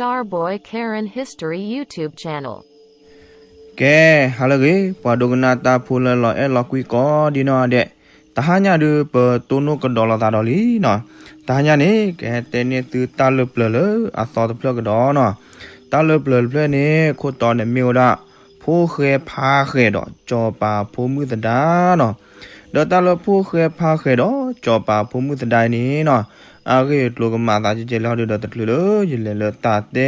Starboy Karen History YouTube channel. ကဲ, ဟါလၢအဂ့ၤ, ပှၤဒိကနၣ်တၢ်ဖိလၢလီၤအဲၣ်လီၤကွံကိးဒံနီၢ်ဒဲး, တဟါညါဒုး ပတိၢ်နီၣ်ကဒီးလိာ်သးဒီးလံနီၤ. တဟါညါန့ၣ် ကဟဲတဲန့ၢ်သုတၢ်လၢပျၢၤလၢအသီတဖျၢၣ်ကဒီးနီၤ. တၢ်လၢပျၢၤတဖျၢၣ်န့ၣ် ခိၣ်တီန့ၣ်မ့ၢ်ဝဲဒၣ် ဖိၣ်ဃဲဖါဃဲၤဒီး စီၤပၤဖိမုၣ်သဒါနီၤ. ဒီးတၢ်လၢဖိၣ်ဃဲဖါဃဲၤဒီး စီၤပၤဖိမုၣ်သဒါအံၤန့ၣ်နီၤ, အဂ့ၢ်အကျိၤကမၤသးကဲကဲလၢဟီဒုးဒီး တချုးလၢယလဲၤလၢတၢ်တဲ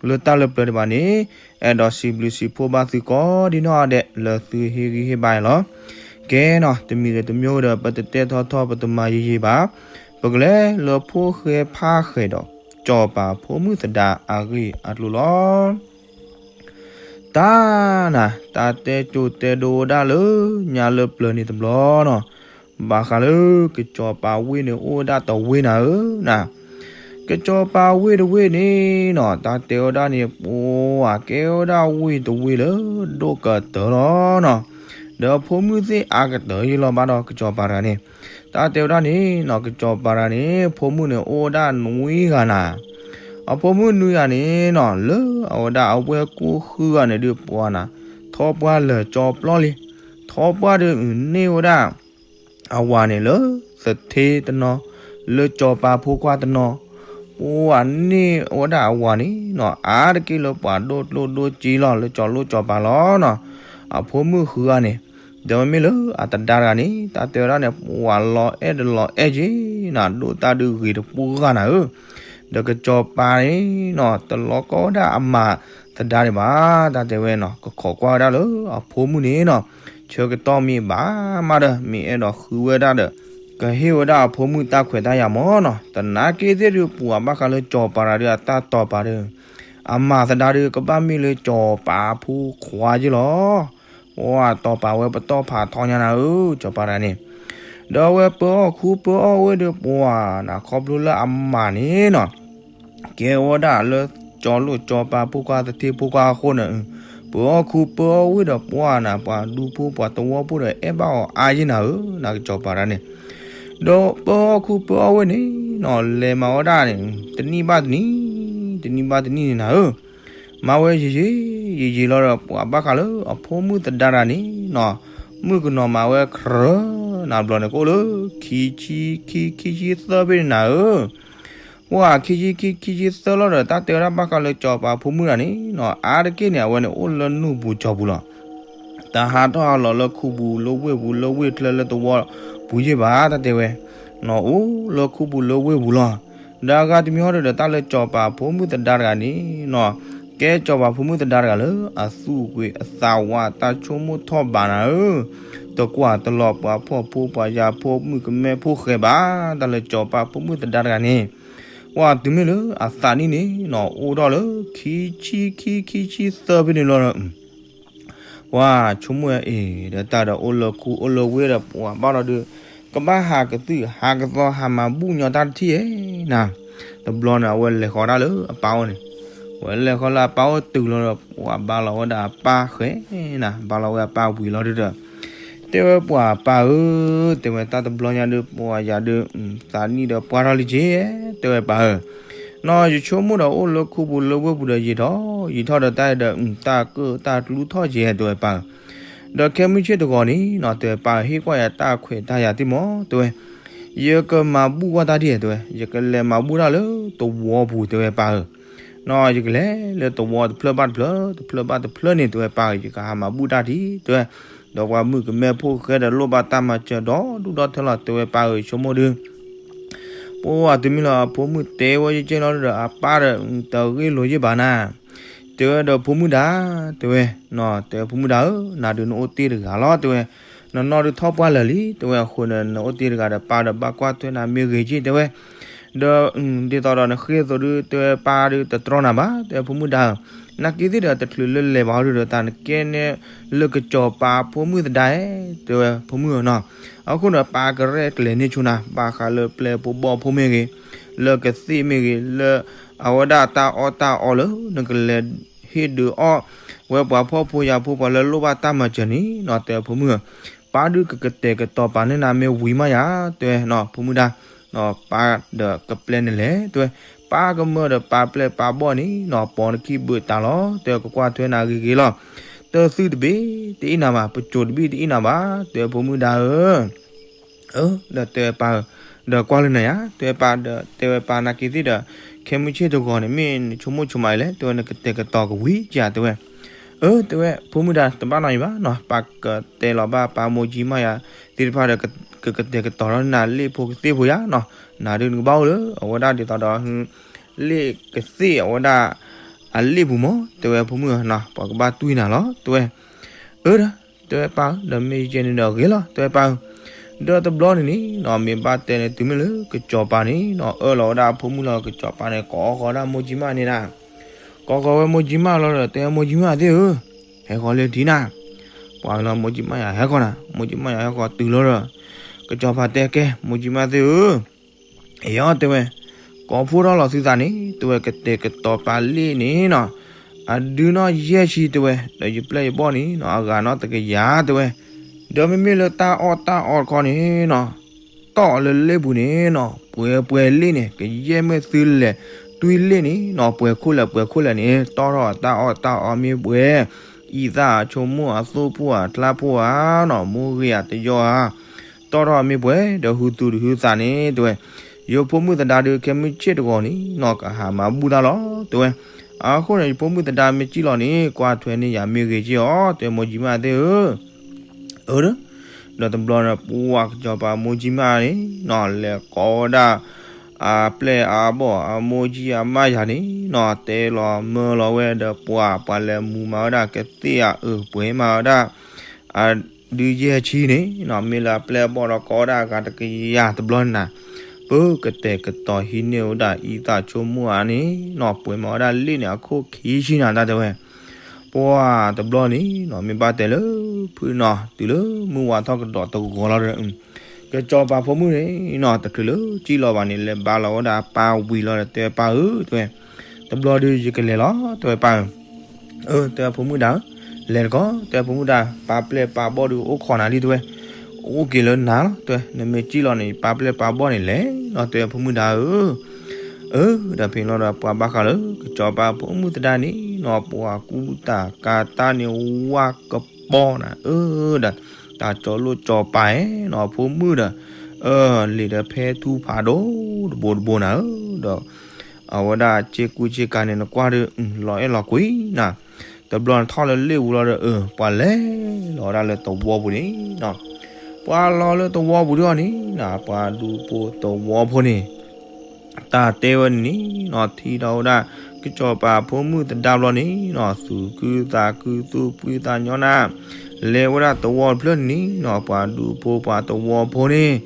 လၢတၢ်လၢပျၢၤဒံးဘၣ်န့ၣ်, အဲၣ်ဒိးစံးဘျုးစံးဖှိၣ်ဘၣ်သုကိးဒံနီၢ်ဒဲး လၢသုဟ့ၣ်ဂံၢ်ဟ့ၣ်ဘါအံၤလီၤ. ကဲနီၤ, တမံၤဒီးတမံၤဒီး ပတတဲထီထီၣ်ပတမၤယံာ်ယံာ်ဘၣ်. ပကလဲၤလၢဖိၣ်ဃဲဖါဃဲၤဒီး စီၤပၤဖိမုၣ်သဒါအဂ့ၢ်အကျိၤလီၤ. တၢ်နၤ, တၢ်တဲကၠိတဲဒိဝဲဒၣ်လၢညါလၢပျၢၤန့ၣ်တဘျီနီၤ, ဘၣ်ဃးလၢကစီၤပၤဝ့ၢ်န့ၣ်အိၣ်ဝဲဒၣ်တဝ့ၢ်နၤဧၢနၤ. ကစီၤပၤဝ့ၢ်တဝ့ၢ်န့ၣ်နီၤ, တၢ်တဲဝဲဒၣ်န့ၣ် ပှၤကဲဝဲဒၣ်ဝ့ၢ်တဝ့ၢ်လၢဒိၣ်ကတၢၢ်လီၤနီၤ. ဒီးဖိမုၣ်သ့ၣ်အါကတၢၢ်ယံလီၤဘၣ်ဒီးကစီၤပၤတဂၤန့ၣ်, တၢ်တဲဝဲဒၣ်န့ၣ်နီၤ, ကစီၤပၤတဂၤန့ၣ် ဖိမုၣ်န့ၣ်အိၣ်ဝဲဒၣ်နွံဂၤနၤ. အဖိမုၣ်နွံဂၤန့ၣ်နီၤ, လၢအဝဲဒၣ်အဝဲၢ်ကိၢ်ဃုဂၤန့ၣ်ဒုးပှၤနၤ, ထီပှၢ်လၢာ်ကၠီပျီလံ. ထီပှၢ်ဒုးန့ၢ်ဝဲဒၣ် အဝၤန့ၣ်လၢသထ့တနီၤ, လၢစီၤပၤဖိခွါတနီၤ, ပှၤန့ၢ်ဝဲဒၣ်အဝၤန့ၣ်နီၤ, အါတက့ၢ်လၢပှၤဒိၣ်ကျိၣ်ဒိၣ်စ့လီၤ လၢစီၤလိၣ်စီၤပၤလီၤနီၤ. အဖိမုၣ်ဃုဂၤန့ၣ်, ဒီးမ့မ့ၢ်လၢအသဒါတဂၤန့ၣ် တၢ်တဲဝဲဒၣ်န့ၣ် ပှၤလီၤအဲၣ်တလီၤအဲၣ်က့ၤနၤ, ဒိၣ်တၢ်ဒုးဂ့ၤတပူၤဂၤနၤဧၢ. ဒီးကစီၤပၤန့ၣ်နီၤ, တလီၤကီဝဲဒၣ်အမၤသဒါဒံးဘၣ်, တၢ်တဲဝဲနီၤ, ကခိးကွၢ်ဝဲဒၣ်လၢအဖိမုၣ်န့ၣ်နီၤ, ဆၢကတီၢ်မ့ၢ်ဘၣ်မးဒီး မ့ၢ်အဲၣ်ဒိးဃုဝဲဒၣ်ဒီး ကဟ့ၣ်ဝဲဒၣ်အဖိမုၣ်တၢ်ခွဲးတၢ်ယာ်မၢ်နီၤ. သနာ်က့သ့ၣ်ဒုး ပှၤဘၣ်ဃးလၢစီၤပၤတဂၤအတၢ်တီၤပာ်ဒီး အမၤသဒါဒုး ကဘၣ်မ့ၢ်လၢစီၤပၤဖိခွါက့လီၤ. ပှၤတီၤပာ်ဝဲပတီၢ်ဖးထီညါနၤဧၢ, စီၤပၤတဂၤန့ၣ်. ဒီးအဝဲပၢအီၣ်ခူပၢအီၣ်ဝ့ၢ်ဒီးပှၤနၤ ခီဖျိလၢအမၤန့ၣ်နီၤ, ကဲဝဲဒၣ်လၢစီၤလိၣ်စီၤပၤဖိခွါသထ့ဖိခွါအဃိန့ၣ်, ပၢအီၣ်ခူပၢအီၣ်ဝ့ၢ်ဒီးပှၤနၤ ပှၤဒူဖိပှၤသဝီဖိဒီး အဲၣ်ဘၣ်အီၤအါယံနၤဧၢ, နကစီၤပၤတဂၤန့ၣ်. ဒီးပၢအီၣ်ခူပၢအီၣ်ဝ့ၢ်န့ၣ်နီၤ, လဲၤမၤဝဲဒၣ်န့ၣ် တနံၣ်ဘၣ်တနံၣ်, တနံၣ်ဘၣ်တနံၣ်န့ၣ်နၤဧၢ. မၤဝဲယံာ်ယံာ်ယံာ်ယံာ်လီၤဒီး ပှၤဘၣ်ဃးလၢအဖိမုၣ်သဒါတဂၤန့ၣ်နီၤ, မုၣ်ကနီၤမၤဝဲခြၢးနၤဘျီန့ၣ် ကအိၣ်လၢ ခံဆံခံ ခံဆံသၢဖဲန့ၣ်နၤဧၢ. ပှၤခံဆံခံ ခံဆံသၢလီၤဒီး တၢ်တဲဝဲဒၣ်ဘၣ်ဃးလၢစီၤပၤဖိမုၣ်တဂၤန့ၣ်နီၤ, အါတက့ၢ်န့ၣ် အဝဲန့ၣ်အိၣ်လၢနူၢ်ပူၤကၠီပူၤလီၤ. တဟးထီၣ်ဟးလီၤလၢခူပူၤလၢဝ့ၢ်ပူၤ လၢဝ့ၢ်ချၢလၢသဝီပူၤယ့ၢ်ဘၣ် တၢ်တဲဝဲ, နီၤအိၣ်လၢခူပူၤလၢဝ့ၢ်ပူၤလီၤ. ဒီးအဂၤတမံၤဟီဒီး တၢ်လၢစီၤပၤဖိမုၣ်သဒါတဂၤန့ၣ်နီၤ, ကဲစီၤပၤဖိမုၣ်သဒါတဂၤလၢ အသူၣ်အကွံာ်အသးဝး တၢ်ဆိကမိၣ်ထီၣ်ဘးနၤဧၢ. တကွၢ်တလီၤပှၤဖှီၣ်ဖိပှၤယာ်ဖိ မုၣ်ကမဲဖိဃဲၤဘၣ် တၢ်လၢစီၤပၤဖိမုၣ်သဒါတဂၤန့ၣ်. ပှၤတုၤမ့ၢ်လၢအသးနံၣ်န့ၣ်နီၤ အိၣ်ထီၣ်လၢ ခံဆံခံ ခံဆံသၢဖဲန့ၣ်လီၤဒီး ပှၤဆိကမိၣ်ဝဲအံၤ ဒီးတၢ်ဒီးအိၣ်လၢခူအိၣ်လၢဝ့ၢ်ဒီး ပှၤဘၣ်လီၤဒုး ကဘၣ်ဟးကသုၣ်ဟးကသီ ဟးမၤဘူၣ်ညီတၢ်တထံၣ်ဧါနၤ. တဘျီန့ၣ် အဝဲလဲၤဃီၤဒၣ်လၢအပၢ်အိၣ်န့ၣ်, ဝဲလဲၤဃီၤလၢအပၢ်အိၣ်တုၤလီၤဒီး ပှၤဘၣ်လီၤဝဲဒၣ်အပၢ်ဃဲၤနၤ, ဘၣ်လီၤဝဲအပၢ်ဝံၤလီၤဒုးဒီး တဲဝဲပှၤပၢ်ဧၢ, တဲဝဲတၢ်တဘျီညါဒုး ပှၤယၤဒုး သးနံၣ်ဒီးပှၢ်ထီၣ်လံက့, တဲဝဲပၢ်ဧၢ, နီၤ ယဆိကမိၣ်ဒီးအိၣ်လၢခူပူၤလၢဝ့ၢ်ပူၤဒီးယံာ်ထီၣ်ယံာ်ထီၣ်ဒီးတၢ်ဒီး တၢ်ကၢၣ်တၢ်ကျူထီၣ်က့ တဲဝဲပၢ်ဧၢ. ဒီးခဲမုၢ်ဆ့ၣ်တဂီၤန့ၣ်နီၤ တဲဝဲပၢ်ဧၢ ဟ့ၣ်ကွၢ်ယၤတၢ်ခွဲးတၢ်ယာ်တ့ၢ်မး တဲဝဲ, ယကမၤဘူၣ်ကွၢ်တၢ်ဒ် တဲဝဲ, ယကလဲၤမၤဘူၣ်တၢ်လၢသဝီပူၤ တဲဝဲပၢ်ဧၢ. နီၤ ယကလဲၤလၢသဝီတဖျၢၣ်ဘၣ်တဖျၢၣ် တဖျၢၣ်ဘၣ်တဖျၢၣ်န့ၣ် တဲဝဲပၢ်ဧၢ ယကဟးမၤဘူၣ်တၢ်ဒ် တဲဝဲ, ဒီးပှၤမုၣ်ကမဲဖိဃဲဒီးလိၣ်ဘၣ်တၢ်မၤစၢၤဒီဒူၣ်ဒီထၢလီၤ တဲဝဲပၢ်ဧၢ ယဆိကမိၣ်ဒုး ပှၤတုၤမ့ၢ်လၢအဖိမုၣ်တဲဝဲယကဲလီၤဒီး အပၢ်ဒီး တဂ့ၢ်လိာ်ယ့ၢ်ဘၣ်နၤ, တဲဝဲဒီးဖိမုၣ်ဒါ, တဲဝဲ, တဲဝဲဖိမုၣ်ဒါဧၢ, နၤဒုးနအိၣ်တ့ၢ်တဂၤလီၤ တဲဝဲ, နနီၢ်ဒုးထီၣ်ပှၢ်လၢာ်လံ တဲဝဲ, အဃိန့ၣ် နအိၣ်တ့ၢ်တဂၤဒီး ပၢ်ဒီးဘၣ်ကွၢ်ထွဲနၤမ့ၢ်ဂ့ၤက့ တဲဝဲ, ဒီး ဒ်သိးဒီးနဃ့ၢ်အသိးဒုး တဲဝဲ ပၢ်ဒုးတတြီနၤဘၣ် တဲဝဲဖိမုၣ်ဒါဧၢ, နာ်က့သ့ၣ်ဒီးတချုးလၢလဲၤဘၣ်ဟီဒုးဒီး တၢ်နကဲနဲလၢကစီၤပၤဖိမုၣ်သဒါဧါ တဲဝဲဖိမုၣ်ဧၢနီၤ, အဃိန့ၣ် ပၢ်ကရဲၣ်ကျဲၤန့ၢ်ဆိနၤ ဘၣ်ဃးလၢပျဲၢ်ဖိဘီၣ်ဖိမ့ၢ်ဂ့ၤ, လၢကသ့ၣ်မ့ၢ်ဂ့ၤ, လၢအဝဲဒၣ်တၢ်အီၣ်တၢ်အီလၢ နကလဲၤဟ့ၣ်ဒုးအီၣ်ဝဲပှၤဖှီၣ်ဖိယာ်ဖိ ပှၤလၢလိၣ်ဘၣ်တၢ်မၤစၢၤန့ၣ်နီၤ တဲဝဲဖိမုၣ်ဧၢ, ပၢ်ဒုးကကတဲာ်ကတီၤပာ်န့ၢ်နၤမ့ၢ်ဝံၤမးယၤ တဲဝဲနီၤ ဖိမုၣ်ဒါ, ပၢ်ဒီးကပျဲနလဲၣ် တဲဝဲ, ပၢ်ကမၢၢ်ဒီးပၢ်ပျဲၢ်ပၢ်ဘီၣ်န့ၣ်နီၤ ပိာ်နခံဘုးတၢ်လီၤ. တဲကကွၢ်ထွဲနၤဂ့ၤဂ့ၤလီၤ. တၢ်သုတဘ့ၣ်တအ့ၣ်နၤဘၣ်, ပစိၤတဘ့ၣ်တအ့ၣ်နၤဘၣ်, တဲဖိမုၣ်ဒါဧၢ. အၢ ဒီးတဲဝဲပၢ်ဧၢ, ဒီးကွၢ်လၢနၤယါ, တဲဝဲပၢ်ဒီး တဲဝဲပၢ်နာ်က့ၤသ့ၣ်ဒီး ခဲမုၢ်ဆ့ၣ်တဂီၤန့ၣ် မ့ၢ်နဆိကမိၣ်ဆိကမးအံၤလဲၣ်, တဲဝဲနကတဲာ်ကတီၤကဝံၤကဧါ, တဲဝဲ အၢ တဲဝဲ ဖိမုၣ်ဒါ တဘၣ်နီတမံၤဘၣ်နီၤ, ပၢ်ကတဲလီၤဘၣ်ပၢ်မိၢ်ကၠံမၢ်ယၤသ့ၣ်တဖၣ်ဒီး ကကတဲာ်ကတီၤထီၣ်နၤလ့ၣ်ဖိကသ့ၣ်ဖိယါနီၤ, နၤဒုးနကဘၣ်အိၣ်လၢအဝဲဒၣ်ဒ်သိးဒီး လ့ၣ်ကသ့ၣ်အဝဲဒၣ်အလ့ၣ်ပူၤမး, တဲဝဲဖိမုၣ်ဧၢနီၤ, ပှၤကဘၣ်တွံၢ်နၤလီၤ, တဲဝဲ အၢ ဒီး တဲဝဲပၢ်ဧၢ, ဒီးမ့ၢ်ယဲန့ၣ်ဒီးဂ့ၤလီၤ, တဲဝဲပၢ်ဧၢ, ဒီးတဘျီန့ၣ်န့ၣ်နီၤ မ့ၢ်ဘၣ်တဲန့ၣ်တုၤမ့ၢ်လၢကစီၤပၤန့ၣ်နီၤ အၢၣ်လီၤဝဲဒၣ်အဖိမုၣ်လီၤ, ကစီၤပၤန့ၣ် ကိးဃီၤဒၣ်မိၢ်ကၠံမၢ်န့ၣ်ဒၣ် ကိးဃီၤဝဲမိၢ်ကၠံမၢ်လီၤဒီး တဲမိၢ်ကၠံမၢ်သ့ၣ်ဧၢ, ဟဲဃီၤလၢထံနၤ, ပှၤလီၤမိၢ်ကၠံမၢ်ယၤဟဲဃီၤနၤ, မိၢ်ကၠံမၢ်ယၤဟဲဃီၤတုၤလီၤဒီး ကစီၤပၤတဲကဲ မိၢ်ကၠံမၢ်သ့ၣ်ဧၢ အံၤ တဲဝဲ, ကိးဖှိၣ်ထီၣ်လီၤသုသးန့ၣ် တဲဝဲ ကတဲာ်ကတီၤပာ်လ့ၣ်န့ၣ်နီၤ အဒုနီၣ်ယဲၢ်ဆံ တဲဝဲ, ဒီးယပျဲၢ်ယဘီၣ်န့ၣ်နီၤ အဂၤနီတကယၤ တဲဝဲ, ဒီးမ့မ့ၢ်လၢတၢ်အီၣ်တၢ်အီတခီန့ၣ်နီၤ တီၣ်လၢလ့ၣ်ပူၤန့ၣ်နီၤ ပှဲၤပှဲၤလ့ၣ်န့ၣ် ကယဲၢ်မ့ၢ်သုလဲၤတွံၢ်လ့ၣ်န့ၣ်နီၤ ပှဲၤခိၣ်လဲၣ်ပှဲၤခိၣ်လဲၣ်န့ၣ် တီၣ်ထီၣ်အတၢ်အီၣ်တၢ်အီမ့ၢ်ပှဲၤ အံသၣ်အဆိကမိၣ်အသိၣ်ဖှိၣ်အကျါဖှိၣ်ဧါနီၤ မိၢ်ဂ့ၤအတယီၢ်ဧါ တီၣ်ထီၣ်အမ့ၢ်ပှဲၤ ဒီးဟုသူၣ်တဟုသးန့ၣ် တဲဝဲ, ယဖိမုၣ်သဒါဒုးခဲမုၢ်ဆ့ၣ်တဂီၤန့ၣ်နီၤ ကဟးမၤဘူၣ်တၢ်လီၤ တဲဝဲ, အဃိန့ၣ် ယဖိမုၣ်သဒါမ့ၢ်ကံၣ်လီၤန့ၣ် ကွၢ်ထွဲန့ၢ်ယၤမ့ၢ်ဂ့ၤက့ၤအီၤ တဲမိၢ်ကၠံမၢ်သ့ၣ်ဧၢ အၢ ဒီးတဘျီန့ၣ် ပှၤကစီၤပၤမိၢ်ကၠံမၢ်န့ၣ်နီၤ လဲၤကိးဝဲဒၣ် အပျဲၢ်အဘီၣ်အမိၢ်ကၠံအမၢ်ယၤန့ၣ်နီၤ တဲလီၤမၢလီၤဝဲဒီးပှၤ ပှၤလဲၤမူမၤဝဲဒၣ်ကသ့ၣ်အအၢ ပှဲၤမၤဝဲဒၣ် အဒုယဲၢ်ဆံန့ၣ်နီၤ မ့ၢ်လၢအပျဲၢ်အဘီၣ်ဒီးကိးဝဲဒၣ်အဂၤတကယၤတဘျီန့ၣ်နီၤ ပကတဲာ်ကတီၤဟံးန့ၢ်ဝဲဒၣ်အံသၣ်ဆိကမိၣ်ဧါန့ၣ်နီၤ ပှဲၤမၤဝဲဒၣ်လ့ၣ်န့ၣ် အခိၣ်ခံဆံနၤတၢ်တဲဝဲ ပှၤတဘျီန့ၣ်နီၤ မ့ၢ်ဘၣ်တဲလၢဖုနီၤ တုၤလၢမုၢ်ဝါထီၣ်ကဒီးတဂီၤလီၤဒီး ကစီၤပၤဖိမုၣ်န့ၣ်နီၤ တချုးလၢကံၣ်လီၤဘၣ်န့ၣ် လဲၤဘါလီၤဝဲဒၣ်ပၢ်ဝံၤလီၤဒီးတဲပၢ်ဧၢ တဲဝဲ တဘျီဒုးယကလဲၤလီၤ တဲဝဲပၢ်ဧၢ အၢ တဲဝဲဖိမုၣ်ဒါဧၢ, လဲၤတကီၢ် တဲဝဲဖိမုၣ်ဒါ ပၢ်ပျဲၢ်ပၢ်ဘီၣ်ဒုးအိၣ်ခိးနၤလံ တဲဝဲ, အိၣ်က့ၤလၢနၤလီၤ တဲဝဲ, နမ့ၢ်ကံၣ်လီၤန့ၣ် ပၢ်ပျဲၢ်ပၢ်ဘီၣ်န့ၣ်လဲၤလီၤ တဲဝဲဖိမုၣ်ဒါဧၢ, အၢ ဒီးဖဲန့ၣ်လီၤဒီးပှၤဘၣ်ဃးလၢကစီၤပၤဖိမုၣ်သဒါန့ၣ်နီၤ ပှၤကူတၢ်ကၤတၢ်န့ၣ်ဝါကပီၤနၤ အၢ ဒီး တၢ်ကၠီလိၣ်ကၠီပၤဧၢနီၤ ဖိမုၣ်ဒီး အၢ လံာ်ဒီးဖဲထူဖးဒိၣ်တဘိတဘိနၤဧၢ ဒီး အဝဲဒၣ်စ့ကူစ့ကၤန့ၣ် နကွၢ်ဒီး လီၤအဲၣ်လီၤကွံနၤ, တဘျီန့ၣ်ထီၣ်လၢလ့ၣ်ပူၤလီၤဒီး အၢ ပှၤလဲၤလီၤဝဲဒၣ်လၢသဝီပူၤန့ၣ်နီၤ, ပှၤလီၤလၢသဝီပူၤဒီးအီၤန့ၣ်နီၤ ပှၤဒူဖိသဝီဖိန့ၣ် တၢ်တဲဝဲန့ၣ်နီၤ ထံၣ်ထီၣ်ဝဲဒၣ် ကစီၤပၤဖိမုၣ်သဒါဘျီန့ၣ်နီၤ သူၣ်ခုသးခုသူၣ်ဖှံသးညီနၤ လဲၤဝဲဒၣ်သဝီတဖျၢၣ်န့ၣ်နီၤ ပှၤဒူဖိပှၤသဝီဖိန့ၣ်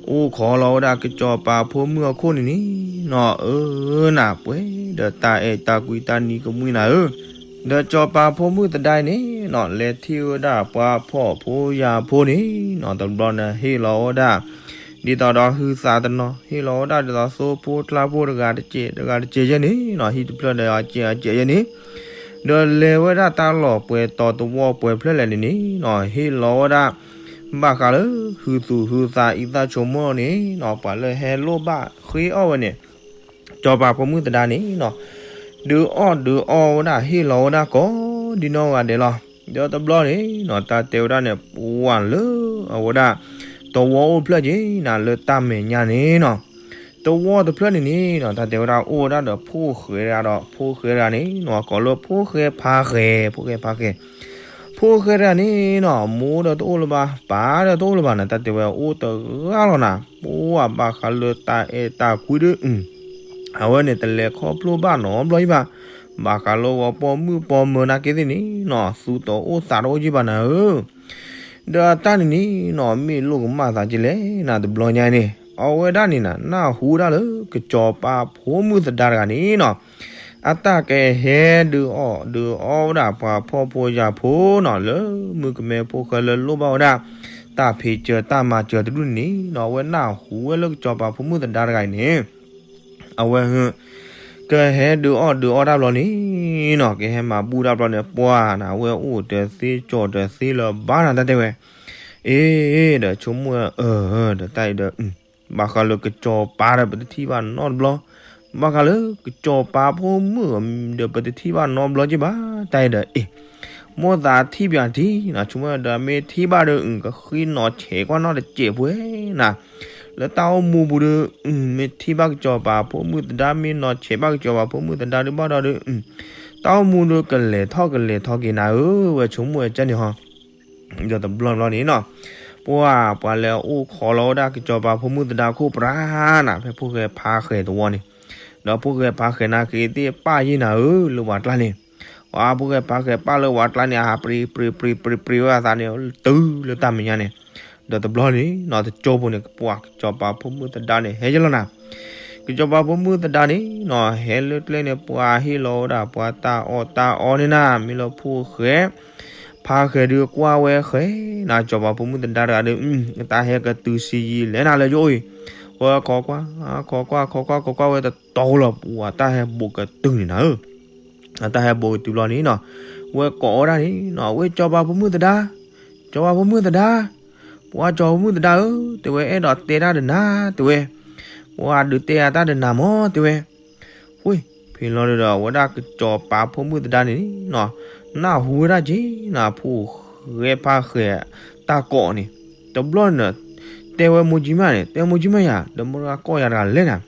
အိၣ်ခိးလီၤဝဲဒၣ်ကစီၤပၤဖိမုၣ်အခိၣ်န့ၣ်န့ၣ်နီၤ အၢ နၤပှဲၤဒီးတၢ်အဲၣ်တၢ်ကွံတၢ်နံၤကမှံနၤဧၢ ဒီးကစီၤပၤဖိမုၣ်သဒါအံၤန့ၣ်နီၤ လဲၤထံၣ်ဝဲဒၣ်ပှၤဖှီၣ်ဖိယာ်ဖိန့ၣ်နီၤ တဘျီန့ၣ်ဟ့ၣ်လီၤဝဲဒၣ် ဒ်သိးဒီးဟုသးတနီၤ ဟ့ၣ်လီၤဝဲဒၣ်ဒ်သိးသိဖိကျါဖိတဂၤတကဲး တဂၤတကဲးယဲန့ၣ်နီၤ ဟံၣ်တဖျၢၣ်ဒီးအကဲးအကဲးယဲန့ၣ် ဒီးလဲၤဝဲဒၣ်တၢ်လီၢ်ပှဲၤတီၤသဝီပှဲၤဖျၢၣ်လဲၣ်န့ၣ်န့ၣ်နီၤ ဟ့ၣ်လီၤဝဲဒၣ် ဘၣ်ဃးလၢဟုသူၣ်ဟုသးအံသၣ်ဆိကမိၣ်န့ၣ်နီၤ ပှၤလၢဟဲလိၣ်ဘၣ်ဃ့အီၣ်ဝဲန့ၣ် ကစီၤပၤဖိမုၣ်သဒါန့ၣ်နီၤ ဒုးအီၣ်ဒုးအီဝဲဒၣ် ဟ့ၣ်လီၤဝဲဒၣ်ကိးဒ်နီၢ်ဂၤဒဲးလီၤ. ဒီးတဘျီန့ၣ်နီၤ တၢ်တဲဝဲဒၣ်န့ၣ် ပှၤလၢအဝဲဒၣ် သဝီအိၣ်ဖျၢၣ်က့ၤနၤ လၢတၢ်မဲာ်ညါန့ၣ်နီၤ သဝီတဖျၢၣ်န့ၣ်န့ၣ်နီၤ တၢ်တဲဝဲဒၣ်အိၣ်ဝဲဒၣ်ဒီးဖိၣ်ဃဲတဂၤဒီး ဖိၣ်ဃဲတဂၤန့ၣ်နီၤ ကိးလၢဖိၣ်ဃဲဖးဃဲၤ ဖိၣ်ဃဲဖးဃဲၤ ဖိၣ်ဃဲတဂၤန့ၣ်နီၤ မိၢ်ဒီးတအိၣ်လၢၤဘၣ် ပၢ်ဒီးတအိၣ်လၢၤဘၣ်န့ၣ် တၢ်တဲဝဲအိၣ်တဂၤလီၤနၤ ပှၤဘၣ်ဃးလၢတၢ်အဲၣ်တၢ်ကွံဒီး အဝဲန့ၣ်တလဲၤခီဖျိဘၣ်နီတဘျီအံၤဘၣ်. ဘၣ်ဃးလၢဂီၤပိာ်မုၣ်ပိာ်မၢၤနာ်က့သ့ၣ်န့ၣ်နီၤ သူတအိၣ်သးတအိၣ်ကံဘၣ်နၤဧၢ. ဒီးအတၢ်န့ၣ်န့ၣ်နီၤ မ့ၢ်လိၣ်ကမၣ်သးက့လဲၣ်နၤ တဘျီညါန့ၣ် အဝဲဒၣ်န့ၣ်နၤ နၢ်ဟူဒၣ်လၢကစီၤပၤဖိမုၣ်သဒါတဂၤန့ၣ်နီၤ အတၢ်ကဟဲဒုးအီၣ်ဒုးအီဝဲဒၣ်ပှၤဖှီၣ်ဖိယာ်ဖိနီၤ လၢမုၣ်ကမဲဖိဃဲလၢလိၣ်ဘၣ်ဝဲဒၣ် တၢ်ဖံးစၢၤတၢ်မၤစၢၤတဒူၣ်န့ၣ်နီၤ အဝဲနၢ်ဟူဝဲလၢကစီၤပၤဖိမုၣ်သဒါတဂၤအံၤန့ၣ် အဝဲ ကဟဲဒုးအီၣ်ဒုးအီတၢ်ဘျီန့ၣ်နီၤ ကဟဲမၤဘူၣ်တၢ်ဘျီန့ၣ် ပှၤနၤဝဲအိၣ်တသ့ကၠီၣ်တသ့လၢၤဘၣ်နၤ တၢ်တဲဝဲ အ့ ဒီးဆိကမိၣ်အၢ ဒီးတၢ်အံၤဒီး ဘၣ်ဃးလၢကစီၤပၤဒီး ပတထံၣ်ဘၣ်နီတဘျီ ဘၣ်ဃးလၢကစီၤပၤဖိမုၣ်ဒီး ပတထံၣ်ဘၣ်နီတဘျီက့ဘၣ်, တၢ်အံၤဒီး အ့ၣ်, မိၣ်သးထံၣ်ပၠးထံနီၤ, ဆိကမိၣ်ဒီး မ့ၢ်ထံၣ်ဘၣ်ဒီး အု ကဃ့နီၢ်ဆဲးကွၢ်နီၢ်တစဲးဖိနၤ, လၢတၢ်အိၣ်မူပူၤဒီး အု မ့ၢ်ထံၣ်ဘၣ်ကစီၤပၤဖိမုၣ်သဒါ, မ့ၢ်နီၢ်ဆဲးဘၣ်ကစီၤပၤဖိမုၣ်သဒါဒုးဘၣ်ဒီးဒီး အု တၢ်အိၣ်မူဒီး ကလဲၤထီၣ်ကလဲၤထီက့ၤနၤဧၢ, ဝဲဆိကမိၣ်ဝဲကန့ၣ်ဟီ ဒီးတဘျီတဘျီန့ၣ်နီၤ, ပှၤ ပှၤလဲၤအိၣ်ခိးလီၤဝဲဒၣ်ကစီၤပၤဖိမုၣ်သဒါခိၣ်ပြးနၤ, ဖဲဖိၣ်ဃဲဖါဃဲသဝီန့ၣ်, ဒီးဖိၣ်ဃဲဖါဃဲနၤက့ၤသ့ၣ်ပၣ်ယဲၢ်နၤဧၢ လၢဝၤကျါန့ၣ်, ပှၤ ဖိၣ်ဃဲဖါဃဲပၣ်လၢဝၤကျါန့ၣ် အဟးပြ့ပြ့ပြ့ပြ့ဝဲအသးန့ၣ် တုၤလၢတၢ်မဲာ်ညါန့ၣ်, ဒီးတဘျီန့ၣ်နီၤ တကၠိဖိန့ၣ် ပှၤကစီၤပၤဖိမုၣ်သဒါန့ၣ် ဟဲယလီၤနၤ ကစီၤပၤဖိမုၣ်သဒါန့ၣ်နီၤ ဟဲလၢကျဲန့ၣ် ပှၤဟ့ၣ်လီၤဝဲဒၣ် ပှၤတၢ်အီၣ်တၢ်အီန့ၣ်နၤ, မ့ၢ်လၢဖိၣ်ဃဲ ဖါဃဲဒုးကွၢ်ဝဲဃဲနၤ, ကစီၤပၤဖိမုၣ်သဒါတဂၤဒီး တၢ်ဟဲကတုၤဆံယံာ်လဲၣ်နၤလၢယအိၣ်အံၤ, ဝဲခိးကွၢ် ခိးကွၢ် ခိးကွၢ် ခိးကွၢ်ဝဲတတီၤလီၤ ပှၤတၢ်ဟဲဘိးကတုၤန့ၣ်နၤဧၢ အတၢ်ဟဲဘိးကတုၤဘျီန့ၣ်နီၤ, ဝဲကိးဝဲဒၣ်န့ၣ်နီၤ ဝဲကစီၤပၤဖိမုၣ်သဒါ, ကစီၤပၤဖိမုၣ်သဒါ, ပှၤကစီၤပၤဖိမုၣ်သဒါဧၢ, တဲဝဲ အဲၣ်ဒိးတဲတၢ်ဒီးနၤ တဲဝဲ, ပှၤဒုးတဲယၤတၢ်ဒီးနၤမး တဲဝဲ, ဝ့ၢ် ဖဲလီၤဒုးဒီး အဝဲဒၣ်ကစီၤပၤဖိမုၣ်သဒါန့ၣ်နီၤ နၢ်ဟူဝဲဒၣ်က့ၤနၤ ဖိၣ်ဃဲဖါဃဲတၢ်ကိးန့ၣ်, တဘျီန့ၣ် တဲဝဲမိၢ်ကၠံမးန့ၣ် တဲဝဲမိၢ်ကၠံမးယၤ ဒီးမုၢ်တဂၤကိးယၤတဂၤလဲၣ်နၤ,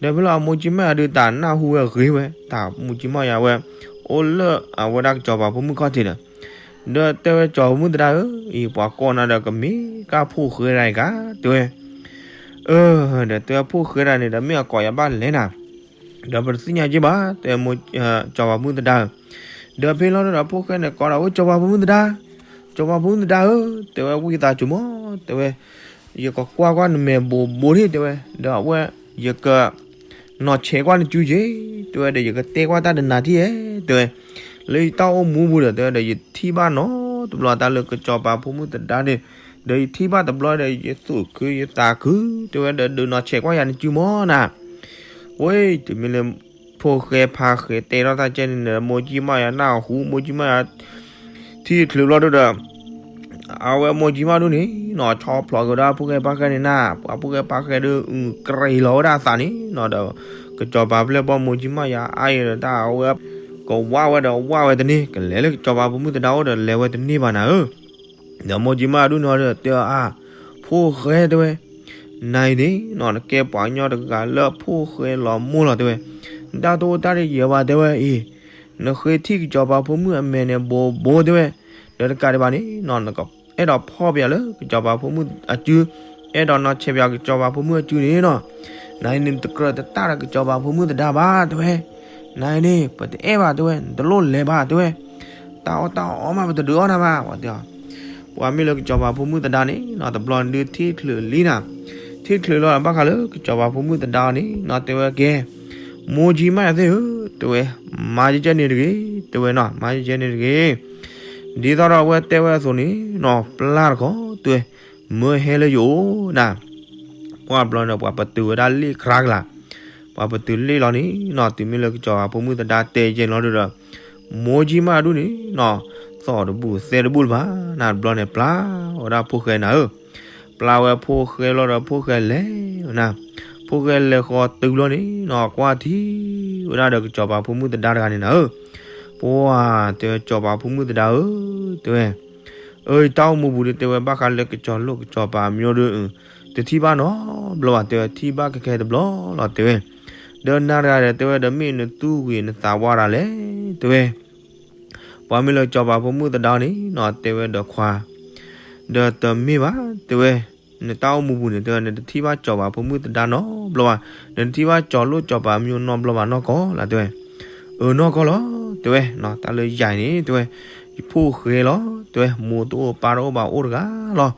ဒီးဖဲလီၤအမိၢ်ကၠံမးယၤဒုး တၢ်နၢ်ဟူဝဲဂ့ၤဝဲ တၢ်မိၢ်ကၠံမးယၤဝဲ အိၣ်လၢအဝဲဒၣ်ကစီၤပၤဖိမုၣ်ခီၣ်ထံးဒီး, ဒီးတဲဝဲကစီၤပၤဖိမုၣ်သဒါဧၢ, အံၤ ပှၤကိးနၤဒီးကမ့ၢ်ကၢ်ဖိၣ်ဃဲတဂၤအံၤကါ တဲဝဲ, အၢ ဒီးတဲဝဲဖိၣ်ဃဲတဂၤန့ၣ်ဒီး မ့ၢ်အကိးယၤဘၣ်လဲၣ်နၤ ဒီးပတသ့ၣ်ညါက့ဘၣ် တဲဝဲ ကစီၤပၤဖိမုၣ်သဒါဧၢ, ဒီးဖဲလီၤဒုးဒီးဖိၣ်ဃဲန့ၣ်ကိးဒီး ဝဲကစီၤပၤဖိမုၣ်သဒါ, ကစီၤပၤဖိမုၣ်သဒါဧၢ, တဲဝဲဝံသးစူၤမး, တဲဝဲ, ယကကွၢ်ကွၢ်နမဲာ်ဘိးဘိးန့ၣ် တဲဝဲ, ဒီးအဝဲ ယက နီၢ်ဆဲးကွၢ်နစုက့ၤ, တဲဝဲဒီး ယကတဲကွၢ်တၢ်ဒီးနၤထံၣ်ဧဲ, တဲဝဲ, လၢယတၢ်အိၣ်မူပူၤဒီး တဲဝဲဒီး ယထံၣ်ဘၣ်နီတဘျီတၢ်လၢကစီၤပၤဖိမုၣ်သဒါန့ၣ်, ဒီးယထံၣ်ဘၣ်တဘျီဒီး ယသူၣ်ခုယသးခု, တဲဝဲဒီး ဒုးနီၢ်ဆဲးကွၢ်ယၤနစုမးနၤ, ဝဲ တမ့ၢ်လၢ ဖိၣ်ဃဲဖါဃဲတဲထီၣ်တၢ်ကဲန့ၣ်ဒီး မိၢ်ကၠံမးယၤနၢ်ဟူ မိၢ်ကၠံမးယၤ ထံၣ်ချုးဘျီဒုးဒီး အဝဲမိၢ်ကၠံမးဒုးန့ၣ်နီၤ ဆီဖျိးက့ၤဝဲဒၣ်ဖိၣ်ဃဲဖါဃဲန့ၣ်နၤ, ပှၤဖိၣ်ဃဲဖါဃဲဒုး အု ကြ့ၢ်လီၤဝဲဒၣ်အသးန့ၣ်နီၤဒီး ကစီၤပၤပျဲၢ်ဘီၣ်မိၢ်ကၠံမးယၤအါအံၤဒီးတၢ်အဝဲ ကဝၢ်ဝဲဒီးဝၢ်ဝဲတန့ၢ်, ကလဲၤလၢကစီၤပၤဖိမုၣ်သဒါအိၣ်ဒီးလဲၤဝဲတန့ၢ်ဘၣ်နၤဧၢ. ဒီးမိၢ်ကၠံမးဒုးန့ၣ်ဒီးတဲအီၤ အါ, ဖိၣ်ဃဲတဲဝဲ နၤအံၤန့ၣ်နီၤ နကဲပှၤကညီတဂၤလၢဖိၣ်ဃဲလီၤမိၢ်လီၤတဲဝဲ, နတၢ်တအိၣ်တၢ်တယၢၤဘၣ်တဲဝဲအံၤ, နဃ့ထံၣ်ကစီၤပၤဖိမုၣ်အမဲာ်န့ၣ်ဘိးဘိးတဲဝဲ, ဒီးတကးဒံးဘၣ်န့ၣ်နီၤ နကအဲၣ်ဒိးဖီၣ်ပၠးလၢကစီၤပၤဖိမုၣ်အစု, အဲၣ်ဒိးနီၢ်ဆဲးပၠးကစီၤပၤဖိမုၣ်အစုန့ၣ်နီၤ, နၤအံၤန့ၣ်နတကြၢးတတၢ်ဒီးကစီၤပၤဖိမုၣ်သဒါဘၣ်တဲဝဲ, နၤအံၤန့ၣ် ပတအဲၣ်ဘၣ်တဲဝဲ နတလိၣ်လဲၤဘၣ်တဲဝဲ, တၢ်အီၣ်တၢ်အီမးပတဒုးအီၣ်နၤဘၣ် ပှၤတဲအီၤ ပှၤမ့ၢ်လၢကစီၤပၤဖိမုၣ်သဒါန့ၣ်နီၤ တဘျီန့ၣ်ဒုးထံၣ်ချုးလံနၤ, ထံၣ်ချုးလီၤဘၣ်ဃးလၢကစီၤပၤဖိမုၣ်သဒါအီၤန့ၣ်နီၤ တဲဝဲကဲ, မိၢ်ကၠံမးယၤသ့ၣ်ဧၢ တဲဝဲ, မၤယကဲန့ၣ်တဂ့ၤ တဲဝဲနီၤ မၤယကဲန့ၣ်တဂ့ၤ, ဒ်သိးဒီးအဝဲတဲဝဲအသိးန့ၣ်နီၤ ပျၢ်တခီတဲဝဲ, မၢဟဲလၢယအိၣ်နၤ ပှၤဘျီန့ၣ် ပှၤပတုာ်ဝဲဒၣ်လ့ၣ်ခရါကလာ်, ပှၤပတုာ်လ့ၣ်လီၤန့ၣ်နီၤ တုၤမ့ၢ်လၢကစီၤပၤဖိမုၣ်သဒါတဲယဲၢ်လီၤဒုးဒီး, မိၢ်ကၠံမးဒုးန့ၣ်နီၤ, သီၣ်တဘူၣ်သဲတဘူၣ်လၢၤဘၣ်, နၤတဘျီန့ၣ် ပျၢ်ဝဲဒၣ်ဖိၣ်ဃဲနၤဧၢ, ပျၢ်ဝဲဖိၣ်ဃဲလီၤဒီးဖိၣ်ဃဲလဲၤနၤ, ဖိၣ်ဃဲလဲၤဃီၤတုၤလီၤန့ၣ်နီၤ ကွၢ်ထံၣ်ဝဲဒၣ်ဒီးကစီၤပၤဖိမုၣ်သဒါတဂၤန့ၣ်နၤဧၢ, ပှၤတဲဝဲ ကစီၤပၤဖိမုၣ်သဒါဧၢ, တဲဝဲ အၢ ယတၢ်အိၣ်မူပူၤဒုးတဲဝဲ ဘၣ်ဃးလၢကစီၤလိၣ်ကစီၤပၤအမျိုးဒုး တထံၣ်ဘၣ်နီတဘျီဘၣ်တဲဝဲ ထံၣ်ဘၣ်ခဲခဲတဘျီလီၤတဲဝဲ, ဒီးနၤတဂၤဒီးတဲဝဲဒီး မ့ၢ်နသူၣ်ဂ့ၤနသးဝါတဂၤလဲၣ်တဲဝဲ, ပှၤမ့ၢ်လၢကစီၤပၤဖိမုၣ်သဒါန့ၣ်နီၤ တဲဝဲဒီးခွါ ဒီးတမ့ၢ်ဘၣ်တဲဝဲ, နတၢ်အိၣ်မူပူၤန့ၣ် တဲဝဲ နတထံၣ်ဘၣ်ကစီၤပၤဖိမုၣ်သဒါနီတဘျီဘၣ်, နတထံၣ်ဘၣ်ကစီၤလိၣ်ကစီၤပၤအမျိုးနီတဘျီဘၣ်နီၢ်ကီၢ်လၢတဲဝဲ, အၢနီၢ်ကီၢ်လီၤတဲဝဲ, တၢ်လၢယၤန့ၣ်တဲဝဲ, ယဖိၣ်ဃဲလီၤတဲဝဲ, မိၢ်တအိၣ်ပၢ်တအိၣ်ဘၣ်အိၣ်တဂၤလီၤ,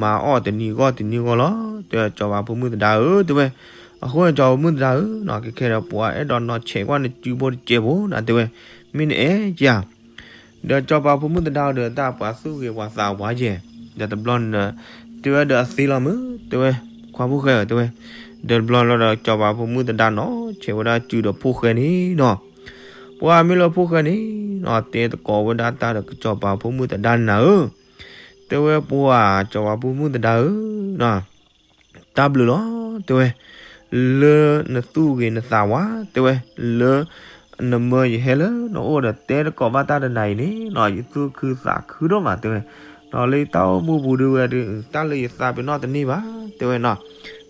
မၤအီၣ်တနံၤဂီၢ်တနံၤဂီၢ်လီၤတဲဝဲ ကစီၤပၤဖိမုၣ်သဒါဧၢတဲဝဲ, အဃိန့ၣ်ကစီၤပၤဖိမုၣ်သဒါဧၢ, ခဲခဲဒီးပှၤအဲၣ်ဒိးနီၢ်ဆဲးကွၢ်နစုဖိတစဲးဖိနၤတဲဝဲ, မ့ၢ်နအဲၣ်ကဧါ ဒီးကစီၤပၤဖိမုၣ်သဒါဒီးတၢ်ပှၤသူၣ်ဂ့ၤပှၤသးဝါယဲၢ်, ဒီးတဘျီန့ၣ် တဲဝဲဒီးအသ့လီၤမုၢ် တဲဝဲ, ခွါဖိၣ်ဃဲဧၢ တဲဝဲ, ဒီးတဘျီလီၤဒီးကစီၤပၤဖိမုၣ်သဒါနီၢ်ဆဲးဝဲဒၣ်စုဒီးဖိၣ်ဃဲန့ၣ်နီၤ, ပှၤမ့ၢ်လၢဖိၣ်ဃဲန့ၣ်နီၤ တဲသကိးဝဲဒၣ်တၢ်ဒီးကစီၤပၤဖိမုၣ်သဒါန့ၣ်နၤဧၢ, တဲဝဲပှၤကစီၤပၤဖိမုၣ်သဒါဧၢ တၢ်ဘျုးလီၤ တဲဝဲ, လၢနသူၣ်ဂ့ၤနသးဝါ တဲဝဲ, လၢနမၢယဟဲလၢနအိၣ်ဒီးတဲတကိးဘၣ်တၢ်တနၤအံၤန့ၣ်နီၤ ယသူၣ်ခုသးခုဒိၣ်မး တဲဝဲ, ဒီးလၢယတၢ်အိၣ်မူပူၤဒုးဝဲဒုး တၢ်လၢယသးပ့ၤနီၣ်တန့ၢ်ဘၣ် တဲဝဲနီၤ,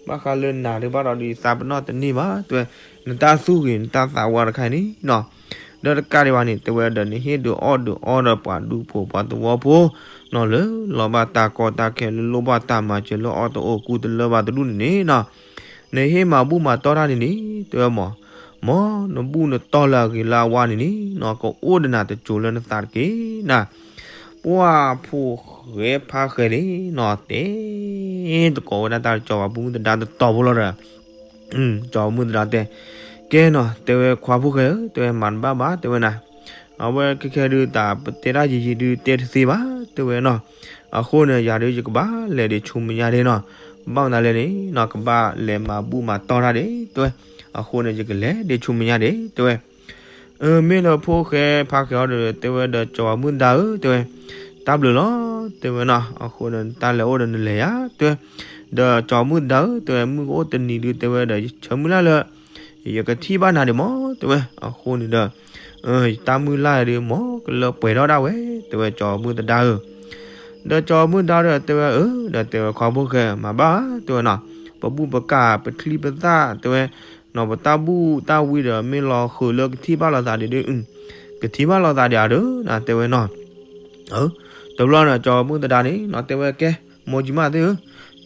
ဘၣ်ဃးလၢနၤဒုးဘၣ်ဒီးဒုးယသးပ့ၤနီၣ်တန့ၢ်ဘၣ် တဲဝဲ, နတၢ်သူၣ်ဂ့ၤနတၢ်သးဝါတခါအံၤန့ၣ်နီၤ ဒီးတကးဒံးဘၣ်န့ၣ် တဲဝဲဒီးနဟ့ၣ်ဒုးအီၣ်ဒုးအီဒီးပှၤဒူဖိပှၤသဝီဖိနီၤ လၢလီၤဘၣ်တၢ်ကီတၢ်ခဲ လၢလိၣ်ဘၣ်တၢ်မၤစၢၤ လၢအီၣ်တအိၣ်ကူတလၢဘၣ်တဒူၣ်န့ၣ်န့ၣ်နီၤ, နဟ့ၣ်မၤဘူၣ်မၤတီၢ်တၢ်န့ၣ်န့ၣ် တဲဝဲမး, မ်နဘူၣ်နတီၢ်လၢအဂ့ၤလၢအဝါန့ၣ်န့ၣ်နီၤ ကအိၣ်ဒီးနၤတစိၤလၢနသးတက့ၢ်နၤ, ပှၢ်ဖိၣ်ဃဲဖါဃဲန့ၣ်နီၤ တဲသကိးဝဲဒၣ်တၢ်လၢစီၤပၤဖိမုၣ်သဒါတတီၤဖိလီၤဒီး စီၤပၤဖိမုၣ်သဒါတဲ, ကဲနီၤ တဲဝဲခွါဖိၣ်ဃဲဧၢ တဲဝဲမၤတဘၣ်ဘၣ် တဲဝဲနၤ, အဝဲခဲခဲဒုးတၢ်ပတဲတၢ်ယံာ်ယံာ်ဒုးတဲတသ့ဘၣ် တဲဝဲနီၤ, အဃိန့ၣ် ယၤဒုးယကဘၣ်လဲၤဒံးဆူမဲာ်ညါဒ့နီၤ, ဘၣ်မနုၤလဲၣ်န့ၣ်နီၤ ကဘၣ်လဲၤမၤဘူၣ်မၤတီၢ်တၢ်ဒ့ တဲဝဲ, အဃိန့ၣ် ယကလဲၤဒံးဆူမဲာ်ညါဒ့ တဲဝဲ မ့ၢ်လၢဖိၣ်ဃဲဖါဃဲအီၤဒီး တဲဝဲဒီးစီၤပၤမုၣ်သဒါဧၢ တဲဝဲ, တၢ်ဘျုးလီၤ တဲဝဲနီၤ, အဃိန့ၣ် တၢ်လဲၤအိၣ်ဒီးနလဲၤယၤ တဲဝဲ, ဒီးစီၤပၤမုၣ်သဒါဧၢ တဲဝဲ မုၢ်ကအိၣ်တနံၤဒုး တဲဝဲဒီး ယဆၢမုၢ်လၢ်လၢ ယကထံၣ်ဘၣ်နၤဒံးမး တဲဝဲ, အဃိန့ၣ်ဒီး ယတၢ်မုၢ်လၢ်ဒုး မ်ကလၢပှဲၤထီၣ်ဒၣ်ဝဲ တဲဝဲ စီၤပၤမုၣ်သဒါဧၢ ဒီးစီၤပၤမုၣ်သဒါဒီး တဲဝဲအၢ ဒီးတဲဝဲခွါဖိၣ်ဃဲ မၤဘၣ် တဲဝဲနီၤ, ပဘူၣ်ပကၢ်ပချံပသၣ် တဲဝဲ, နီၤ ပတၢ်ဘူၣ်တၢ်ဝံဒီး မ့ၢ်လီၤဃုာ်လၢကထံၣ်ဘၣ်လိာ်သးဒံးဒုး ကထံၣ်ဘၣ်လိာ်သးဒံးဧါဒီး တဲဝဲနီၤ, တဘျီန့ၣ်စီၤပၤမုၣ်သဒါန့ၣ်နီၤ တဲဝဲကဲ, မိၢ်ကၠံမၣ်သ့ၣ်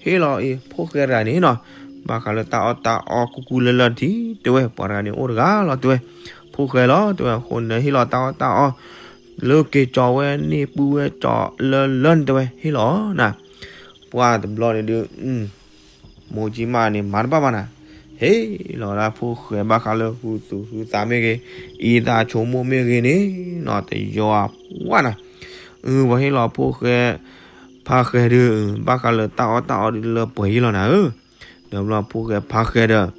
ဧၢ, ဟ့ၣ်လီၤအံၤဖိၣ်ဃဲတဂၤန့ၣ်နီၤ, ဘၣ်ဃးလၢတၢ်အီၣ်တၢ်အီကူကူလၢလၢတထံၣ် တဲဝဲ ပှၤတဂၤန့ၣ်အိၣ်တဂၤလီၤ တဲဝဲ, ဖိၣ်ဃဲလီၤ တဲဝဲ, အဃိန့ၣ် ဟ့ၣ်လီၤတၢ်အီၣ်တၢ်အီ လၢက့ၤကၠီၤဝဲန့ၢ်ပုၢ်ဝဲၢ်ကၠီၤလၢလၢန့ၣ် တဲဝဲ ဟ့ၣ်လီၤနၤ, ပှၢ်တဘျီန့ၣ်ဒုး မိၢ်ကၠံမၣ်န့ၣ် မၤတဘၣ်ဘၣ်နၤ, ဟ့ၣ်လီၤဒၣ်ဖိၣ်ဃဲဘၣ်ဃးလၢ ဟုသူၣ်ဟုသးမ့ၢ်ဂ့ၤ, အံသးဆိကမိၣ်မ့ၢ်ဂ့ၤန့ၣ်နီၤ တယီၤအပှၢ်နၤ, အဝဲဟ့ၣ်လီၤဖိၣ်ဃဲ ဖါဃဲဒုး ဘၣ်ဃးလၢတၢ်အီၣ်တၢ်အီဒုးလၢပှဲၤယံလီၤနၤဧၢ, ဒီးဘျီဖိၣ်ဃဲဖါဃဲဒီး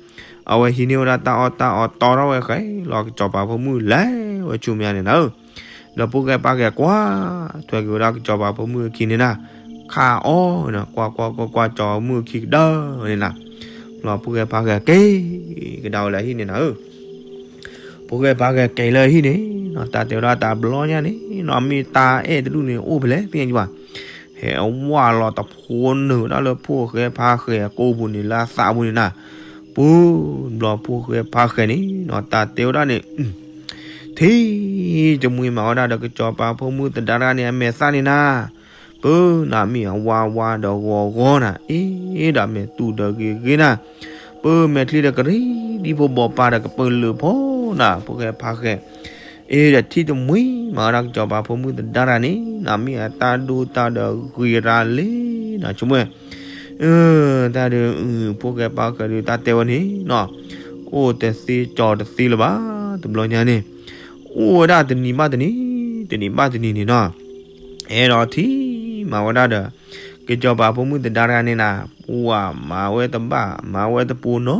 အဝဲဟံးန့ၢ်ဝဲဒၣ်တၢ်အီၣ်တၢ်အီတီထီၣ်ဝဲဃဲလီၤ ကစီၤပၤဖိမုၣ်လဲၤဝဲဆူမဲာ်ညါန့ၣ်နၤဧၢ, ဒီးဖိၣ်ဃဲဖါဃဲကွၢ်ထွဲက့ၤဝဲဒၣ်ကစီၤပၤဖိမုၣ်အခံန့ၣ်နၤ, ခးအီၣ်, ကွၢ်ကွၢ်ကွၢ်ကွၢ် ကစီၤပၤဖိမုၣ်အခံကဒါန့ၣ်နၤ, ဘျီဖိၣ်ဃဲဖါဃဲက့ၤကဒါဝဲလၢဟံၣ်န့ၣ်နၤဧၢ ဖိၣ်ဃဲဖါဃဲက့ၤလၢဟံၣ်န့ၣ်နီၤ တၢ်တဲဝဲဒၣ်တဘျီညါန့ၣ်နီၤ မ့ၢ်တၢ်အဲၣ်တဒူၣ်န့ၣ် အိၣ်ဖဲလဲၣ်သ့ၣ်ညါဘၣ်, ဟဲဝဲလီၤတဖိနုာ်ဝဲဒၣ်လၢဖိၣ်ဃဲဖါဃဲအကိာ်ပူၤန့ၣ် လၢအသးပူၤန့ၣ်နၤ, ပူၤဘျီဖိၣ်ဃဲဖါဃဲန့ၣ်နီၤ တၢ်တဲဝဲဒၣ်န့ၣ် ထံၣ်တမှံၤမၤဝဲဒၣ်ဒီးကစီၤပၤဖိမုၣ်သဒါတဂၤန့ၣ် အမဲာ်သၣ်န့ၣ်နၤ, ပၢနၤမ့ၢ်အဝါဝါဒီးဂီၤဂီၤနၤ, အ့ဒီးအမဲာ်တူၢ်ဒီးဂ့ၤဂ့ၤနၤ, ပၢမဲာ်ချံဒီးကရံၣ်ဒံဖိဘီပၢ်ဒီးကပၢလၢဖီနၤ, ဖိၣ်ဃဲဖါဃဲ, အ့ဒီးထံၣ်တမှံၤမၤဝဲဒၣ်ကစီၤပၤဖိမုၣ်သဒါတဂၤန့ၣ် နၤမ့ၢ်အတၢ်ဒိၣ်တၢ်ဒီးဂ့ၤရၤလံနၤ ဆိကမိၣ် တၢ်ဒုး ဖိၣ်ဃဲဖါဃဲဒုး တၢ်တဲဝဲန့ၣ်နီၤ, အိၣ်တသ့ကၠီၤတသ့လၢၤဘၣ် တဘျီညါန့ၣ်, အိၣ်ဝဲဒၣ်တနံၤဘၣ်တနံၤ, တနံၤဘၣ်တနံၤန့ၣ်နီၤ, အဲၣ်ဒိးထံၣ်မၤဝဲဒၣ်ဒီး ကစီၤပၤဖိမုၣ်သဒါတဂၤန့ၣ်နၤ, ပှၤမၤဝဲတဘၣ် မၤဝဲတပူၤနီ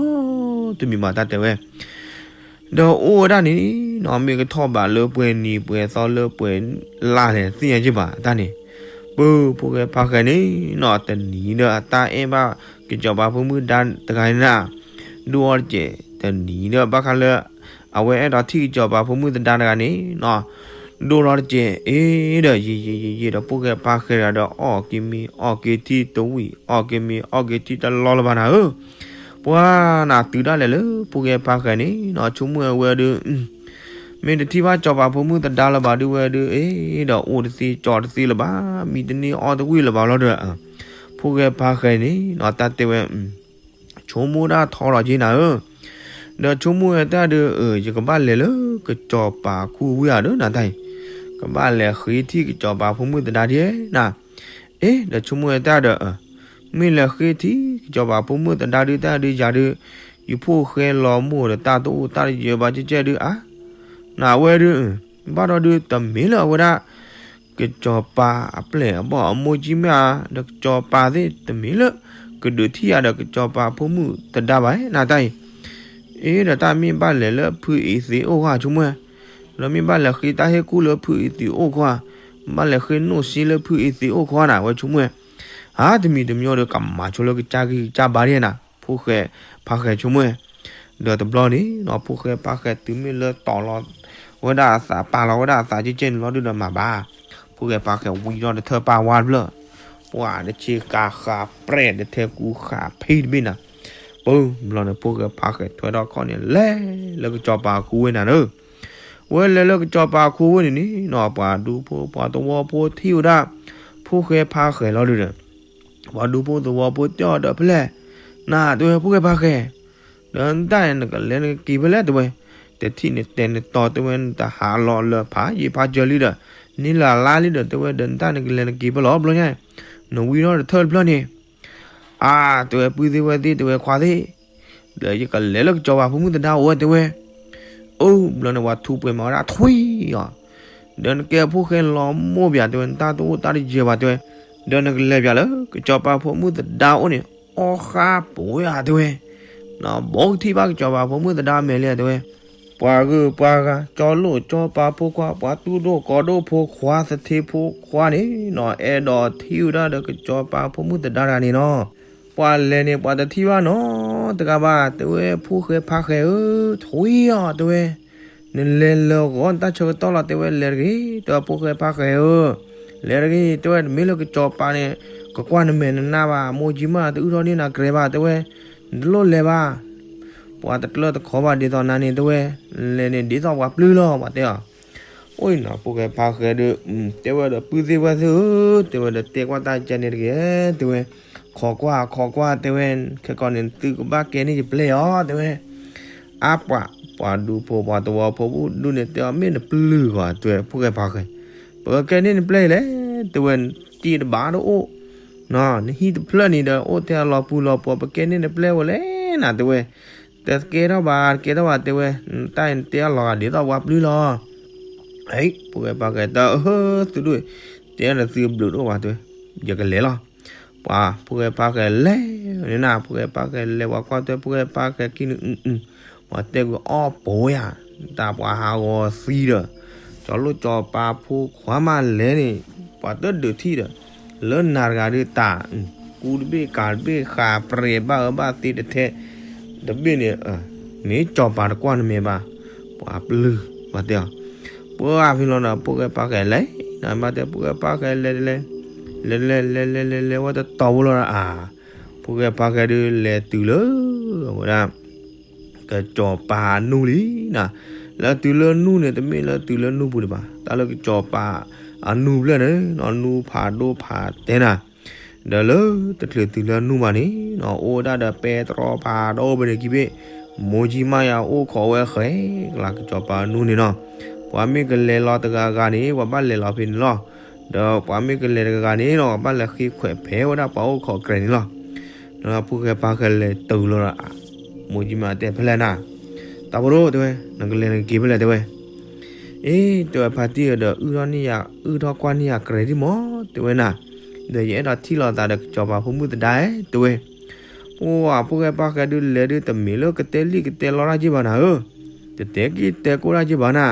တမံၤဘၣ် တၢ်တဲဝဲ ဒီးအိၣ်ဝဲဒၣ်န့ၣ်နီၤ မ့ၢ်ကထီၣ်ဘးလၢပှဲၤနံၤပှဲၤသီလၢပှဲၤလါလဲၣ်သ့ၣ်ညါက့ဘၣ်တၢ်န့ၣ်, ပၢဖိၣ်ဃဲဖါဃဲန့ၣ်နီၤ တနံၤဒီးအတၢ်အဲၣ်ဘၣ်ကစီၤပၤဖိမုၣ်သဒါတဂၤန့ၣ်နၤ, ဒိၣ်အီၤတကဲး တနံၤဒီးဘၣ်ဃးလၢ အဝဲအဲၣ်ဒိးထံၣ်ကစီၤပၤဖိမုၣ်သဒါတဂၤန့ၣ်နီၤ, ဒိၣ်ထီၣ်တကဲး အ့ဒီးယံာ်ယံာ်ယံာ်ယံာ်ဒီးဖိၣ်ဃဲဖါဃဲတဂၤဒီး အီၣ်က့ၤမ့ၤအီၣ်က့ၤထံတဝံၤ အီၣ်က့ၤမ့ၤအီၣ်က့ၤထံတလီလၢၤဘၣ်နၤဧၢ ပှၤနၤတုၤဒၣ်လဲာ်လၢဖိၣ်ဃဲဖါဃဲန့ၣ်နီၤ ဆိကမိၣ်ဝဲဒုး မ့ၢ်တထံၣ်ဘၣ်စီၤပၤဖိမုၣ်သဒါလၢၤဘၣ်ဒုးဝဲဒုး အ့ဒီးအိၣ်တသ့ကၠီၤတသ့လၢၤဘၣ် မံတန့ၢ်အီၣ်တဝံၤလၢၤဘၣ်လီၤဒီး ဖိၣ်ဃဲဖါဃဲန့ၣ်နီၤ တၢ်တဲဝဲ ဆိကမိၣ်ဒၣ်ထီထီၣ်က့နၤဧၢ, ဒီးဆိကမိၣ်ဝဲတၢ်ဒုး ယကဘၣ်လဲၤလၢကစီၤပၤခူဝံၤဧါဒီးနၤတၢ်အံၤ, ကဘၣ်လဲၤဃ့ထံၣ်ကစီၤပၤဖိမုၣ်သဒါဒ်နၤ, အ့ ဒီးဆိကမိၣ်ဝဲတၢ်ဒီး မ့ၢ်လဲၤဃ့ထံၣ်ကစီၤပၤဖိမုၣ်သဒါဒုးတၢ်ဒုးယၤဒုး ယဖိၣ်ဃဲလီၤမိၢ်ဒီးတၢ်တအိၣ်တၢ်တယၢၤဘၣ်ကဲကဲဒုးဧါ, နဝဲဒုး ဘၣ်ဒီးဒုးတမ့ၢ်လၢအဝဲဒၣ် ကစီၤပၤအပျဲၢ်အဘီၣ်အမိၢ်ကၠံမၣ်ဧါ ဒီးကစီၤပၤသ့ၣ်တမ့ၢ်လၢ ကဒုးထံၣ်ယၤဒီးကစီၤပၤဖိမုၣ်သဒါဘၣ်နၤတၢ်အံၤ, အ့ ဒီးတၢ်မ့ၢ်ဘၣ်လဲၤလၢဖုအံၤသ့အိၣ်ခီဧါဆိကမိၣ်, ဒီးမ့ၢ်ဘၣ်လဲၤဃ့တၢ်ဟ့ၣ်ကူၣ်လၢဖုအံၤသ့အိၣ်ခီဧါ, ဘၣ်လဲၤဃ့နိၣ်စ့လၢဖုအံၤသ့အိၣ်ခီဧါနၤ ဝဲဆိကမိၣ်, ဟါတမံၤတမံၤဒီးကမၤဆိလၢကစၢ်ဂံၢ်ကစၢ်ဘါဒ်နၤ, ဖိၣ်ဃဲ ဖိၣ်ဃဲဖါဃဲဆိကမိၣ်, ဒီးတဘျီန့ၣ်နီၤ ဖိၣ်ဃဲဖါဃဲတုၤမ့ၢ်လၢတီၤလီၤဝဲဒၣ်အသး ပာ်လီၤဝဲဒၣ်အသးကဲကဲန့ၣ်လီၤဒုဒီးမၤဘၣ်, ဖိၣ်ဃဲဖါဃဲဝံထီၣ်တထၢၣ်ပာ်ဝါတဖျၢၣ်, ပှၤတဆ့ကၤဃးပြဲၣ်တထဲကူဃးဖံးတဘ့ၣ်နၤ, ပဘျီန့ၣ် ဖိၣ်ဃဲဖါဃဲထွဲထီၣ်ခီၣ်န့ၣ် လဲၤလၢကစီၤပၤအခိဝ့ၢ်နၤဧၢ ဝဲလဲၤလၢကစီၤပၤအခိဝ့ၢ်န့ၣ်န့ၣ်နီၤ ပှၤဒူဖိပှၤသဝီဖိထံၣ်ဝဲဒၣ် ဖိၣ်ဃဲဖါဃဲလီၤဒုဒီး, ပှၤဒူဖိသဝီဖိတဲအီၤဒီးဖဲလဲၣ်, နၤတဲဝဲဖိၣ်ဃဲဖါဃဲ, ဒီးနတၢ်န့ၣ်နကလဲၤနကက့ၤဖဲလဲၣ်တဲဝဲ, တထံၣ်န့ၣ်တဲနတီတဲဝဲ နတဟးလီၤလၢဖးယံာ်ဖးစၢၤလံဒီး, န့ၢ်လၢ်လါလံဒီးတဲဝဲ ဒီးနတၢ်နကလဲၤနက့ၤဖဲလဲၣ်ဘျီညါ, နဝံထီၣ်တထၢၣ်တဖျၢၣ်န့ၣ် အါ တဲဝဲ ပုၢ်သ့ၣ်ဝဲၢ်သ့ၣ် တဲဝဲ ခွါသ့ၣ်, ဒီးယကလဲၤလၢကစီၤပၤဖိမုၣ်သဒါအိၣ်ဝဲတဲဝဲ, အိၣ်ဘျီန့ၣ် ပှၤထူးပှဲၤမၤဝဲဒၣ်ထွံၣ်အီၤ, ဒီးနကဲဖိၣ်ဃဲလီၤမိၢ်ပၠးတဲဝဲ နတၢ်တအိၣ်တၢ်တယၢၤဘၣ်တဲဝဲ, ဒီးနကလဲၤပၠးလၢကစီၤပၤဖိမုၣ်သဒါအိၣ်န့ၣ် အီဃါပဝဲဧါတဲဝဲ, နဘီကထံၣ်ဘၣ်ကစီၤပၤဖိမုၣ်သဒါမဲာ်လံဧါတဲဝဲ, ပှၤဂုၤပှၤဂၤ ကၠီလိာ်ကၠီပၤဖိခွါ ပှၤတူၢ်ဒိၣ်ကီဒိၣ်ဖိခွါ သထ့ဖိခွါန့ၣ်နီၤ အဲၣ်ဒိးထံၣ်ဝဲဒၣ်ဒီးကစီၤပၤဖိမုၣ်သဒါတဂၤန့ၣ်နီၤ, ပှၤလဲၤန့ၣ် ပှၤတထံၣ်ဘၣ်နီတဂၤဘၣ် တဲဝဲ ဖိၣ်ဃဲဖါဃဲဧၢ, ထွံၣ်အီၤတဲဝဲ, နလဲၤလၢာ်ဂီၤနတၢ်ဆၢကတီၢ်လီၤတဲဝဲ လဲၤတဂ့ၤ တဲဝဲ ဖိၣ်ဃဲဖါဃဲဧၢ, လဲၤတဂ့ၤ တဲဝဲ တမ့ၢ်လၢကစီၤပၤန့ၣ် ကကွၢ်နမဲာ်နနါဘၣ် မိၢ်ကၠံမး တအုၣ်ထီၣ်န့ၢ်နၤကြဲးဘၣ်တဲဝဲ, နတလိၣ်လဲၤဘၣ် ပှၤတကျၢၢ်တခီဘၣ်ဒ်သိးနၤန့ၣ်တဲဝဲ, လဲၤန့ၣ်ဒ်သိးပှၤပျုၢ်လီၤ ပှၤတဲအီၤ, အိၣ်အံၤနီၤ ဖိၣ်ဃဲဖါဃဲဒီး တဲဝဲဒီး ပုၢ်သ့ၣ်ဝဲၢ်သ့ၣ်ဧၢ, တဲဝဲဒီး တဲကွၢ်တၢ်ကဲန့ၣ်တဂ့ၤ တဲဝဲ, ခိးကွၢ်ခိးကွၢ်တဲဝဲ, ခဲကီးန့ၣ် သုကဘၣ်ကဲန့ၢ်ယပျဲၢ်အီၤတဲဝဲ, အါပှၤ ပှၤဒူဖိပှၤသဝီဖိဘူးဒူန့ၣ် တဲအီၤ မ့ၢ်နပျုၢ်ဂီၤတဲဝဲ ဖိၣ်ဃဲဖါဃဲ, ပကကဲန့ၢ်နပျဲၢ်အံၤလဲၣ် တဲဝဲ, တံၢ်တဘၣ်တအိၣ် နဟံၣ်တဖျၢၣ်န့ၣ်ဒီး အိၣ်ထဲအလီၤပူၤလီၤပှီၤ ပကဲန့ၢ်နပျဲၢ်ဝဲလဲၣ်နၤတဲဝဲ, တကဲထီၣ်ဘၣ် တကဲထီၣ်ဘၣ်တဲဝဲ, တၢ်အံၤတဲအလီၤဂာ်ဒ်သိးပှၤပျုၢ်လီၤ, ဖိၣ်ဃဲဖါဃဲတၢ်ဧၢ သုဒိၣ်, တဲဒီးသုဘျုးတအိၣ်ဘၣ်တဲဝဲ, ယကလဲၤလီၤ, ပှၤဖိၣ်ဃဲဖါဃဲလဲၤန့ၣ်နၤ ဖိၣ်ဃဲဖါဃဲလဲၤ ပှၤကွၢ်တဲဖိၣ်ဃဲဖါဃဲခံန့ၣ် ပှၤတဲကွံာ်အီၣ်ပိၤယၤ, တၢ်ပှၤဟးဂီၤသံဒီး, ကၠီလိာ်ကၠီပၤဖိခွါမးလဲၤန့ၣ်, ပှၤတဒုးထံၣ်ဒီး, လၢနၤတဂၤဒုးတၢ်, ကူတဘ့ၣ်ကၤတဘ့ၣ်ဃးပြဲးဘၣ်အၢဘၣ်သ့တထဲ, တဘ့ၣ်န့ၣ်, မ့ၢ်ကၠီပၤတကွၢ်နမဲာ်ဘၣ်, ပှၤပျုၢ်, ပှၤတဲအီၤ, ပှၤဖဲလီၤဒီး ဖိၣ်ဃဲဖါဃဲလဲၤ, နဘၣ်တဲဖိၣ်ဃဲဖါဃဲလဲၤတလဲၤ, လဲၤလဲၤလဲၤလဲၤလဲၤလဲၤဝဲတတီၤဖိလီၤဒီးအါ ဖိၣ်ဃဲဖါဃဲဒုးလဲၤတုၤလၢ, အဝဲဒၣ်, ကစီၤပၤနူၢ်လံနၤ, လဲၤတုၤလၢနူၢ်န့ၣ် တမ့ၢ်လၢတုၤလၢနူၢ်ပူၤဒံးဘၣ် တၢ်လၢကစီၤပၤ, အနူၢ်ဖျၢၣ်န့ၣ် နူၢ်ဖးဒိၣ်ဖးတဲနၤ, ဒီးလၢတချုးတုၤလၢနူၢ်ဘၣ်န့ၣ် အိၣ်ဝဲဒၣ်ဒီးပဲတြီဖးဒိၣ်ဖဲန့ၣ်ခံဘ့ၣ်, မိၢ်ကၠံမးယၤအိၣ်ခိးဝဲဃဲ, ကလၤကစီၤပၤနူၢ်န့ၣ်နီၤ, ပှၤမ့ၢ်ကလဲၤလီၤတဂၤဂၤန့ၣ် ပှၤဘၣ်လဲၤလီၤဖဲန့ၣ်လီၤ, ဒီးပှၤမ့ၢ်ကလဲၤတဂၤဂၤန့ၣ်နီၤ ပှၤဘၣ်လဲၤဃ့ခွဲးဖဲဝဲဒၣ်ပှၤအိၣ်ခိးအကြဲးန့ၣ်လီၤ, ဒီးဖိၣ်ဃဲဖါဃဲလဲၤတုၤလီၤဒီး, မိၢ်ကၠံမးတဲဖဲလဲၣ်နၤ, တၢ်ဖိဒိၣ်တဲဝဲ, နကလဲၤနကက့ၤဖဲလဲၣ်တဲဝဲ, အ့ တဲဝဲဖါတံၢ်ဧၢဒီး အုၣ်ထီၣ်န့ၢ်ယၤ အုၣ်ထီၣ်ကွၢ်န့ၢ်ယၤကြဲးဒံးမး တဲဝဲနၤ, ဒီးယအဲၣ်ဒိးထံၣ်လိာ်သးဒီးကစီၤပၤဖိမုၣ်သဒါတဲဝဲ, ပှၤဖိၣ်ဃဲဖါဃဲဒုးလဲၤဒုးတမ့ၢ်လၢကတဲလံၣ်ကတဲလီတၢ်က့ၢ်ဘၣ်နၤဧၢ, တတဲက့ၢ်တဲကိၢ်တၢ်က့ၢ်ဘၣ်နၤ,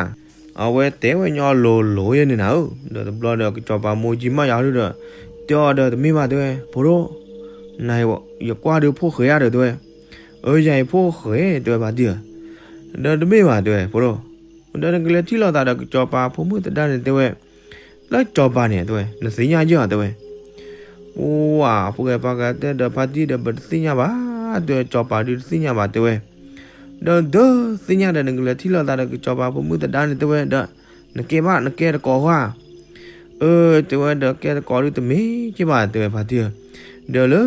အဝဲတဲဝဲညီလိၤလိၤယဲန့ၣ်နၤဧၢ, ဒီးတဘျီဒီးကစီၤပၤမိၢ်ကၠံမးယၤဒုဒီး, တဲအီၤဒီးတမ့ၢ်ဘၣ်တဲဝဲ ဖိဒိၣ်, နၤ ယကွၢ်ဒုးဖိၣ်ဃဲဧါဒီးတဲဝဲ, အၢ ယၤအံၤဖိၣ်ဃဲတဲဝဲဖါတံၢ်ဧၢ, ဒီးတမ့ၢ်ဘၣ်တဲဝဲဖိဒိၣ်, ဒီးနကလဲၤထံၣ်လိာ်သးဒီးကစီၤပၤဖိမုၣ်သဒါန့ၣ်တဲဝဲ, လၢကစီၤပၤန့ၣ်တဲဝဲ နသ့ၣ်ညါယဲၢ်ဧါတဲဝဲ, ပှၤဖိၣ်ဃဲဖါဃဲတဲဒီးဖါတံၢ်ဒီး ပတသ့ၣ်ညါဘၣ်, တဲဝဲကစီၤပၤဒုးတသ့ၣ်ညါဘၣ်တဲဝဲ, ဒီးဒုးသ့ၣ်ညါဒီးနကလဲၤထံၣ်လိာ်သးဒီးကစီၤပၤဖိမုၣ်သဒါန့ၣ်တဲဝဲဒီး, နကဲဘၣ်နကဲတကိးဧါ, အၢ တဲဝဲဒီးကဲတကိးဒုးတမ့ၢ်က့ၢ်ဘၣ်တဲဝဲဖါတံၢ်ဧၢ, ဒီးလၢ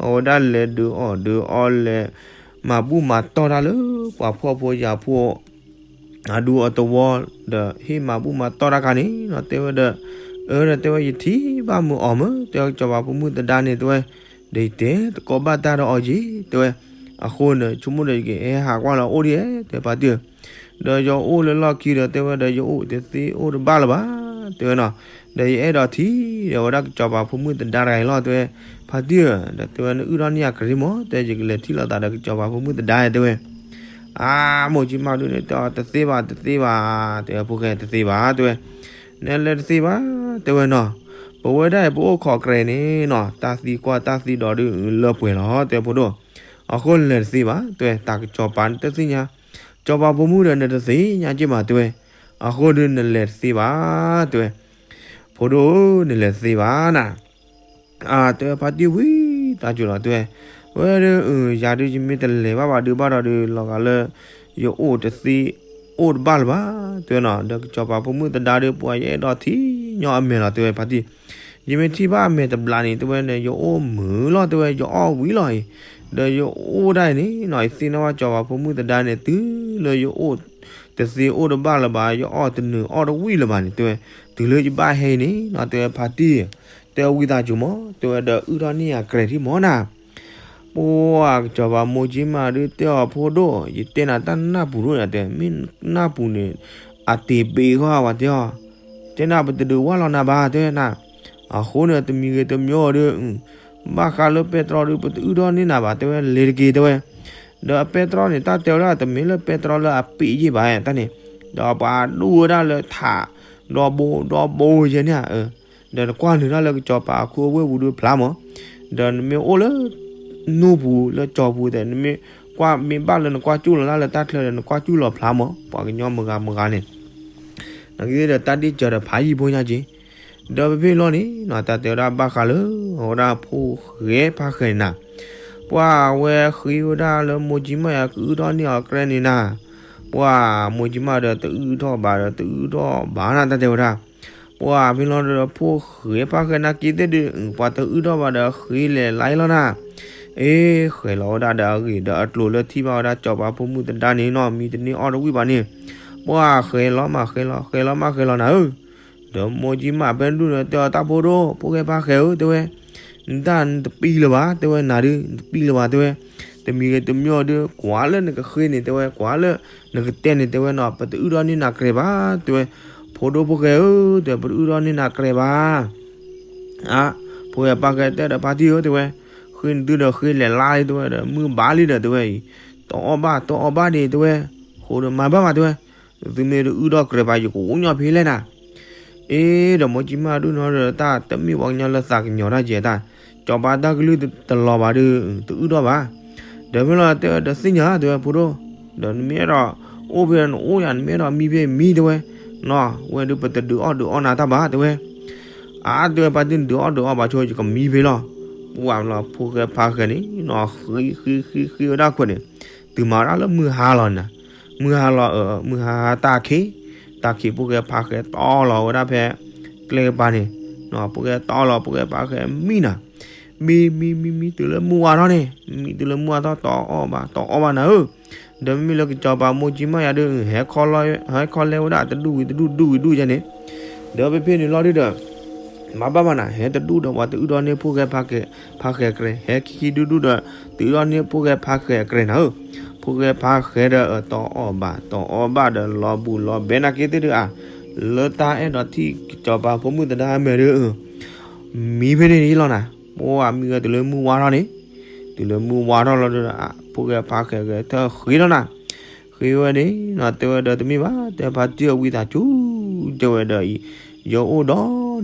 အဝဲဒၣ်လဲၤဒုးအီၣ်ဒုးအီလဲၤ, မၤဘူၣ်မၤတီၢ်တၢ်လၢပှၤဖှီၣ်ဖိယာ်ဖိ အဒူအသဝီ, ဒီးဟ့ၣ်မၤဘူၣ်မၤတီၢ်တၢ်ခါန့ၣ်နီၤ တဲဝဲဒီး, အၢ ဒီးတဲဝဲယထံၣ်ဘၣ်မုာ်အီၤမး တဲဝဲကစီၤပၤဖိမုၣ်သဒါန့ၣ်တဲဝဲ, ဒီးယတဲသကိးဘၣ်တၢ်ဒီးအီၤက့ၤ တဲဝဲ, အဃိန့ၣ် ဆိကမိၣ်ဒီးယကဟဲဟးကွၢ်လီၤအိၣ်ဒံးဧါ တဲဝဲဖါတံၢ်ဧၢ, ဒီးယအိၣ်လၢလီၢ်ခံဒီးတဲဝဲဒီးယအိၣ်တသ့အိၣ်တဘၣ်လၢၤဘၣ်, တဲဝဲနီၤ, ဒီးယအဲၣ်ဒိးထံၣ်ဒီးဝဲဒၣ်ကစီၤပၤဖိမုၣ်သဒါတဂၤအံၤလီၤ တဲဝဲ, ဖါတံၢ်ဧၢ ဒီးတဲဝဲနအုၣ်ထီၣ်န့ၢ်ယၤကြဲးဒံးမး တဲယကလဲၤထံၣ်လိာ်သးဒီးကစီၤပၤဖိမုၣ်သဒါတဲဝဲ အါ မိၢ်ကၠံမးဒုန့ၣ် တဲအီၤတသ့ဘၣ်တသ့ဘၣ်, တဲဝဲဖိၣ်ဃဲတသ့ဘၣ် တဲဝဲ, နဲလဲၤတသ့ဘၣ် တဲဝဲနီၤ, ပဝဲဒၣ်အံၤပအိၣ်ခိးကြဲးန့ၣ်နီၤ တၢ်သံကွၢ်တၢ်သံဒိးဒုးလၢပှဲၤလီၤ တဲဝဲဖိဒိၣ်, အဃိနလဲၤတသ့ဘၣ် တဲဝဲ, တၢ်ကစီၤပၤနတသ့ၣ်ညါ, စီၤပၤဖိမုၣ်ဒီးနတသ့ၣ်ညါက့ဘၣ် တဲဝဲ, အဃိဒီးနလဲၤတသ့ဘၣ် တဲဝဲ, ဖိဒိၣ်ဧၢ နလဲၤတသ့ဘၣ်နၤ အတဲဝဲဖါတံၢ်ဝံသးစူၤလီၤ တဲဝဲ, ဝဲဒၣ် ယၤဒုးယမ့ၢ်တလဲၤဘၣ်ဘၣ်ဒုးဘၣ်ဒီးဒုး လီၤဂာ်လၢ ယအိၣ်တသ့အိၣ်တဘၣ်လၢၤဘၣ် တဲဝဲနီၤ, ဒီးကစီၤပၤဖိမုၣ်သဒါဒီး ပှၤယအဲၣ်ဒိးထံၣ်ညီအမဲာ်လီၤ တဲဝဲဖါတံၢ်, ယမ့ၢ်ထံၣ်ဘၣ်အမဲာ်တဘျီန့ၣ် တဲဝဲန့ၣ် ယအိၣ်မုာ်လီၤ တဲဝဲ ယအီၣ်ဝံၤလီၤအံၤ, ဒီးယအိၣ်ဒၣ်အံၤန့ၣ်နီၤ ယသ့ၣ်နီၣ်ဘၣ်ကစီၤပၤဖိမုၣ်သဒါန့ၣ် တုၤလၢယအိၣ်တသ့အိၣ်တဘၣ်လၢၤဘၣ် ယအီၣ်တနုာ်အီၣ်တဝံၣ်လၢၤဘၣ်န့ၣ် တဲဝဲ, တုၤလၢယဘၣ်ဟဲအံၤန့ၣ်နီၤ တဲဝဲဖါတံၢ်, တဲဝံသးစူၤမး တဲဝဲဒီးအုၣ်ထီၣ်န့ၢ်ယၤကြဲးထံၣ်မးနၤ ပှၤကစီၤပၤမိၢ်ကၠံမးဒုးတဲအီၤဖိဒိၣ် ယတဲနၤတၢ်နၢ်ပူၤဒိၣ်န့ၣ်တဲ မ့ၢ်နၢ်ပူၤန့ၣ် အတ့ၤဘ့ဃီဝဲတဲအီၤ, တဲနၤပတဒုးဝၢ်လီၤနၤဘၣ် တဲဝဲနၤ, အဃိန့ၣ်တမံၤဂ့ၤတမံၤအီၤဒုး ဘၣ်ဃးလၢပဲတြီဒုး ပတအုၣ်ထီၣ်န့ၢ်နၤဘၣ် တဲဝဲလဲၤတက့ၤ တဲဝဲ, ဒီးအပဲတြီန့ၣ် တၢ်တဲဝဲဒၣ်တမ့ၢ်လၢပဲတြီလၢအပ့ၤယ့ၢ်ဘၣ်တၢ်န့ၣ်, ဒီးပှၤဒူၣ်ဝဲဒၣ်လၢထး ဒီဘိဒီဘိယဲန့ၣ် ဒီးနကွၢ်နုာ်တၢ်လၢကစီၤပၤအခူအဝ့ၢ်ပူၤဒုးဖျါမး, ဒီးနမ့ၢ်အိၣ်လၢ နိၣ်ပူၤလၢကၠီပူၤသ့ၣ် နမ့ၢ်ကွၢ်မ့ၢ်ဘၣ်လၢနကွၢ်ကၠူၣ်လီၤတၢ်လၢတၢ်ချၢဒီး နကွၢ်ကၠူၣ်လီၤဖျါမး ပှၤကညီမုၢ်ဂၤမုၢ်ဂၤန့ၣ် နကသ့ၣ်ဒီးတၢ်ဒ့ၣ်စၢၤဒီးဖးယံာ်ဖိညါက့ၤ, ဒီးဖဲဖဲလီၤန့ၣ်နီၤ တၢ်တဲဝဲဒၣ်ဘၣ်ဃးလၢ အဝဲဒၣ်ဖိၣ်ဃဲဖါဃဲန့ၣ်နၤ, ပှၤဝဲဃ့ဝဲဒၣ်လၢမိၢ်ကၠံမးယၤကအုၣ်ထီၣ်န့ၢ်အီၤကြဲးန့ၣ်နၤ, ပှၤမိၢ်ကၠံမးဒီးတအုၣ်ထီၣ်ဘၣ်ဒီးတအုၣ်ထီၣ်ဘၣ်နၤ တၢ်တဲဝဲဒၣ်, ပှၤဖဲလီၤဒီးဖိၣ်ဃဲဖါဃဲန့ၣ်က့ၤသ့ၣ်ဒုး ပှၤတအုၣ်ထီၣ်ဘၣ်ဒီးဃ့လဲၤလါလီၤနၤ, အ့ ဃဲၤလီၤဝဲဒၣ်ဒီးအဂ့ၢ်ဒီးအကျိၤလၢထံၣ်ဘၣ်ဝဲဒၣ်စီၤပၤဖိမုၣ်သဒါန့ၣ်နီၤ မံတန့ၢ်အီၣ်တဝံၣ်ဘၣ်န့ၣ်, ပှၤဃဲၤလီၤမးဃဲၤလီၤ ဃဲၤလီၤမးဃဲၤလီၤနၤဧၢ, ဒီးမိၢ်ကၠံမးဖဲဒုးဒီးတဲအီၤတၢ်ဖိဒိၣ် ဖိၣ်ဃဲဖါဃဲဧၢ တဲဝဲ, နတၢ်နတပံၤလၢၤဘၣ် တဲဝဲနၤဒုး နတပံၤလၢၤဘၣ် တဲဝဲ, တမံၤဂ့ၤတမံၤအီၤဒုး ကွၢ်လၢနကဃ့န့ၣ် တဲဝဲ ကွၢ်လၢနကတဲန့ၣ် တဲဝဲနီၤ ပတအုၣ်ထီၣ်န့ၢ်နၤကြဲးဘၣ် တဲဝဲ, ဖိဒိၣ်ဖိၣ်ဃဲဧၢ တဲဝဲ ပတအုၣ်ထီၣ်န့ၢ်နၤကြဲးဘၣ် အါ, ဖိၣ်ဃဲဖါဃဲတဲဒီးဖါတံၢ်ဧၢ တဲဝဲ, ဃ့နသုဒီးဃ့လဲၤလါလံ တဲဝဲဒီး မုၢ်ဘၣ်လံဒီး တဲဝဲအံၤ, တအီၣ်ဘၣ်တအီၣ်ဘၣ်ဒံး တဲဝဲ, ဃိဒီးမၤဘၣ်ဘၣ် တဲဝဲ, သုမ့ၢ်တအုၣ်ထီၣ်ကြဲးဘၣ် ယကအိၣ်ညီဖဲလဲၣ်နၤ, အ့ ဒီးမိၢ်ကၠံမးဒုးနီၤဒီး တၢ်တမ့ၢ်ပှၤကညီလၢသးကညီၤတၢ်ကဲတၢ်, စီၤပၤတၢ်ကလုၢ်တလီၤဘၣ်ဒီး တအုၣ်ထီၣ်ဘၣ် ဒီးဖဲလီၤတဲဒီးသ့ၣ်ညါ တဲဝဲဖိဒိၣ်, ဒီးနမ့ၢ်အဲၣ်ဒိးအိၣ်ဖဲနအိၣ်ယၤ နမ့ၢ်အဲၣ်ဒိးမံဖဲမံ တဲဝဲ, နီၤ ဝဲဒုးပတဒုးအီၣ်ဒုးအီနၤတၢ်ဘၣ် တဲဝဲ, အါ တဲဝဲ ပှၤတဒုးအီၣ်ဒုးအီဘၣ်ဆိ ယကမံဖဲလီၤ, ပှၤလီၤဖိၣ်ဃဲဖါဃဲန့ၣ်နီၤ ဃ့ဃ့ဃ့ဃ့ဝဲဒၣ်ခွဲးန့ၣ်, တုၤမၤဒၣ်လၢမုၢ်ဟါလီၤနၤ, မုၢ်ဟါလီၤ မုၢ်ဟါဟါတၢ်ခံး, တၢ်ခံးဖိၣ်ဃဲဖါဃဲတီလီၤဝဲဒၣ်ဖဲ ကျဲကပၤန့ၣ်, ဖိၣ်ဃဲတီလီၤ ဖိၣ်ဃဲဖါဃဲမံနၤ, မံမံမံမံ တုၤလၢမုၢ်ဝါထီၣ်န့ၣ်, မံတုၤလၢမုၢ်ဝါထီၣ် တီအီၣ်ဘၣ် တီအီၣ်ဘၣ်နၤဧၢ, ဒီးမ့မ့ၢ်လၢကစီၤပၤမိၢ်ကၠံမးယၤဒုး ဟဲခီလဲဝဲဒၣ်တဒူၣ်ဝံၤတဒူၣ် တဒူၣ်ဝံၤတဒူၣ်ယဲန့ၣ်, ဒီးဖဲဖဲန့ၣ်လီၤဒုးဒီး မၤဘၣ်ဘၣ်နၤ ဟဲတဒူၣ်ဒီးပှၤတအုၣ်ထီၣ်န့ၢ်ဖိၣ်ဃဲဖါဃဲ, ဖါဃဲအကြဲး ဟဲခံခံဒူၣ်ဒူၣ်ဒီး တအုၣ်ထီၣ်န့ၢ်ဖိၣ်ဃဲဖါဃဲအကြဲးနၤဧၢ, ဖိၣ်ဃဲဖါဃဲဒီးတီအီၣ်ဘၣ် တီအီၣ်ဘၣ်ဒီးလီၤဘူၣ်လီၤဘဲနၤက့သ့ၣ်ဒုးအါ, လၢတၢ်အဲၣ်ဒိးထံၣ်ကစီၤပၤဖိမုၣ်သဒါအမဲာ်ဒုး မံဖဲန့ၣ်လီၤနၤ, ပှၤမံဝဲတုၤလၢမုၢ်ဝါထီၣ်န့ၣ်, တုၤလၢမုၢ်ဝါထီၣ်လီၤဒီး ဖိၣ်ဃဲဖါဃဲဂဲၤထၢၣ်ဃ့လီၤနၤ, ဃ့ဝဲန့ၣ်နီၤ တဲဝဲဒီးတမ့ၢ်ဘၣ် တဲဖါတံၢ်အဝံသးစူၤ တဲဝဲဒီးအံၤ, ယအိၣ်ဒ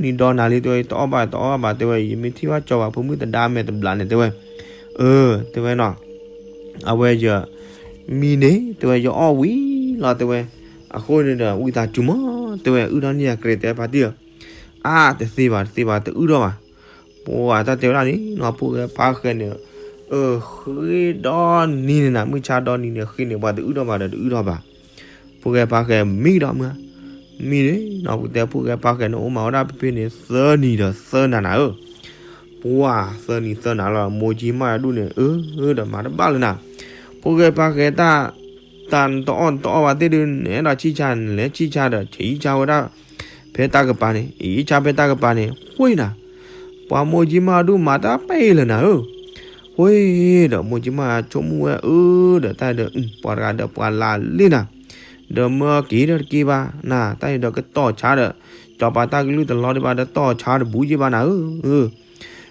ီနံၤဒီနၤလံ တဲဝဲ တအီၣ်ဘၣ်တအီၣ်ဘၣ် တဲဝဲ ယမ့ၢ်ထံၣ်ဘၣ်စီၤပၤဖိမုၣ်သဒါမဲာ်တဘျီန့ၣ် တဲဝဲ, အၢ တဲဝဲနီၤ အဝဲယ မံန့ၣ် တဲဝဲ ယအီၣ်ဝံၤလီၤ တဲဝဲ, အဃိန့ၣ်ဒီးဝံသးစူၤမး တဲဝဲ အုၣ်ထီၣ်န့ၢ်ယၤကြဲး တဲဖါတံၢ်ဧၢ, အါ တသ့ဘၣ် တသ့ဘၣ် တအုၣ်ထီၣ်ဘၣ်, ပှၤတၢ်တဲဝဲဒၣ်န့ၣ်နီၤ ဖိၣ်ဃဲဖါဃဲန့ၣ်, အၢ ဃ့ဒီနံၤန့ၣ်နၤ မုၢ်ဆါဒီနံၤန့ၣ် ဃ့န့ၣ် ပှၤတအုၣ်ထီၣ်ဘၣ်ဒီးတအုၣ်ထီၣ်ဘၣ်, ဖိၣ်ဃဲဖါဃဲမံဒီးမုၢ်, မံန့ၣ်နီၤ ပတဲဖိၣ်ဃဲဖါဃဲန့ၣ် အိၣ်မးဝဲဒၣ်ဖဲဖဲန့ၣ် သၢနံၤဒီးသၢနၤနၤဧၢ, ပှၤသၢနံၤသၢနၤလီၤ မိၢ်ကၠံမးယၤဒူၣ်န့ၣ် အၢ ဒီးမၤတဘၣ်လၢၤနၤ, ဖိၣ်ဃဲဖါဃဲတၢ် တၢ်နတအီၣ်နတအီၣ်ဘၣ်သ့ၣ်ဒုး နအဲၣ်ဒိးဆံၣ်ဆါ နလဲၤဆံၣ်ဆါဒီး ဆံၣ်ဆါဝဲဒၣ် ဖဲတၢ်ကပၤန့ၣ် အံၤဆါဖဲတၢ်ကပၤန့ၣ် ဃ့နၤ, ပှၤမိၢ်ကၠံမါဒူၣ်မၤတၢ်ပဲာ်လၢနၤဧၢ, ဃ့ဒီးမိၢ်ကၠံမါဆိကမိၣ်ဝဲအၢ ဒီးတၢ်ဒီး ပှၤတဂၤဒီးပှၤလၢလ့နၤ, ဒီးမၢက့ၤဒီးတက့ၤဘၣ်နၤ တၢ်အံၤဒီးကတီၢ်ဆါဒီး စီၤပၤတၢ်ကလုၢ်တလီၤဒံးဘၣ်ဒီးတီၢ်ဆါတဘူးက့ၤဘၣ်နၤဧၢ,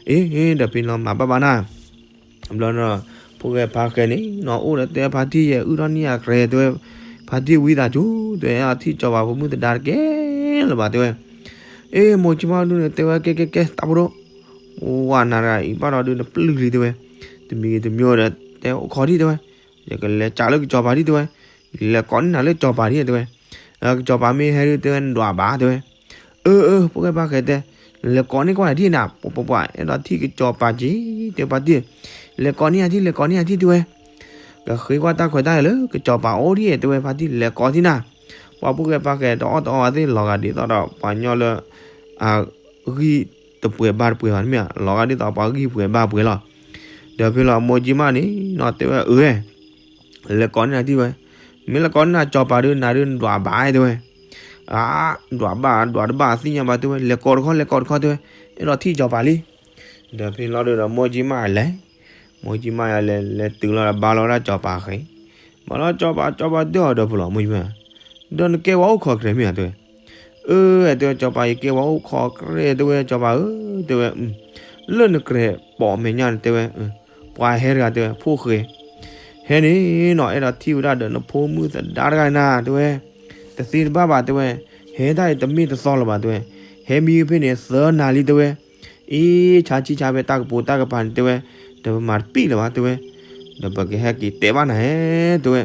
အ့ ဒီးဖဲလီၤမၤဘၣ်ဘၣ်နၤ ဘျီဒီး ဖိၣ်ဃဲဖါဃဲန့ၣ် နီၢ်အိၣ်ဒီးတဲဖါတံၢ်ယဲ အုၣ်ထီၣ်န့ၢ်ယၤကြဲးတဲဝဲ, ဖါတံၢ်ဝံသးစူၤ တဲဝဲ အထံၣ်စီၤပၤဖိမုၣ်သဒါတကဲလၢၤဘၣ်တဲဝဲ, အ့ မိၢ်ကၠံမါဒူၣ်န့ၣ် တဲဝဲကဲကဲကဲ တၢ်ဖိဒိၣ်, ဝဲနၤတဂၤအံၤဘၣ်ဒီးဒုးနပျုၢ်လံတဲဝဲ, တမံၤဂ့ၤတမံၤဒီး တဲအိၣ်ခိးဒံးတဲဝဲ, ယကလဲၤစးလၢကစီၤပၤဒံးတဲဝဲ, လဲၤကိးန့ၢ်နၤလၢကစီၤပၤဒံးတဲဝဲ, ကစီၤပၤမ့ၢ်ဟဲဒုးတဲဝဲ နဒွးဘၣ်တဲဝဲ, အၢ အၢ ဖိၣ်ဃဲပၢ်ဃဲတဲ, လဲၤကိးန့ၢ်ကွၢ်ဒံးနၤ ပှၤပှၤပှၤ အဲၣ်ဒိးထံၣ်ကစီၤပၤက့ၤတဲဝဲဖါတံၢ်, လဲၤကိးန့ၢ်ယၤဒံး လဲၤကိးန့ၢ်ယၤဒံးတဲဝဲ, ကဃ့ကွၢ်တၢ်ခွဲးတၢ်ယာ်လၢကစီၤပၤအိၣ်ဒံးတဲဝဲဖါတံၢ် လဲၤကိးဒံးနၤ, ပှၤဖိၣ်ဃဲပၢ်ဃဲတအီၣ်တအီဘၣ်သ့ၣ် လီၤဂာ်ဒ်သိးဒီးပှၤညီလၢ အဂံၢ်တပှဲၤဘၣ်တပှဲၤဘၣ်တမ့ၢ်ဧါ, လီၤဂာ်ဒ်သိးပှၤဂံၢ်ပှဲၤဘၣ်ပှဲၤလီၤ. ဒီးဖဲလီၤအမိၢ်ကၠံမၣ်န့ၣ်နီၤ တဲဝဲအၢ လဲၤကိးန့ၢ်နၤဒံးဝဲ, မ့ၢ်လဲၤကိးန့ၢ်နၤကစီၤပၤဒီး နၤဒုးနဒွးဘၣ်တဲဝဲ, အါ ဒွးဘၣ်ဒွးတဘၣ်သ့ၣ်ညါဘၣ်တဲဝဲ, လဲၤကိးတခီ လဲၤကိးတခီတဲဝဲ, အဲၣ်ဒိးထံၣ်ကစီၤပၤလံ. ဒီးဖဲလီၤဒုးဒီးမိၢ်ကၠံမၣ်လဲၤ, မိၢ်ကၠံမၣ်ယၤလဲၤ လဲၤတုၤလီၤဒီးဘါလီၤဝဲဒၣ်ကစီၤပၤဃဲ, ဘါလီၤကစီၤပၤ ကစီၤပၤတဲအီၤဒီးဖဲလီၤမိၢ်ကၠံမၣ်, ဒီးနကဲဝဲအိၣ်ခိးကြဲးမ့ၢ်ဧါတဲဝဲ, အၢ တဲဝဲကစီၤပၤ ယကဲဝဲအိၣ်ခိးကြဲးတဲဝဲကစီၤပၤဧၢ တဲဝဲ, လၢနကြဲးပိာ်မဲာ်ညါန့ၣ်တဲဝဲ, ပှၤဟဲတဂၤတဲဝဲ ဖိၣ်ဃဲ ဟဲန့ၣ်နီၤ အဲၣ်ဒိးထံၣ်ဝဲဒၣ်ဒီးနဖိမုၣ်သဒါတဂၤနၤတဲဝဲ, တသ့တဘၣ်ဘၣ်တဲဝဲ, ဟဲတၢ်အံၤတမ့ၢ်တသီလၢၤဘၣ်တဲဝဲ, ဟဲမံဖဲန့ၣ်သၢနၤလံတဲဝဲ, အ့ ဆါဆံဆါဖဲတၢ်ကပိာ်တၢ်ကပၤန့ၣ်တဲဝဲ, ဒီးပမၤတပံၣ်လၢၤဘၣ်တဲဝဲ, ဒီးပကဟဲက့ၤတဲဘၣ်နၤဟဲတဲဝဲ,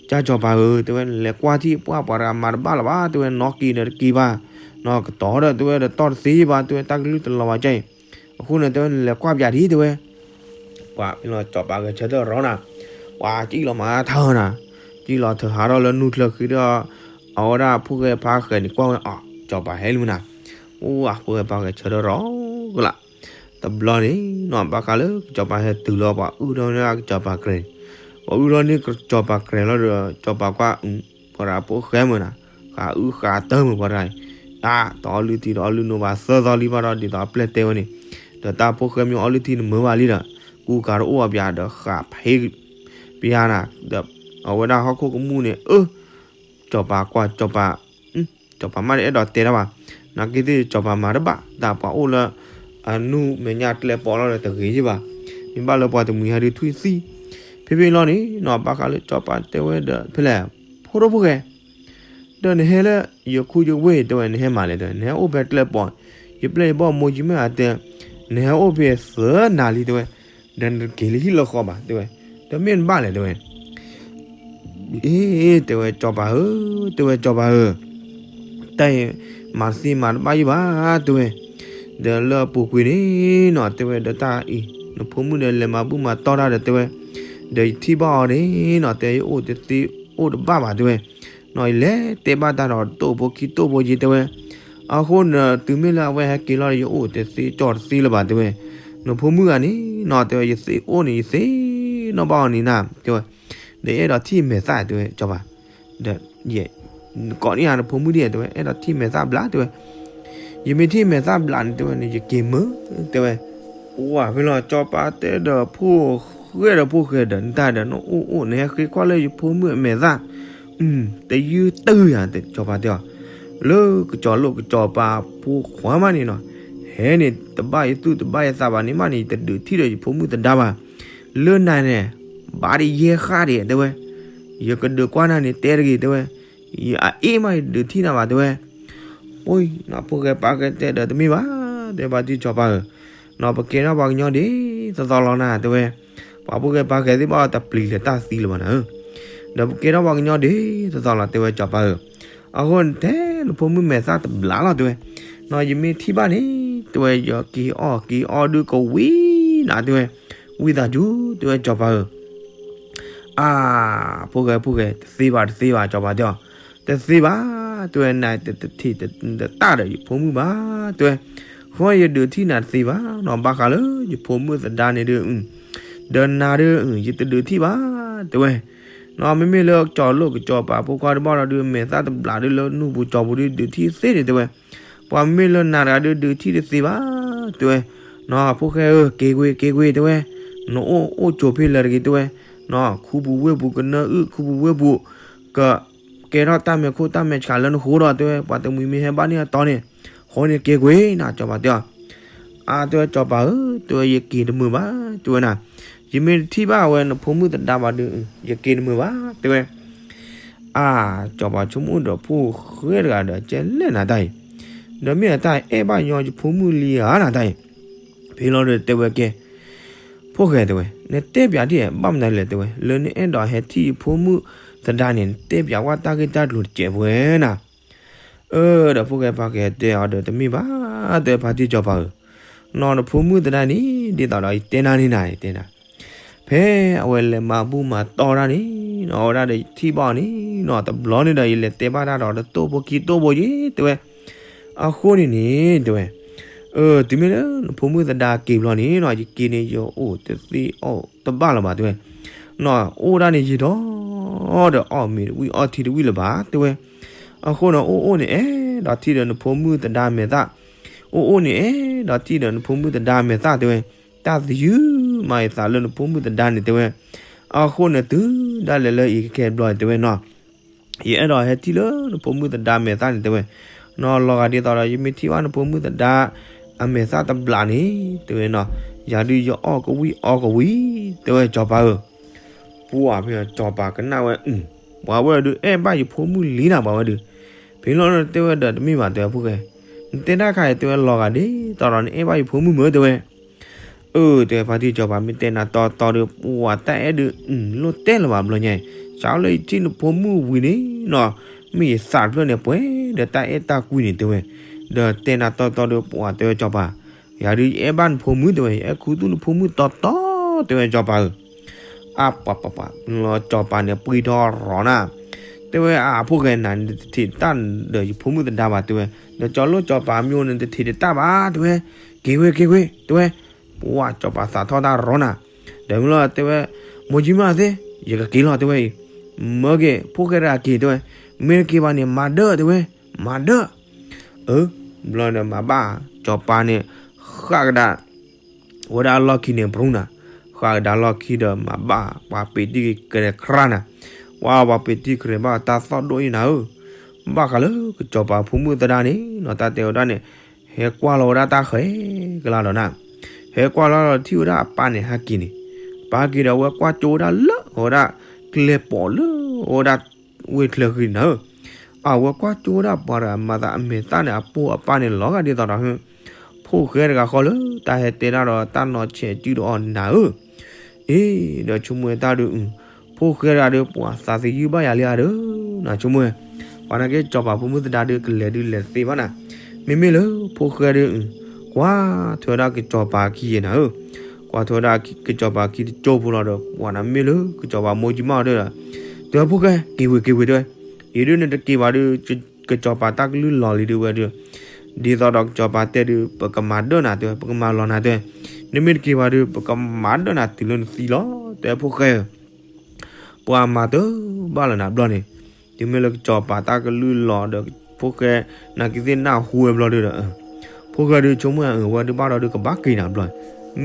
ကၢ်ကစီၤပၤဧၢ တဲဝဲ နလဲၤကွၢ်ထံၣ်ပှၢ်ပှၤတဂၤမၤတဘၣ်လၢၤဘၣ်တဲဝဲ, နီၣ်က့ၤဒီးတက့ၤဘၣ်, နီၣ်ကတီၤဒီးတဲဝဲဒီးတီၢ်တသ့ဘၣ်တဲဝဲ, တၢ်ကလုၢ်တလီၤဘၣ်ကၢ်အံၤ, အဃိန့ၣ်တဲဝဲ နလဲၤကွၢ်ပၠးဒံးတဲဝဲ ပှၤဖဲလီၤကစီၤပၤဂဲၤဆၢထၢၣ်ရီနၤ, ပှၤကံၣ်လီၤမၤထၢနၤ, ကံၣ်လီၤထၢဟးထီၣ်လၢနူၢ်ချၢဃံဒီး, အဝဲဒၣ်ဖိၣ်ဃဲဖါဃဲန့ၣ်ကွၢ်ဝဲအီၤ ကစီၤပၤဟဲလံမနၤ, အိၣ်အဖိၣ်ဃဲဖါဃဲဆၢထၢၣ်ရီကလး, တဘျီန့ၣ်နီၤ ဘၣ်ဃးလၢကစီၤပၤဟဲတုၤလီၤ ပှၤအုၣ်ထီၣ်န့ၢ်ကစီၤပၤကြဲး, ပှၤအုၣ်ထီၣ်န့ၢ်ကစီၤပၤကြဲးလီၤဒီး ကစီၤပၤကွၢ် ပှၤဒၣ်ဖိၣ်ဃဲမုၢ်နၤ, ဃးအုၣ်ဃးတၢ်မုၢ်ပှၤတဂၤအံၤ, အါ တအီလုၢ်ထံတအီလုၢ်နိဘၣ်သၢသီလံဘၣ်ဒီး ဒ်သိးအပျဲၢ်တဲဝဲန့ၣ်, ဒီးတၢ်ဖိၣ်ဃဲမ့ၢ်အီလုၢ်ထံနမုာ်ဘၣ်လံဒီး, ကူကၤတအိၣ်အပျးဒီးဃးဖဲ ပယါနၤ, ဒီးအဝဲဒၣ်ဟီၣ်ခိၣ်ကမူၣ်န့ၣ် အၢ စီၤပၤကွၢ်စီၤပၤ, စီၤပၤမ့ၢ်တအဲၣ်ဒိးတဲတၢ်ဘၣ်, နာ်က့သ့ၣ်စီၤပၤမၤတဘၣ် တၢ်ပှၤအိၣ်လၢ အနူၢ်မဲာ်ညါကျဲပိာ်လီၤဒီးတဂ့ၤယဘၣ်, မ့ၢ်ဘၣ်လၢပှၤတမှံၤဟဲဒုးထွံၣ်သံ, ဖဲဖဲလီၤန့ၣ်နီၤ ဘၣ်ဃးလၢစီၤပၤတဲဝဲဒီးဖဲလဲၣ်, ဖိဒိၣ်ဖိၣ်ဃဲ ဒီးနဟဲလၢယခူယဝ့ၢ်တဲဝဲ နဟဲမၤလဲၣ်တဲဝဲ နဟဲအိၣ်ဖဲကျဲပိာ်, ယပျဲၢ်ယဘီၣ်မိၢ်ကၠံမၢ်အတဲ, နဟဲအိၣ်ဖဲသၢနၤလံတဲဝဲ, ဒီးနတက့ၤလၢဟံၣ်လၢဃီဘၣ်တဲဝဲ, ဒီးမ့ၢ်နဘၣ်လဲၣ်တဲဝဲ အ့ တဲဝဲစီၤပၤဧၢ, တဲဝဲစီၤပၤဧၢ, တၢ်အံၤ မၤသံမၤတဘၣ်ယဘၣ်တဲဝဲ, ဒီးလၢအပူၤကွံာ်န့ၣ်နီၤ တဲဝဲဒီးတၢ်အံၤ နဖိမုၣ်ဒီးလဲၤမၤဘူၣ်မၤတီၢ်တၢ်ဒီးတဲဝဲ, ဒီးယထံၣ်ဘၣ်အီၤန့ၣ်နီၤ တဲယအိၣ်တသ့အိၣ်တဘၣ်ဘၣ်တဲဝဲ, နီၤ ယလဲၤတဲဘၣ်တၢ်ဒီးတိၢ်ဖိခံတိၢ်ဖိယ့တဲဝဲ, အဃိန့ၣ် တုၤမ့ၢ်လၢအဝဲဟဲက့ၤလီၤဒီး ယအိၣ်တသ့ကၠီၣ်တသ့လၢၤဘၣ်တဲဝဲ, နဖိမုၣ်ဂၤန့ၣ်နီၤ တဲဝဲ ယသ့အိၣ်န့ၣ် ယသ့နီၣ်ဘၣ်အီၤန့ၣ်နၤတဲဝဲ, ဒီးယအဲၣ်ဒိးထံၣ်မဲာ်သၣ်တဲဝဲ စီၤပၤ, ဒီးယကိးန့ၢ်ယၤနဖိမုၣ်ဒ်တဲဝဲ အဲၣ်ဒိးထံၣ်မဲာ်သၣ်ဘျးတဲဝဲ, ယမ့ၢ်ထံၣ်မဲာ်သၣ်ဘျးန့ၣ် တဲဝဲန့ၣ် ယက့ၤမုာ်တဲဝဲ, ပှၤဖဲလီၤစီၤပၤတဲဒီးဖိၣ်ဃဲဒီးဖိၣ်ဃဲဒီး နတၢ်ဒီးနအိၣ်အိၣ် နဟဲဃ့ခွါလၢယဖိမုၣ်အမဲာ်သၣ်, တယုၢ်တုၤယၤ စီၤပၤတဲအီၤ, လၢကစီၤလိၣ်ကစီၤပၤဖိခွါမးန့ၣ်နီၤ, ဟဲန့ၣ် တဘၣ်ယသူၣ်တဘၣ်ယသးဘၣ်န့ၣ်မးန့ၣ် ယတဒုးထံၣ်ဒီးယဖိမုၣ်သဒါဘၣ်, လၢနၤန့ၣ် ဘၣ်ဒ်ယဲၢ်ဃၣ်ဒံးတဲဝဲ, ယကဒုးကွၢ်နၤန့ၣ်တဲတဂ့ၤတဲဝဲ, ယအအ့ၣ်မးယဒုးထံၣ်နၤဘၣ်တဲဝဲ, အိ နီၢ်ဖိၣ်ဃဲပၢ်ဃဲတဲဒီးတမ့ၢ်ဘၣ်, တဲဘၣ်တံၢ်စီၤပၤဧၢ, နီၢ်ပကဲထီၣ်ပှၤကညီဒ်သိးသိးလီၤနၤတဲဝဲ, ပှၤဖိၣ်ဃဲပၢ်ဃဲသ့ၣ်ဘၣ်တပျံၤလဲၤတၢ်သံလၢၤဘၣ်နၤဧၢ, ဒီးပကဲထီၣ်ပှၤကညီဒ်သိးသိးလီၤတဲဝဲစီၤပၤဧၢ, အဃိန့ၣ်တဲနဖိမုၣ်မဲာ်သၣ်တဘျးလီၤတဲဝဲ, နီၢ်ယမ့ၢ်ထံၣ်ဘၣ်န့ၣ် တဲဝဲ ယက့ၤအီၣ်က့ၤအီဒုးကဝံၤနၤတဲဝဲ, ဝံသးစူၤတဲဝဲစီၤပၤဧၢ အါ ဖိၣ်ဃဲဖိၣ်ဃဲ တသ့ဘၣ်တသ့ဘၣ် စီၤပၤတဲအီၤ, တသ့ဘၣ် တဲဝဲ နတထံၣ်တတၢ်ဒီးယဖိမုၣ်ဘၣ် တဲဝဲ, ဃိယဒုးထံၣ်နၤတသ့ဘၣ်နီၤ ဘၣ်ဃးလၢယဖိမုၣ်သဒါန့ၣ်ဒုး, ဒီးနၤဒုး ယတဒုးထံၣ်ဘၣ် တဲဝဲ, နီၤ မ့မ့ၢ်လၢကစီၤလိၣ်ကစီၤပၤဖိခွါတဘၣ်ဒီးဒုး မဲာ်သၣ်တဘျးဒုးလၢနူၢ်ပူၤကၠီပူၤဒုး ဒုးထံၣ်သ့န့ၣ် တဲဝဲ, ပှၤမ့မ့ၢ်လၢနၤတဂၤဒုး ဒုးထံၣ်တသ့ဘၣ် တဲဝဲ, နီၤ ဖိၣ်ဃဲဧၢ က့ၤကွံာ် က့ၤကွံာ် တဲဝဲ, နအိၣ်အိၣ်ကၠိၤဖဲလဲၣ်တဂ့ၤ တဲဝဲ, နီၤ ခူပူၤဝ့ၢ်ပူၤ ကနၢအုၣ်ခူပူၤဝ့ၢ်ပူၤ, က ကဲထီၣ်တၢ်မဲာ်ခိၣ်တၢ်မဲာ်ဆှးလၢနဃိဒီး တဲဝဲ, ပှၤတမှံၤမ့ၢ်ဟဲဘၣ်န့ၢ်အတီန့ၣ်, ဃိန့ၣ်က့ၤကွံာ်နီၤ စီၤပၤတဲအီၤ, အါ တဲဝဲ စီၤပၤဧၢ တဲဝဲ ယက့ၤတမုာ်ဘၣ် တဲဝဲနၤ, ယမ့ၢ်တထံၣ်ဘၣ်ဝဲနဖိမုၣ်သဒါဘၣ်ဒုး ယက့ၤတမုာ်ဘၣ် တဲဝဲ, အါ စီၤပၤဆိကမိၣ်ဒီးဖိၣ်ဃဲတဂၤဒီး ကဲလဲၣ်နၤတၢ်အံၤ, ဒီးမ့ၢ်အတၢ်အဲၣ်ဘၣ်ညီယဖိမုၣ်လံဧါနၤတၢ်အံၤ, ဖဲလီၤဒီးတဲဝဲကဲ ဖိ ဖိၣ်ဃဲတဲဝဲ, နတဲပၠးဒ်အံၤ ဘၣ်မနုၤလဲၣ်တဲဝဲ, လၢနအဲၣ်ဒိးဟဲထံၣ်ယဖိမုၣ်သဒါန့ၣ် နတဲပၠးကွၢ်တၢ်ဂ့ၢ်တၢ်ကျိၤတစဲးပဝဲနၤ. အၢ ဒီးဖိၣ်ဃဲဖါဃဲတဲအီၤဒီး တမ့ၢ်ဘၣ် တဲဖါတံၢ်စီၤပၤဧၢ, နီၢ်နဖိမုၣ်သဒါန့ၣ် ဒ်သိးဒီးယတဲနၤန့ၣ်နၤ ယတဲနၤ ဖဲအဝဲလဲၤမၤဘူၣ်မၤတီၢ်တၢ်န့ၣ် အဝဲဒၣ်ဒီးယထံၣ်ဘၣ်အီၤန့ၣ်နီၤ တဘျီန့ၣ်ဒီး ယလဲၤတဲဘၣ်တၢ်ဒီး တတိၢ်ဖိခံတိၢ်ဖိယ့ၣ် တဲဝဲ. အဃိန့ၣ်န့ၣ် တဲဝဲ, အၢ တုၤမ့ၢ်လၢနဖိမုၣ်သဒါက့ၤဘျီန့ၣ်နီၤ ယက့ၤန့ၣ် ယအိၣ်တသ့အီၣ်တဘၣ်လၢၤဘၣ် တဲဝဲ. နီၢ်အိၣ်ဒၣ်န့ၣ်ယံာ်ဒီး ဒီးအီၣ်မ့ၤတဝံၣ်အီထံတဝံၣ်လၢၤဘၣ် တဲဝဲ. အဃိန့ၣ် အိၣ်အိၣ်န့ၣ် အဲၣ်ဒိးထံၣ်ဒီးနဖိမုၣ်သဒါမဲာ်သၣ်, အိၣ်အိၣ်န့ၣ် အဲၣ်ဒိးထံၣ်ဒီးနဖိမုၣ်သဒါမဲာ်သၣ် တဲဝဲ. တၢ်သယုၢ်မးယသးလၢနဖိမုၣ်သဒါန့ၣ် တဲဝဲ. အဃိန့ၣ် တုၤဒၣ်လဲာ်လၢအံၤကဲဘျီ တဲဝဲနီၤ ယအဲၣ်ဒိးဟဲထံၣ်လၢနဖိမုၣ်သဒါမဲာ်သၣ်န့ၣ် တဲဝဲ. နီၢ်လီၤဂာ်ဒ်သိးဒီး ယမ့ၢ်ထံၣ်ဘၣ်နဖိမုၣ်သဒါအမဲာ်သၣ်တဘျးန့ၣ် တဲဝဲနီၤ, ယၤဒုးယအီၣ်ကဝံၣ်အီကဝံၣ် တဲဝဲ စီၤပၤဧၢ. ပှၤဖဲစီၤပၤကနၣ်ဝဲ ပှၤဝဲဒုးအဲၣ်ဘၣ်ယဖိမုၣ်လံနၤ ပှၤဝဲဒုး. ဖဲလီၤတဲဝဲဒီး တမ့ၢ်ဘၣ် တဲဝဲဖိၣ်ဃဲ, နတဲတၢ်ခါအံၤ တဲဝဲ လီၤဂာ်ဒ်သိးဒီး နအဲၣ်ဘၣ်ယဖိမုၣ်မ့ၢ် တဲဝဲ. အၢ တဲဝဲ ဖါတံၢ်စီၤပၤ မ့ၢ်တဲနၤတီတီဒီး ပှၤတၢ်အဲၣ်ဒုး လိၣ်တဲလၢၤဘၣ်ဘျီညါအံၤ, စးလၢယထံၣ်နဖိမုၣ်ဝံၤန့ၣ်နီၤ, မ့ၢ်ယသးတဖျၢၣ်န့ၣ် ပှဲၤဒီးတၢ်အဲၣ်တၢ်ကွံန့ၣ် တဲဝဲ. ဒီးတဲနၤတီတီဒီး ပှၤတဲဝဲစီၤပၤ, ယၤဒုးယအဲၣ်ဘၣ်နဖိမုၣ် တဲဝဲ, ယအဲၣ်ခူသူၣ်နဖိမုၣ်တီတီ တဲဝဲစီၤပၤဧၢ. အါပှၤပှၤပှၤ လီၤစီၤပၤန့ၣ် ပှံထီရီၤနၤ, တဲဝဲ အဖိၣ်ဃဲနၤ နတထံၣ်တၢ်ဒီးယဖိမုၣ်သဒါဘၣ် တဲဝဲ, ဒီးကၠီၤလိၣ်စီၤပၤမ့ၢ်အိၣ်န့ၣ် တထံၣ်တတၢ်ဘၣ် တဲဝဲ, က့ၤဝဲက့ၤဝဲ တဲဝဲ. ပှၤစီၤပၤသးထီၣ်တၢ်ရီနၤ, ဒီးမ့ၢ်လီၤတဲဝဲ, မိၢ်ကၠံမၣ်သ့ၣ် ယကက့ၤလီၤ တဲဝဲအံၤ, မၢက့ၤ ဖိၣ်ဃဲတဂၤက့ၤ တဲဝဲ, မ့ၢ်တက့ၤဘၣ်န့ၣ် မၤဒၢၣ် တဲဝဲ, မၤဒၢၣ်. အၢ ဘျီဒီးမၤဘၣ် စီၤပၤန့ၣ် ဃၣ်ကဒါ ဝဲဒၣ်အလီၢ်ခံန့ၣ် ပရူနၤ, ဃၣ်ကဒါလီၢ်ခံဒီးမၤဘၣ် ပှၤပ့းတံၢ်ကရဲၤခရၣ်နၤ, ပှၤပှၤပ့းတံၢ်ကရဲၤဘၣ်တၢ်သီၣ်ဒိၣ်အံၤနၤဧၢ, ဘၣ်ဃးလၢကစီၤပၤဖိမုၣ်သဒါန့ၣ်နီၤ တၢ်တဲဝဲဒၣ်န့ၣ်, ဟဲကွၢ်လီၤဝဲဒၣ်တၢ်ဃဲၤကလါဒီးနၤ, ဟဲကွၢ်လီၤဒီးထံၣ်ဝဲဒၣ်အပၢ်န့ၣ်ဟဲက့ၤန့ၣ်, ပၢ်က့ၤဒီးဝဲကွၢ်ကၠိဝဲဒၣ်လၢအဝဲဒၣ် ကျဲပိာ်လၢအဝဲဒၣ် ဝ့ၢ်ချၢဃံနၤဧၢ, အဝဲကွၢ်ကၠိဝဲဒၣ်ပှၤတဂၤမၤသးအမဲာ်သၣ်န့ၣ် အပိၢ်အပၢ်န့ၣ် လီၤဂာ်ဒ်သိးဒီး ဖိၣ်ဃဲတဂၤဃီလၢတၢ်ဟဲတဲတၢ်ဒီးတၢ်နီၢ်ဆဲးစုဒီးအီၤနၤဧၢ, အ့ ဒီးဆိကမိၣ်တၢ်ဒုး, ဖိၣ်ဃဲတဂၤဒီး ပှၤသးသယုၢ်ဘၣ်ယၤလံဧါဒီး, နဆိကမိၣ်, ပှၤနာ်က့စီၤပၤဖိမုၣ်သဒါဒီး ကလဲၤဒုးလဲၤတသ့ဘၣ်နၤ, မ့မ့ၢ်လၢဖိၣ်ဃဲဒီး ကွၢ်ထွဲဝဲဒၣ်ကစီၤပၤခံယဲနၤဧၢ, ကွၢ်ထွဲဝဲဒၣ်ကစီၤပၤခံတကၠိဖိလီၤဒီး ပှၤနၤမ့ၢ်လၢကစီၤပၤမိၢ်ကၠံမၣ်အီၤဒီး, တဲဖိၣ်ဃဲ က့ၤဝံၤက့ၤဝံၤတဲဝဲ, အံၤဒုးနတက့ၤဘၣ်ဒီး ကစီၤပၤတၢ်ကလုၢ်လီၤလံဒုးဝဲဒီး, ဒ်သိးဒီးကစီၤပၤတဲဒုး ပကမၤဒၢၣ်နၤတဲဝဲ ပကမၤလီၤနၤတဲဝဲ, နမ့ၢ်တက့ၤဘၣ်ဒီး ပကမၤဒၢၣ်နၤတုၤလၢနသံလီၤ တဲဖိၣ်ဃဲဧၢ, ပှၤမၤတဘၣ်လၢၤနၤဘျီန့ၣ်, တုၤမ့ၢ်လၢကစီၤပၤတၢ်ကလုၢ်လီၤဒီး ဖိၣ်ဃဲ နာ်က့သ့ၣ်နၢ်ဟူဝဲဘျီဒုးဒီး, ဖိၣ်ဃဲဒုးဆိကမိၣ်ဧၢ ဝဲဒုးဘၣ်ဒီးဒုးကဘၣ်က့ၤနၤဘျီ,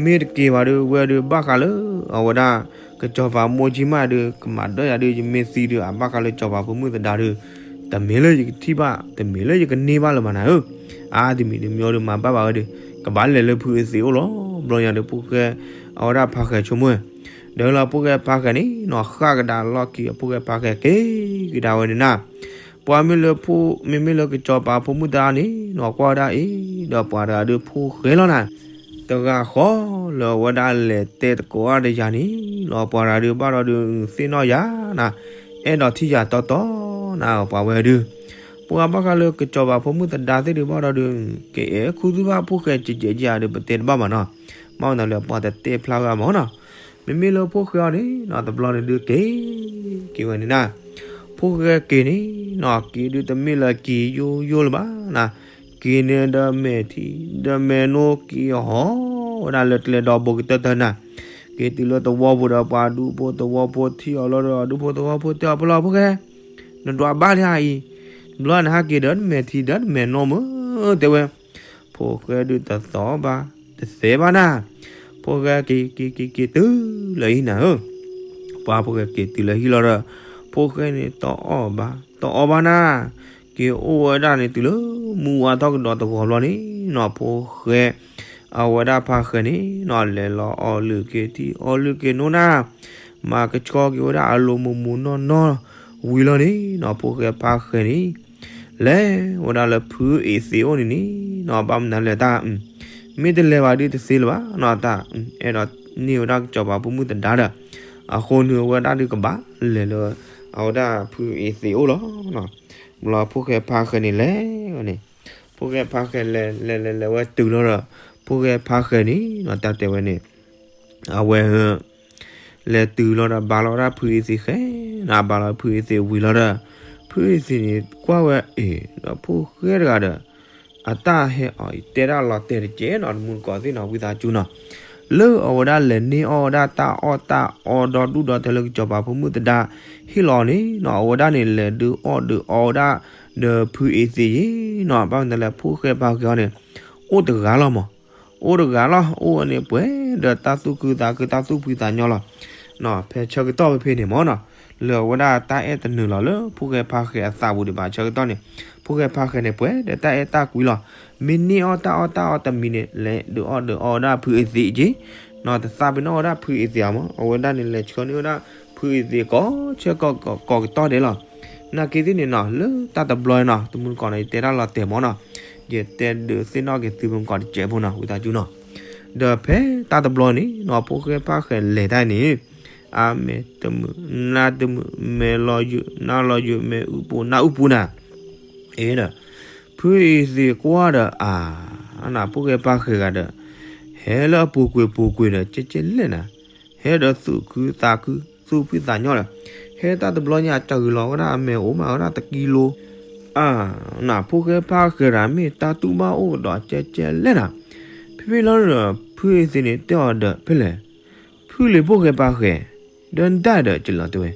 မ့ၢ်တက့ၤဘၣ်ဒုး ဝဲဒုးဘၣ်ဃးလၢ အဝဲဒၣ် ကစီၤပၤမိၢ်ကၠံမၣ်ဒုး ကမၤဒၢၣ်ယၤဒုး ယမ့ၢ်သံဒုး အဘၣ်ဃးလၢစီၤပၤဖိမုၣ်သဒါဒုး, တမ့ၢ်လၢယကထံၣ်ဘၣ် တမ့ၢ်လၢယကန့ၢ်ဘၣ်လၢၤဘၣ်နၤဧၢ, အါတမံၤတမံၤဒုးမၤဘၣ်ဘၣ်ဝဲဒုး, ကဘၣ်လဲၤလၢဖုအသ့အိၣ်လီၤ, ဘျီညါဒီးဖိၣ်ဃဲ အဝဲဒၣ်ဖါဃဲဆိကမိၣ်, ဒီးလၢဖိၣ်ဃဲဖါဃဲန့ၣ်နီၤ ဃၣ်ကဒါလီၢ်ခံ အဖိၣ်ဃဲဖါဃဲက့ၤကဒါဝဲန့ၣ်နၤ, ပှၤမ့ၢ်လၢဖိ မ့မ့ၢ်လၢကစီၤပၤဖိမုၣ်သဒါန့ၣ်နီၤ ကွၢ်ဝဲဒၣ်အံၤ ဒီးပှၤတဂၤဒုးဖိၣ်ဃဲလီၤနၤ, တဂၤဃီလၢအဝဲဒၣ်လဲၤတဲသကိးအါဒီးယၤန့ၣ်လီၤ ပှၤတဂၤဒုးဘၣ်ဒီးဒုးသ့ၣ်နီၣ်ယၤနၤ, အဲၣ်ဒိးထံၣ်ယၤတီတီနၤ ပှၤဝဲဒုး, ပှၤဘၣ်ဃးလၢကစီၤပၤဖိမုၣ်သဒါသ့ၣ်ဒုးဘၣ်ဒီးဒုး, ကအဲၣ်ခူသူၣ်ဘၣ်ဖိၣ်ဃဲကဲကဲကဲဒုး ပတဲတဘၣ်ဘၣ်နီၤ, မ့ၢ်ဝဲန့ၣ်လၢပှၤတတဲဖျါဝဲမၢ်နီၤ, မ့မ့ၢ်လၢဖိၣ်ဃဲအီၤန့ၣ်နီၤ တဘျီန့ၣ်ဒုးက့ၤ က့ၤဝဲန့ၣ်နၤ, ဖိၣ်ဃဲက့ၤန့ၣ်နီၤ က့ၤဒုးတမ့ၢ်လၢက့ၤယိယိလၢၤဘၣ်နၤ, က့ၤန့ၣ်ဒီးမဲာ်ထံ ဒီးမဲာ်နိက့ၤဟီၣ်ဝဲဒၣ်လၢကျဲဒီဘိကတၢၢ်တၢၢ်နၤ, က့ၤတုၤလၢသဝီပူၤဒီးပှၤဒူဖိသဝီဖိထံၣ်အီၤလီၤဒီး ဒူဖိသဝီဖိတဲအီၤဖဲလီၤဖိၣ်ဃဲ, နဒွးဘၣ်လံဧါအံၤ, တဘျီနဟဲက့ၤဒီးနမဲာ်ထံဒီးနမဲာ်နိမ့ၢ် တဲဝဲ, ဖိၣ်ဃဲဒုးတသီၣ်ဘၣ် တသဲဘၣ်နၤ, ဖိၣ်ဃဲက့ၤက့ၤက့ၤက့ၤတုၤလၢဟံၣ်နၤဧၢ, ပှၤဖိၣ်ဃဲက့ၤတုၤလၢဟံၣ်လီၤဒီး, ဖိၣ်ဃဲန့ၣ်တအီၣ်ဘၣ် တအီဘၣ်နၤ, က့ၤအိၣ်ဝဲဒၣ်န့ၣ်တုၤလၢမုၢ်ဝါထီၣ်ကဒီးတဂီၤဘျီန့ၣ်နီၤ ဖိၣ်ဃဲ အဝဲဒၣ်ဖါဃဲန့ၣ်နီၤ လဲၤလီၤအီလုၢ်က့ၤထံ အီလုၢ်က့ၤနိနၤ, မၤကဆှီက့ၤဝဲဒၣ်အလိၤမိၢ်မိၢ်နီၢ်နီၢ်ဝံၤလီၤန့ၣ်နီၤ ဖိၣ်ဃဲဖါဃဲန့ၣ် လဲၤဝဲဒၣ်လၢဖုအ့ၣ်သ့အိၣ်န့ၣ်န့ၣ်နီၤ ဘၣ်မနုၤလဲၣ်တၢ်, မ့ၢ်တလဲၤဘၣ်ဒုးတသ့လၢၤဘၣ်နီၤ တၢ်အဲၣ်ဒိး န့ၢ်ဝဲဒၣ်ကစီၤပၤဖိမုၣ်သဒါဒီး, အဃိန့ၣ်အဝဲဒၣ်ဒုးကဘၣ်လဲၤလၢ အဝဲဒၣ်ဖုအ့သ့းအိၣ်လီၤ. ဘျီဖိၣ်ဃဲဖါဃဲန့ၣ်လဲၤဝဲန့ၣ်, ဖိၣ်ဃဲဖါဃဲလဲၤလဲၤလဲၤလဲၤဝဲတုၤလီၤဒီး, ဖိၣ်ဃဲဖါဃဲန့ၣ်နီၤ တၢ်တဲဝဲန့ၣ် အဝဲ လဲၤတုၤလီၤဒီးဘါလီၤဝဲဒၣ်ဖုအ့သ့းဃဲနီၤ, ဘါလီၤဖုအ့သ့းဝံၤလီၤဒီး, ဖုအ့သ့းန့ၣ်ကွၢ်ဝဲအ့ၣ်ဒီးဖိၣ်ဃဲတဂၤဒီး, အတၢ်ဟဲအီၤအံၤတဲဒၣ်လီၤတဲာ်တကဲနီၤ တမူတကိးသ့ၣ်နီၤ ဝံသးစူၤနီၤ, လၢအဝဲဒၣ်လဲၤန့ၢ်အီၣ်ဝဲဒၣ်တၢ်အီၣ်တၢ်အီဒီဒူၣ်ဒီထၢလၢကစီၤပၤဖိမုၣ်သဒါဟ့ၣ်လီၤန့ၣ်နီၤ, အဝဲဒၣ်န့ၣ်လဲၤဒုးအီၣ်ဒုးအီဝဲဒၣ် ဒီးဖုအ့သ့းယ့ၤနီၤ, ဘၣ်မနုၤလဲၣ် ဖိၣ်ဃဲဖါဃဲအီၤန့ၣ် အိၣ်တဂၤလီၤမး, အိၣ်တဂၤလီၤ အိၣ်ဝဲန့ၣ်ပှဲၤဒီးတၢ်သူၣ်ခုသးခုတၢ်သူၣ်ဖှံသးညီလီၤ. ဖဲဆၢကတီၢ်ဖဲဖဲန့ၣ်မးနီၤ, လၢအဝဲဒၣ်တၢ်အဲၣ်တနုာ်လီၤလၢဖိၣ်ဃဲဖါဃဲအသးပူၤဒံးဘၣ် ဆၢကတီၢ်န့ၣ်, ဖိၣ်ဃဲဖါဃဲန့ၣ်ပှဲၤဒီးတၢ်အဲၣ်တၢ်ကွံလီၤ. မ့ၢ်န့ၢ်အီၣ်တၢ်အီၣ်တၢ်အီတမံၤန့ၣ် လဲၤဒုးအီၣ်ဒုးအီဝဲဒၣ်ဖုအ့သ့းက့ၤ နီၤ, တသးပ့ၤနီၣ်ဝဲဒၣ်ဖုအ့သ့းအီၤမး, အဝဲဒၣ်န့ၣ်လဲၤဆှၢန့ၢ်ဝဲဒၣ်ဖုအ့သ့းကိးဆၢကိးကတီၢ်ဒဲးလီၤ. နာ်က့သ့ၣ်န့ၣ်နီၤ လၢတၢ်တဘျီနီၤ တမူတကိးနီၤ ယတဲတၢ်လီၤတဲာ်မးနီၤ, ယတဲဒုးသ့ၣ်နီၣ်က့ၤသုမူတကိးတစဲးဖိနီၤ ဝံသးစူၤနီၤ. ဒီးဖဲတၢ်တဘျီန့ၣ်နီၤ ဖိၣ်ဃဲဖါဃဲလဲၤတၢ်န့ၣ် အါမဲာ်တမုာ် နါတမုာ် မဲာ်လီၤယုာ် နါလီၤယုာ် မဲာ်အူပူၤ နါအူပူၤနၤ, အ့ဒီး ဖုအ့သ့းကွၢ်ဒီးအါ, နဖိၣ်ဃဲဖါဃဲဂၤဒီး ဟဲလၢအပူၤကွံာ်ပူၤကွံာ်ဒီး ကဲကဲလဲၣ်နၤ, ဟဲဒီးသူၣ်ခုသးခု သူၣ်ဖှံသးညီလီၤ. ဟဲတၢ်တဘျီညါ အစှၤဂ့ၤလီၤဝဲဒၣ်အမဲာ်အိၣ်မးဝဲဒၣ်တကံလိ, အါ, နဖိၣ်ဃဲဖါဃဲဒီးမ့ၢ်တၢ်တူၢ်ဘၣ်အိၣ်ကဒီး ကဲကဲလဲၣ်နၤ. ဖဲဖဲလီၤဒီး ဖုအ့သ့းန့ၣ်တဲအီၤဒီး ဖဲလဲၣ် ဖုလံၤဖိၣ်ဃဲဖါဃဲ, ဒီးနတၢ်ဒီးကလီၤတဲဝဲ,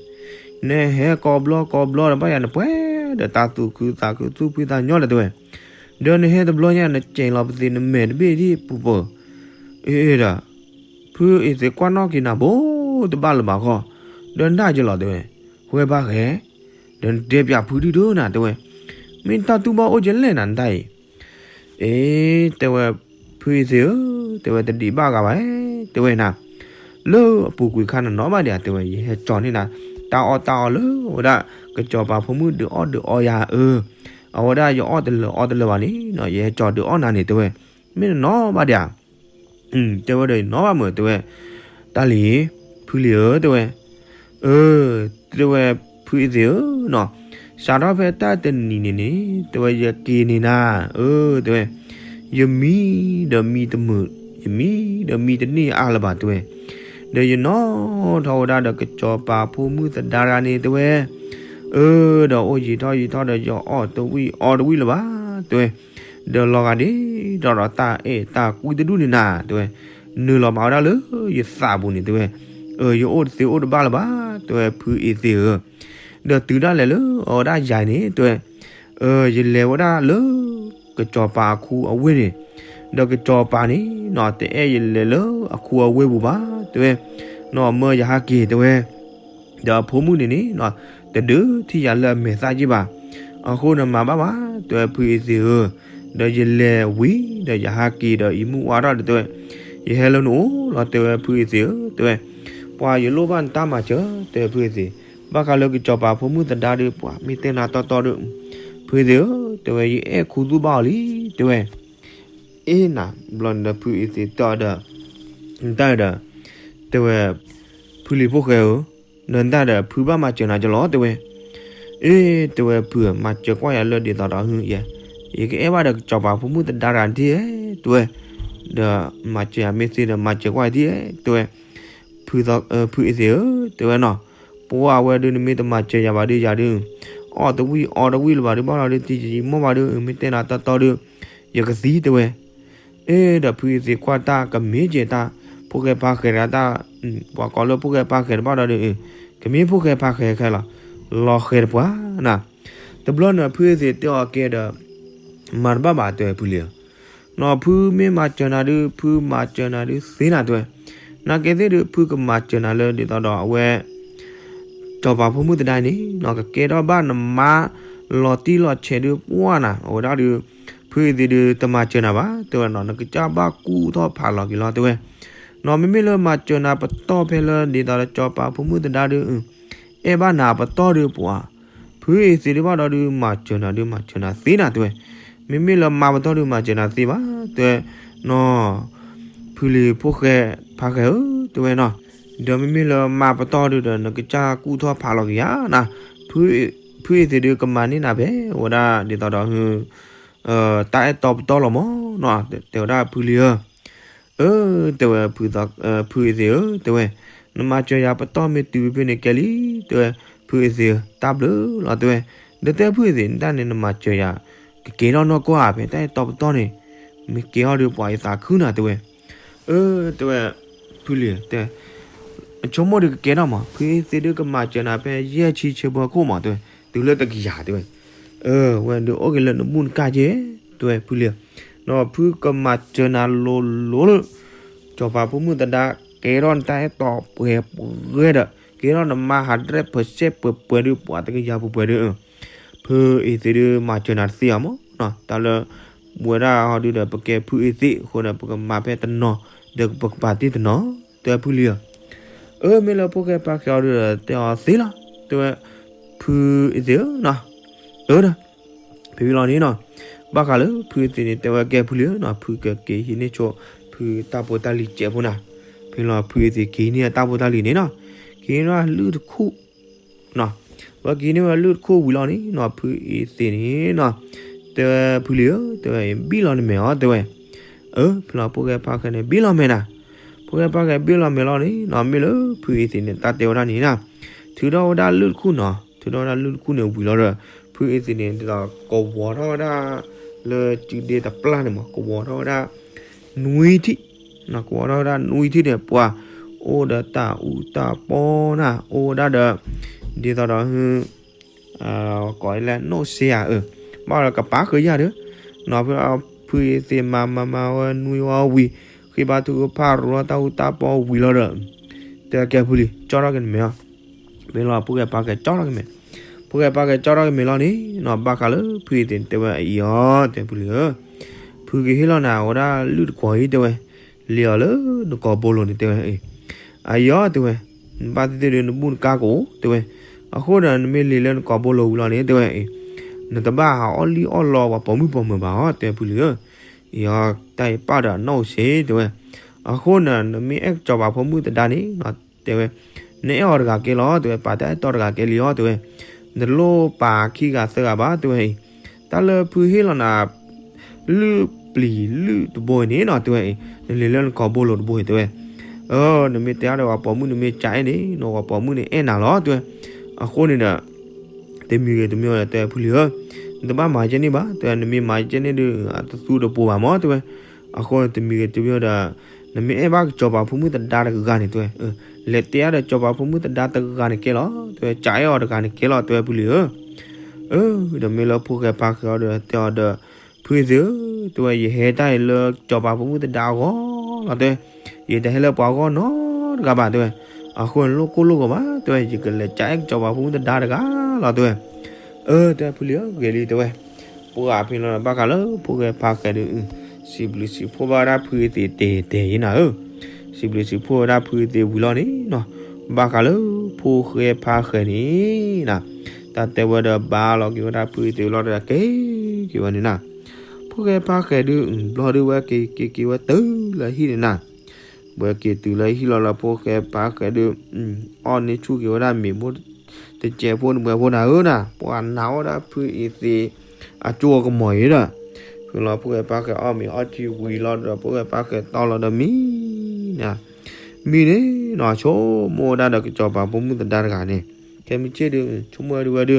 နဟဲကိးဘျီကိးဘျီဒီး ဘၣ်ယၤနပှဲၤဒီးတၢ်သူၣ်ခုသးခုသူၣ်ဖှံသးညီလီၤတဲဝဲ, ဒီးနဟဲတဘျီညါ နကဲလီၤပသ့ၣ်နမဲာ်တဘ့ၣ်ဒ်ပူၤပူၤ, အ့ဒီး ဖုအ့သ့းကွၢ်နီၣ်က့ၤနၤဘိတဘၣ်လၢၤဘၣ်ဃီ, ဒီးနတၢ်ကလီၤတဲဝဲ, ဖိၣ်ဃဲဖါဃဲ, ဒီးနတဲပၠးဖုဒုဒုနၤတဲဝဲ, မ့ၢ်တၢ်တူၢ်ဘၣ်အိၣ်ကဲလဲၣ်နၤနတၢ်အံၤ အ့ တဲဝဲ, ဖုအ့သ့းဧၢ, တဲဝဲတဒံးဘၣ်ဂၤဘၣ်, တဲဝဲနၤ, လၢအပူၤကွံာ်ခါနနီၢ်ဘၣ်ဒံးဧါ တဲဝဲ, ယဟဲကၠီၤန့ၢ်နၤ တၢ်အီၣ်တၢ်အီလၢဝဲဒၣ် ကစီၤပၤဖိမုၣ်ဒုးအီၣ်ဒုးအီယၤဧၢ, အဝဲဒၣ်ယအီၣ်တလၢာ်အီတလၢာ်ဘၣ်န့ၣ်နီၤ ယဟဲကၠီၤဒုးအီၣ်နၤန့ၣ် တဲဝဲ, မ့ၢ်နနီၢ်ဘၣ်ဒံးဧါ တဲဝဲဒီးယနီၢ်ဘၣ်မုာ် တဲဝဲ, တၢ်လံၤ, ဖုလံၤဧၢ တဲဝဲ, အၢ, တဲဝဲ, ဖုအ့သ့းဧၢနီၤ, စးထီၣ်ဖဲတၢ်တနံၤန့ၣ်န့ၣ် တဲဝဲ ယက့ၤန့ၢ်နၤ, အၢ တဲဝဲ, ယမံဒီးမံတမုာ်, ယမံဒီးမံတန့ၢ်အါလၢၤဘၣ် တဲဝဲ, ဒီးယနီၣ်ထီၣ်ဝဲဒၣ်ဒီးကစီၤပၤဖိမုၣ်သဒါတဂၤန့ၣ် တဲဝဲ, အၢ ဒီးအိၣ်ယံာ်ထီၣ်ယံာ်ထီၣ်ဒီးယအီၣ်တဝံၣ်အီတဝံၣ်လၢၤဘၣ် တဲဝဲ, ဒီးလီၤဂာ်ဒ်ဒီးတၢ်အဲၣ်တၢ်ကွံတဒူၣ်န့ၣ်နၤ တဲဝဲ, နုာ်လီၤမးဝဲဒၣ်လၢယသးပူၤန့ၣ် တဲဝဲ, အၢ ယအိၣ်တသ့အိၣ်တဘၣ်လၢၤဘၣ် တဲဝဲ ဖုအ့သ့းဧၢ, ဒီးတုၤဒၣ်လဲာ်လၢအဝဲဒၣ်ယၤန့ၣ် တဲဝဲ, အၢ ယလဲၤဝဲဒၣ်လၢ ကစီၤပၤအခူအဝ့ၢ်န့ၣ်, ဒီးကစီၤပၤန့ၣ်နီၤ တအဲၣ်ယလဲၤလၢအခူအဝ့ၢ်ပူၤဘၣ် တဲဝဲ, နီၢ်မၢယဟးက့ၤ တဲဝဲ ဒီးအဖိမုၣ်န့ၣ်န့ၣ်နီၤ တဒုးထံၣ်ယၤလၢအမဲာ်သၣ်က့ဘၣ်, အဃိနမၤဘၣ်ဘၣ် တဲဝဲ ဖုအ့သ့းဧၢ, ဒီးယလဲၤဝံၤဒီးယဟးက့ၤဒီးအံၤမုၢ်ဝါထီၣ်ဒီး တဲဝဲ, ယဟဲလၢနအိၣ်လီၤ တဲဝဲ ဖုအ့သ့းဧၢ တဲဝဲ, ပှၤယလိၣ်ဘၣ်နတၢ်မၤစၢၤ တဲဝဲ ဖုအ့သ့း, ဘၣ်ဃးလၢကစီၤပၤဖိမုၣ်သဒါဒီး ပှၤမ့ၢ်တဲနၤတီတီဒီး ဖုအ့သ့းဧၢ တဲဝဲ ယအဲၣ်ခူသူၣ်ဘၣ်အီၤလံ တဲဝဲ အ့နၤ ဘျီန့ၣ်ဒီးဖုအ့သ့းတဲအီၤဒီး နတၢ်ဒီး တဲဝဲ ဖုလံၤဖိၣ်ဃဲဧၢ, ဒီးနတၢ်ဒီးဖုဘၣ်မၤစၢၤနၤကလီၤ တဲဝဲ, အ့ တဲဝဲ ဖုဧၢ မၤစၢၤကွၢ်ယၤလၢဒ်သိးဒီး ယကအဲၣ်ဘၣ်ဒီးကစီၤပၤဖိမုၣ်သဒါတဂၤဒ်ဧဲ တဲဝဲ, ဒီးမၤစၢၤယၤမ့ၢ်သ့ဒီးမၤစၢၤကွၢ်ယၤဒ်ဧဲ တဲဝဲ, ဖုအ့သ့းဧၢ တဲဝဲနီၤ, ပှၤဝဲဒုးနမ့ၢ်တမၤစၢၤယၤဘၣ်ဒုးယၤဒုး အီၣ်တဝံၣ်အီတဝံၣ်လၢၤဘၣ်ဒုး ဘၣ်လီၤဒုးတံၤယံၤမီၢ်ဘၣ်ဒုး မ့ၢ်တဲနၤတီတီဒီး ယကသံ တဲဝဲ, အ့ ဒီးဖုအ့သ့းကွၢ်တၢ်ကမ့ၢ်ကဲတၢ် ဖိၣ်ဃဲဖါဃဲတဂၤတၢ် ပှၤကိးလၢဖိၣ်ဃဲဖါဃဲတဘၣ်ဒီးဒုး ကမ့ၢ်ဖိၣ်ဃဲဖါဃဲခဲလီၤ လီၤဃဲတပှၢ်နၤ, တဘျီန့ၣ်ဖုအ့သ့းတဲအီၤကဲဒီး မၤတဘၣ်ဘၣ် တဲဝဲ ဖုလံၤဧၢ, နီၤဖုမ့ၢ်မၤစၢၤနၤဒုး ဖုမၤစၢၤနၤဒုးသ့နၤ တဲဝဲ, နာ်က့သ့ၣ်ဒုး ဖုကမၤစၢၤနၤလၢဒ်သိးဒီးအဝဲ စီၤပၤဖိမုၣ်သဒါန့ၣ် နီၤကကဲထီၣ်ဘၣ်နမါ လီၤတံၢ်လီၤဆဲးဒုးပှၢ်နၤ အဝဲဒၣ်ဒုး ဖုအ့သ့းဒုးတမၤစၢၤနၤဘၣ် တဲဝဲနီၤ နကစၢ်ဘၣ်ကူၣ်ထီၣ်ဖးလီၤက့ၤလီၤ တဲဝဲ, နီၤမ့မ့ၢ်လၢမၤစၢၤနၤပတီၢ်ဖဲလၢဒ်သိးဒီးစီၤပၤဖိမုၣ်သဒါဒုး အဲၣ်ဘၣ်နၤပတီၢ်ဒုးပှၢ်, ဖုအ့သ့းဒုးဘၣ်ဒီးဒုး မၤစၢၤနၤဒုး မၤစၢၤနၤသ့နၤ တဲဝဲ, မ့မ့ၢ်လၢမၤပတီၢ်ဒုး မၤစၢၤနၤသ့ဘၣ် တဲဝဲ, နီၤ ဖုလံၤဖိၣ်ဃဲဖါဃဲဧၢ တဲဝဲနီၤ, ဒီးမ့မ့ၢ်လၢမၤပတီၢ်ဒုးဒီး နကစၢ်ကူၣ်ထီၣ်ဖးလီၤက့ၤယၤနီၤ, ဖုအ့သ့းဒုးကမၤန့ၢ်နၤဖဲဝဲဒၣ်ဒ်သိးဒီး တၢ်အဲၣ်တီပတီၢ်လီၤမးနီၤ, တဲဝဲဒၣ်ဖုလံၤဧၢ, အၢ တဲဝဲ ဖုအ့သ့းဧၢ တဲဝဲ, နမၤစၢၤယၤပတီၢ်မ့ၢ်တုၤဖဲန့ၣ်ကဲလံ, တဲဝဲ ဖုအ့သ့းဧၢ တၢ်ဘျုးလီၤ တဲဝဲ, ဒီးတဲဖုအ့သ့း နတၢ်န့ၣ်နမၤစၢၤယၤ ကကဲထီၣ်နီၢ်ကီၢ်ဧါ ဖဲတၢ်အဲၣ်တီပတီၢ်န့ၣ်, မ့ၢ်ကဲထီၣ်ဒီးပှၤယသးခုနၤ တဲဝဲ, အၢ တဲဝဲ ဖုလံၤဧၢ တဲဝဲ အဆိကမိၣ်ဒုးကကဲထီၣ်မး, ဖုအ့သ့းဒုးကမၤစၢၤနၤဖဲယဲၢ်ဆံဆၢဖိအခိၣ်မး တဲဝဲ, တုၤလၢတကယၤ တဲဝဲ, အၢ ဝဲဒုးအိၣ်က့ၤလၢနဘူၣ်နကၢ်က့ၢ် တဲဝဲ ဖုလံၤဧၢ, ဒီးဖုကမၤစၢၤနၤလိၤလိၤလၢ စီၤပၤဖိမုၣ်သဒါ ကဲထီၣ်နတၢ်အဲၣ်တီပှဲၤပှဲၤဒီး ကဲထီၣ်နမါ hundred percent ပှဲၤပှဲၤဒုး ပှၤတကယၤပှဲၤပှဲၤဒုး ဖုအ့သ့းဒုးမၤစၢၤနၤတသ့အီၤမးနီၤ, တၢ်လၢ ပဝဲဒၣ်ဟီဒုးဒီး ပကဲဖုအ့သ့းအဃိဒီး ပကမၤဖဲတနီၤ ဒီးပကပာ်တ့ၢ်တနီၤ တဲဝဲဖုလံၤဧၢ, အၢ မ့ၢ်လၢဖိၣ်ဃဲဖါဃဲအီၤဒုးဒီး တဲအီၤသ့လီၤ တဲဝဲ ဖုအ့သ့းဧၢနီၤ, အၢဒီး ဖဲဖဲလီၤန့ၣ်နီၤ, ဘၣ်ဃးလၢဖုအ့သ့းန့ၣ် တဲဝဲကဲဖုလံၤဧၢနီၤ, ဖုကက့ၤဟံးန့ၢ်ဆိ ဖုတၢ်ဖိတၢ်လံၤစဲးဖိနၤ, ဖဲလီၤဖုအ့သ့းက့ၤဟံးန့ၢ်အတၢ်ဖိတၢ်လံၤန့ၣ်နီၤ, က့ၤန့ၢ်ဝဲလၢၢ်တခူၣ် ဝဲက့ၤန့ၢ်ဝဲလၢၢ်တခူၣ်ဝံၤလီၤန့ၣ်နီၤ, ဖုအ့သ့းန့ၣ်နီၤ, တဲဝဲဖုလံၤဧၢ တဲဝဲ ဘံၣ်လီၤနမဲာ်အီၤ တဲဝဲ, အၢ ဖဲလီၤဖိၣ်ဃဲဖါဃဲန့ၣ် ဘံၣ်လီၤမဲာ်နၤ, ဖိၣ်ဃဲဖါဃဲဘံၣ်လီၤမဲာ်လီၤန့ၣ်နီၤ, မ့ၢ်လၢဖုအ့သ့းန့ၣ် တၢ်တဲဝဲဒၣ်န့ၣ်နီၤ, ထုးထီၣ်ဝဲဒၣ်လၢၢ်တခူၣ်နီၤ, ထုးထီၣ်ဝဲဒၣ်လၢၢ်တခူၣ်န့ၣ်ဝံၤလီၤဒီး ဖုအ့သ့းန့ၣ် ဒ်သိးကဝီၤထီၣ်ဝဲဒၣ် လၢစုဒ့တပျၢ်န့ၣ်မး ကဝီၤထီၣ်ဝဲဒၣ် နွံထံၣ် ကဝီၤထီၣ်ဝဲဒၣ်နွံထံၣ်န့ၣ် ပှၤအိၣ်ဒီးတၢ်အူတၢ်ပီနၤ အိၣ်ဝဲဒၣ်ဒီး ဒ်သိးဒီး ကိးလၢ နီၣ်စ့ဧါ အၢ ဘၣ်ဒီးကပာ်ဃုာ်ယၤဒီး နီၤ ဖဲဖုအ့သ့းမၤမၤမၤဝဲနွံဝီဝံၤ ဃ့ဘါထုကဖၣ်ရူၤထီၣ်တၢ်အူတၢ်ပီဝံၤလီၤဒီး တဲကဲဖုလံၤ ကၠီထီၣ်က့ၤနမဲာ်အီၤ မ့ၢ်လီၤ ဖိၣ်ဃဲဖါဃဲကၠီထီၣ်က့ၤမဲာ် ဖိၣ်ဃဲဖါဃဲကၠီထီၣ်က့ၤမဲာ်လီၤန့ၣ်နီၤ ဘၣ်ဃးလၢဖုအ့သ့းန့ၣ် တဲဝဲအံၤအီၤ တဲဖုလံၤဧၢ ဖုကဟ့ၣ်လီၤနၤဝဲဒၣ်လုၢ်တကွီၤအံၤ တဲဝဲ လ့ၤအီၤလၢနကိာ်ဘိလိၤန့ၣ် တဲဝဲ အံၤအီၤ တဲဝဲ နဘၣ်သ့ၣ်သ့ၣ်ဒီးနဘူၣ်နကါကအိၣ် တဲဝဲ အဃိဒီး နမ့ၢ်လ့ၤလၢနကိာ်ဘိလိၤဝံၤလီၤန့ၣ် တဲဝဲ နတဘၣ်ဟးအီၣ်လံၣ်အီၣ်လီပှၤပိာ်မုၣ်ပိာ်မၢၤဘၣ်အီၤ တဲဖုလံၤဧၢ အံၤအီၤ တၢ်အံၤပာ်ဒီးအနီၢ်အိၣ်စ့ တဲဝဲ အဃိန့ၣ် နမ့ၢ်အဲၣ်ကစီၤပၤဖိမုၣ်သဒါန့ၣ် တဲဝဲ နအဲၣ်အီၤတဂၤကဲလီၤ တဲဝဲ ပာ်တၢ်အဲၣ်တီတဂၤကဲလံအီၤ တဲဝဲ နတလိၣ်ပာ်ခံဂၤသၢဂၤဘၣ် တဲဝဲအံၤ တၢ်လၢဖုဟ့ၣ်လီၤနၤ လုၢ်ပျံၤလုၢ်တဘိအံၤန့ၣ်နီၤ တဲဝဲအံၤ နလ့ၤလၢနကိာ်ဘိလိၤတဘိအံၤ တဲဝဲ အၢ နမ့ၢ်တဲအါဒီးပှၤပိာ်မုၣ် နမ့ၢ်ကအဲၣ်န့ၣ် နပှၤပိာ်မုၣ်န့ၣ်အဲၣ်နၤလီၤ တဲဝဲ အဃိန့ၣ်ဒီး တမံၤဂ့ၤတမံၤဒီး တဲဖုလံၤဧၢ နတဘၣ်မၤကဲန့ၣ်ဘၣ် တဲဝဲ နမ့ၢ်မၤကဲန့ၣ်ဒီး အတသူတပိၤဘၣ်မး တဲဝဲ အဃိန့ၣ် တမံၤဂ့ၤတမံၤဒီး နမ့ၢ်အဲၣ်ဘၣ်ကစီၤပၤဖိမုၣ်သဒါတဂၤန့ၣ် တဲဝဲ လဲၤတဲအါဒီးကစီၤပၤဖိမုၣ်သဒါတဂၤန့ၣ်ကဲလီၤ တဲဝဲ ကအဲၣ်အီၤတဂၤန့ၣ်ကဲလီၤ တဲဝဲဖုလံၤဧၢ အၢ ဒီးမ့ၢ်လၢဖိၣ်ဃဲဖါဃဲအီၤဒီး တဲအီၤဒီး ဖုအ့သ့းဧၢ တဲဝဲ ယဟဲတၢ်အံၤလၢကစီၤပၤဖိမုၣ်သဒါအဂီၢ်လီၤ တဲဝဲ ယတဟဲလၢပှၤဂီၢ်နီတဂၤဘၣ် တဲဝဲ အဃိန့ၣ်လိၣ်ကိၢ်လိၣ်ဂီၤဘၣ် တဲဝဲ ယကလဲၤကအဲၣ်ကစီၤပၤဖိမုၣ်သဒါတဂၤလီၤ တဲဝဲ အၢ တဲဖုလံၤဧၢ ဂ့ၤလံ တဲဝဲ ပှၤဖဲလီၤဘၣ်ဃးလၢဖိၣ်ဃဲဖါဃဲဒီး စံးဘျုးစံးဖှိၣ်ဘၣ်ဝဲဒၣ်ဖုအ့သ့းတဲာ်တဲာ်အံၤနၤဧၢ စံးဘျုးစံးဖှိၣ်ဝဲဒၣ်ဖုအ့သ့းဝံၤလီၤန့ၣ်နီၤ ဘၣ်ဃးလၢဖိၣ်ဃဲဖါဃဲန့ၣ်နၤ တၢ်တဲဝဲဒီးဘါလီၤက့ၤဝဲဒၣ်ဖုအ့သ့းလီၤဒီးက့ၤက့ၤဝဲန့ၣ်နၤ ဖိၣ်ဃဲဖါဃဲဒီး ဘျီဒုးဝဲက့ၤက့ၤက့ၤဝဲတုၤလၢဟံၣ်န့ၣ်နၤ ဝဲက့ၤတုၤလၢဟံၣ်လီၤလၢဖိၣ်ဃဲဖါဃဲဒီး အီၣ်န့ၢ်ဆူၣ်က့ၤဝဲဒၣ်မ့ၤဖိတစဲးဖိတဘှဲးဖိနၤဧၢနၤ ပှၤနာ်ဝဲဒၣ်ဖုအ့သ့း အကၠိအကမီၤအံၤဒီး ဖဲလီၤဖိၣ်ဃဲဖါဃဲအီၣ်မ့ၤအီထံဝံၤလီၤဒီး ဖိၣ်ဃဲဖါဃဲတီလီၤဒီးမံနၤ မံန့ၣ်နီၤ ဆိကမိၣ်ဝဲဒၣ်ဒီးကစီၤပၤဖိမုၣ်သဒါတဂၤန့ၣ် ခဲမုၢ်ဆ့ၣ်ဒီး ဆိကမိၣ်ဝဲဒၣ်ဝဲဒီး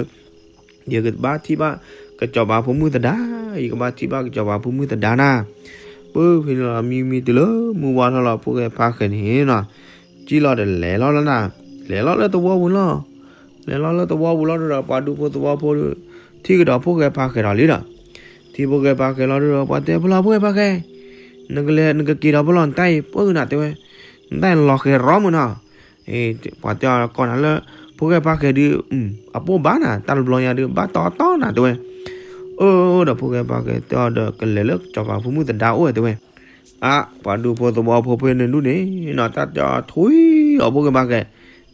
ယကဘၣ်ထံၣ်ဘၣ်ကစီၤပၤဖိမုၣ်သဒါ ယကဘၣ်ထံၣ်ဘၣ်ကစီၤပၤဖိမုၣ်သဒါနၤ ပၢ်ဖဲန့ၣ်လီၤ မံမံတုၤလၢမုၢ်ဝါထီၣ်လီၤ ဖိၣ်ဃဲဖါဃဲန့ၣ်နီၤ ကံၣ်လီၤဒီးလဲၤလီၤလၢနၤ လဲၤလီၤလၢသဝီပူၤလီၤ လဲၤလီၤလၢသဝီပူၤလီၤဒီး ပှၤဒူဖိသဝီဖိဒီး ထံၣ်ကဒီးဖိၣ်ဃဲဖါဃဲဒီးလံဒီး ထံၣ်ဖိၣ်ဃဲဖါဃဲလီၤဒီး ပှၤတဲဖဲလီၤဖိၣ်ဃဲဖါဃဲ နကလဲၤနကက့ၤဒီးဖဲလီၤနတၢ်အံၤ ပၢ်နၤတဲဝဲ နတၢ်အံၤလီၤဃဲၤရီမုၢ်နီၤ ပှၤတဲအီၤကီးနၤလၢ ဖိၣ်ဃဲဖါဃဲဒုး အပိၢ်ဘၣ်နၤ တၢ်တဘျီညါဒုး ဘၣ်တီတီနၤတဲဝဲ အၢ ဒီးဖိၣ်ဃဲဖါဃဲတဲအီၤဒီး ကလဲၤလၢကစီၤပၤဖိမုၣ်သဒါအိၣ်တဲဝဲ အါ ပှၤဒူဖိသဝီဖိဖဲန့ၣ်ဒုးန့ၣ်နီၤ တၢ်တဲအီၤထွံၣ်အီၤဖိၣ်ဃဲဖါဃဲ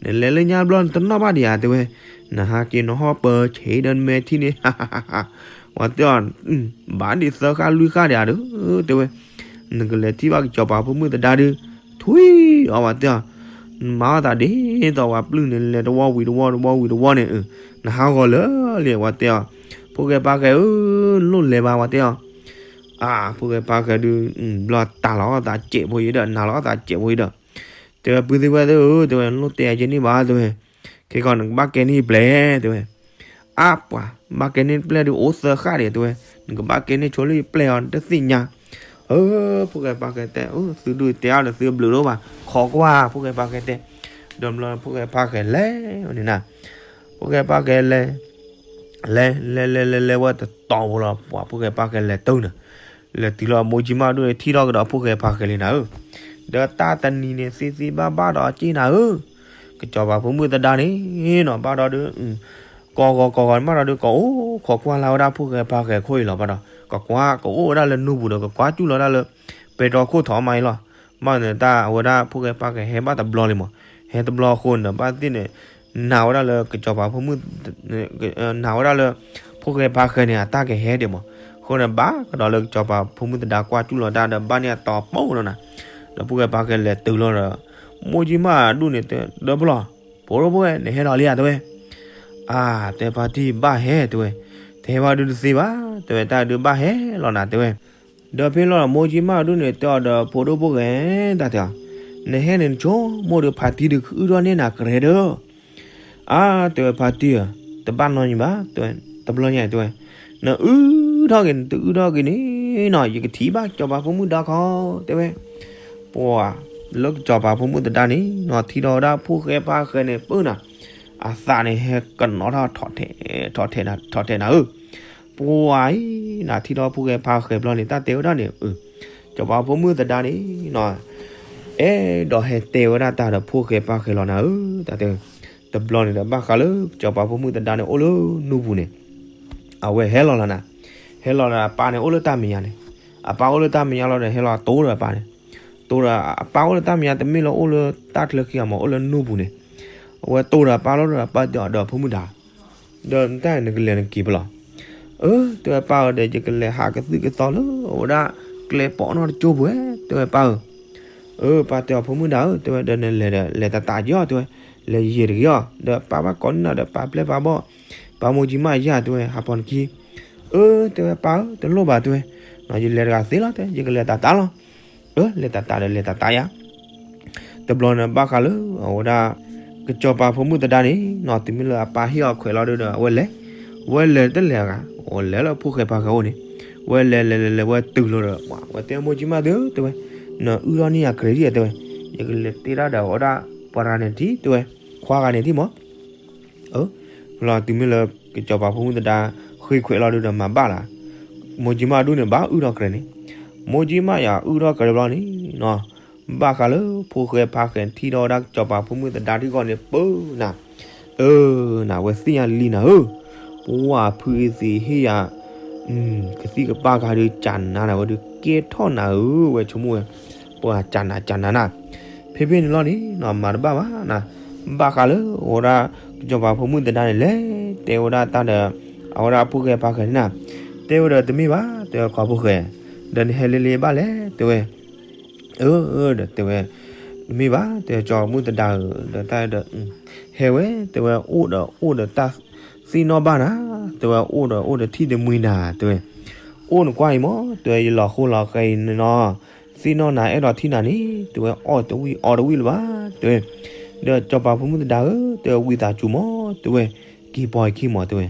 နလဲၤလၢညါဘျီနတနီၣ်ဘၣ်ဒံးဧါတဲဝဲ နဟးက့ၤနဟီၣ်ပၢဆံးဒီးနမဲာ်ထံန့ၣ် ပှၤတဲအီၤ ဘၣ်ဒံးသၢဃာ်လွံၢ်ဃာ်ဒံးဧါဒီး တဲဝဲ နကလဲၤထံၣ်ဘၣ်ကစီၤပၤဖိမုၣ်သဒါဒုး ထွံၣ်အီၤပှၤတဲအီၤ နမၤအီၣ်သးဒ်သိးပှၤပျုၢ်န့ၣ် လဲၤတဝီဝံၤတဝီ တဝီဝံၤတဝီန့ၣ်, နဟးဂီၤလၢာ်လံ ပှၤတဲအီၤ, ဖိၣ်ဃဲပၢ်ဃဲဧၢ, နလိၣ်လဲၤဘၣ် ပှၤတဲအီၤ. အါ, ဖိၣ်ဃဲပၢ်ဃဲဒုး ဘျီတၢ်လီၤအီၣ်သးစဲးဖိယံၤဒီး နၤလီၤအီၣ်သးစဲးဖိယံၤဒီး, တဲဝဲ ပုၢ်သ့ၣ်ဝဲၢ်သ့ၣ်ဧၢ, တဲဝဲ နလိၣ်တဲယၤက့ၤန့ၣ်ဘၣ် တဲဝဲ, ခဲကီးနကဘၣ်ကဲန့ၢ်ပျဲၢ် တဲဝဲ. အါပှၤ ဘၣ်ကဲန့ၢ်ပျဲၢ်ဒုးအိၣ်သၢဃာ်ဒံး တဲဝဲ, နကဘၣ်ကဲန့ၢ်ဆိလၢယပျဲၢ်အီၤ တသ့ၣ်ညါ. အၢ, ဖိၣ်ဃဲပၢ်ဃဲတဲ, သုဒုးတဲအါဒီးသုဘျုးဒိၣ်ဘၣ်, ခိးကွၢ် ဖိၣ်ဃဲပၢ်ဃဲတဲ, ဒီးဘျီဖိၣ်ဃဲပၢ်ဃဲလဲၤန့ၣ်နၤ, ဖိၣ်ဃဲပၢ်ဃဲလဲၤ လဲၤလဲၤလဲၤလဲၤလဲၤဝဲတတီၤဖိလီၤ, ပှၤဖိၣ်ဃဲပၢ်ဃဲလဲၤတုၤန့ၣ်, လဲၤတုၤလီၤ မိၢ်ကၠံမၣ်ဒိၣ်န့ၣ် ထံၣ်ထီၣ်ကဒီးဖိၣ်ဃဲပၢ်ဃဲလံနၤဧၢ, ဒီးတၢ်တနံၤန့ၣ် သ့သ့ဘၣ်ဘၣ်ဒီးက့ၢ်နၤဧၢ, ကစီၤပၤဖိမုၣ်သဒါန့ၣ်နီၤ ဘၣ်ဒီးဒုး ကီၢ်ဂီၤကီၢ်ဂီၤန့ၣ် ဘၣ်ဒီးဒုး ကအိၣ်ခိးကွၢ်လၢ်ဝဲဒၣ်ဖိၣ်ဃဲပၢ်ဃဲခိၣ်အံၤလီၤ ဘၣ်ဒီး ကကွၢ်ကအိၣ်ဝဲဒၣ်လၢနူၢ်ပူၤဒီး ကကွၢ်စူၣ်လီၤဒၣ်လၢ ပဲတြီခိၣ်ထီၣ်မးအံၤလီၤ. ဘၣ်န့ၣ်တၢ်အဝဲဒၣ်ဖိၣ်ဃဲပၢ်ဃဲဟဲဘၣ်တဘျီလံမး, ဟဲတဘျီအဃိန့ၣ် ဘၣ်သ့ၣ်န့ၣ် နာ်ဝဲဒၣ်လၢကစီၤပၤဖိမုၣ် နာ်ဝဲဒၣ်လၢ ဖိၣ်ဃဲပၢ်ဃဲန့ၣ် အတၢ်ကဟဲဒံးမး, အဃိန့ၣ် ဘၣ်ကဒီးလၢကစီၤပၤဖိမုၣ်သဒါကွၢ်စူၣ်လီၤတၢ်ဒီး ဘၣ်န့ၢ်အတီၤပိၢ်လီၤနၤ, ဒီးဖိၣ်ဃဲပၢ်ဃဲလဲၤတုၤလီၤဒီး မိၢ်ကၠံမၣ်ဒိၣ်န့ၣ်တဲ ဒီဖျီၣ်, ဖိဒိၣ်ဖိၣ်ဃဲ နဟဲလီၤလံဧါ တဲဝဲ. အါ, တဲဖါတံၢ်ဘၣ်ဟဲ တဲဝဲ, တဟဲဘၣ်ဒုးတသ့ဘၣ် တဲဝဲ တၢ်ဒုးဘၣ်ဟဲလီၤနၤ တဲဝဲ. ဒီးဖဲလီၤဒီး မိၢ်ကၠံမၣ်ဒိၣ်န့ၣ် တဲအီၤဒီးဖိဒိၣ်ဖိၣ်ဃဲ တၢ်တဲအီၤ, နဟဲန့ၣ်နဆိကမိၣ်ဒီး ဖါတံၢ်ဒုးကအုၣ်ထီၣ်န့ၢ်နၤကရဲဒၢ အါ, တဲဝဲ ဖါတံၢ်ဧၢ, တဘၣ်နီတမံၤဘၣ် တဲဝဲ, တဘျီညါ တဲဝဲ, နအုၣ်ထီၣ်က့ၤ နတအုၣ်ထီၣ်က့ၤန့ၣ်နီၤ ယကထံၣ်ဘၣ်ကစီၤပၤဖိမုၣ်သဒါခီ တဲဝဲ. ပှၤ လၢကစီၤပၤဖိမုၣ်သဒါန့ၣ်နီၤ ထံၣ်ထီၣ်ဝဲဒၣ်ဖိၣ်ဃဲပၢ်ဃဲန့ၣ် ပၢၢ်နၤ, အသးန့ၣ်ဟဲကနီၤထီၣ်ထီၣ်ထဲး ထီၣ်ထဲးနၤ ထီၣ်ထဲးနၤဧၢ. ပှၤအံၤ နၤထံၣ်ထီၣ်ဖိၣ်ဃဲပၢ်ဃဲဘျီန့ၣ် တၢ်တဲဝဲဒၣ်န့ၣ် ကစီၤပၤဖိမုၣ်သဒါန့ၣ်နီၤ အဲၣ်ဒိးဟဲတဲဝဲဒၣ်တၢ်ဒီးဖိၣ်ဃဲပၢ်ဃဲလီၤနၤဧၢ တၢ်တဲ. တဘျီန့ၣ်ဒီး ဘၣ်ဃးလၢကစီၤပၤဖိမုၣ်သဒါန့ၣ် အိၣ်လၢနူၢ်ပူၤန့ၣ် အဝဲဟဲလီၤလီၤနၤ, ဟဲလီၤလီၤ အပၢ်န့ၣ်အိၣ်လၢတၢ်မဲာ်ညါန့ၣ်, အပၢ်အိၣ်လၢတၢ်မဲာ်ညါလီၤဒီး ဟဲလီၤတိၢ်ဒီးအပၢ်န့ၣ်, တိၢ်ဒီးအပၢ်အိၣ်လၢတၢ်မဲာ်ညါ တမ့ၢ်လၢအိၣ်လၢတၢ်ချၢခံဂၤမး အိၣ်လၢနူၢ်ပူၤန့ၣ်, အဝဲတိၢ်ဒီးအပၢ်လီၤဒီး အပၢ်တဲအီၤဒီးဖိမုၣ်သဒါ ဒီးနတၢ်နကလဲၤနက့ၤဖဲလဲၣ်. အၢ တဲဝဲပၢ်ဧၢ ဒီးယကလဲၤဟးကသုၣ်ကသီလၢအဝဲဒၣ်ကျဲပိာ်နီၣ်တကၠိပူၤဝဲ တဲဝဲပၢ်ဧၢ. အၢ ပၢ်တဲအီၤဖိမုၣ်သဒါဧၢ တဲဝဲ ဒီးနလဲၤဒီးလဲၤတးတးက့ၤအီၤ တဲဝဲ, လဲၤယံာ်တဂ့ၤအီၤ ဒီးပၢ်ဘၣ်ကိးန့ၢ်နၤဒီးပၢ်ပျဲၢ်ပၢ်ဘီၣ်, ပၢ်မိၢ်ကၠံမၣ်ယၤ တဲဝဲ ဟးပိာ်နခံ. အၢ တဲဝဲပၢ်ဧၢ တလိၣ်ဘၣ် တဲဝဲ, ယလဲၤတဂၤသ့လီၤ တဲ ယကလဲၤတးတးလီၤ. အၢ လဲၤတးတးဒီးလဲၤတးတးယၤ တဘျီန့ၣ် ဘၣ်ဃးလၢအဝဲဒၣ် ကစီၤပၤဖိမုၣ်သဒါန့ၣ်နီၤ တုၤမ့ၢ်လၢအပၢ်ဟ့ၣ်အီၤခွဲးလီၤဒုးဒီး အဝဲလဲၤ, ဝဲလဲၤတလဲၤဂၤ အဝဲလဲၤလၢဖိၣ်ဃဲပၢ်ဃဲအိၣ်န့ၣ်, ဝဲလဲၤလဲၤလဲၤလဲၤ ဝဲတုၤလီၤဒီး ဝဲတဲမိၢ်ကၠံမၣ်သ့ၣ်ဧၢ တဲဝဲ, နအုၣ်ထီၣ်န့ၢ်ယၤကရဲဒံဧါ တဲဝဲ, ယကလဲၤတဲဒၣ်ဒီးအဝဲဒၣ်ပှၤတဂၤန့ၣ်ထံၣ် တဲဝဲ, ခွါဂၤန့ၣ်ထံၣ်မး အၢ, လီၤတုၤမ့ၢ်လၢကစီၤပၤဖိမုၣ်သဒါ ဃ့ခွဲးလီၤဒုးဒီးမၤဘၣ်လၢ်, မိၢ်ကၠံမၣ်ဒိၣ်န့ၣ် ဘၣ်အုၣ်ထီၣ်ကရဲန့ၣ်, မိၢ်ကၠံမၣ်ယၤအုၣ်ထီၣ်ကရဲဘျီန့ၣ်နီၤ, ဘၣ်ဃးလၢဖိၣ်ဃဲပၢ်ဃဲထံၣ်ထီၣ်ဝဲဒၣ်ကစီၤပၤဖိမုၣ်သဒါထံၣ်ဂီၢ်န့ၣ် ပၢနၤ, အၢ, နၤဝဲသ့ၣ်ညါလံနၤဧၢ, ပှၤဖုအသ့ၣ်ဟ့ၣ်ယၤ ကသံၣ်ကပၢ်ခါဒုး ကၢ်နၤနၤဝဲဒုး ကဲထီၣ်နၤဧၢ ဝဲဆိကမိၣ်ဝဲ, ပှၤကၢ်နၤကၢ်နၤနၤ, ဖဲဖဲန့ၣ်လီၤန့ၣ် မၤတဘၣ်ဘၣ်နၤ, ဘၣ်ဃးလၢအဝဲဒၣ် ကစီၤပၤဖိမုၣ်သဒါန့ၣ် လဲၤတဲဝဲဒၣ်တၢ်ဒီး အဝဲဒၣ်ဖိၣ်ဃဲပၢ်ဃဲန့ၣ်နၤ, တဲဝဲဒီးတမ့ၢ်ဘၣ် တဲဝဲခွါဖိၣ်ဃဲ, ဒီးနဟဲလ့လ့ဘၣ်လဲၣ် တဲဝဲ အၢ ဒီးတဲဝဲ, တမ့ၢ်ဘၣ် တဲဝဲ ကစီၤပၤဖိမုၣ်သဒါဧၢ, ဒီးတၢ်ဒီး ဟဲဝဲ တဲဝဲ အိၣ်ဒီးအိၣ်ဒီးတၢ် သ့ၣ်နီၣ်ဘၣ်နၤ, တဲဝဲ အိၣ်ဒီးအိၣ်ဒီးထံၣ်တမှံနၤ တဲဝဲ, အိၣ်နကွၢ်အံၤမး တဲဝဲ ယလီၤဃိလီၤဃဲအံၤန့ၣ်နီၤ, သ့ၣ်နီၣ်နၤအဲၣ်ဒိးထံၣ်နၤန့ၣ် တဲဝဲ အီၣ်တဝံၣ်အီတဝံၣ်လၢၤဘၣ် တဲဝဲ, ဒီးကစီၤပၤဖိမုၣ်သဒါဧၢ တဲဝဲ ဝံသးစူၤမး တဲဝဲ, က့ၤပိာ်ယခံမး တဲဝဲ,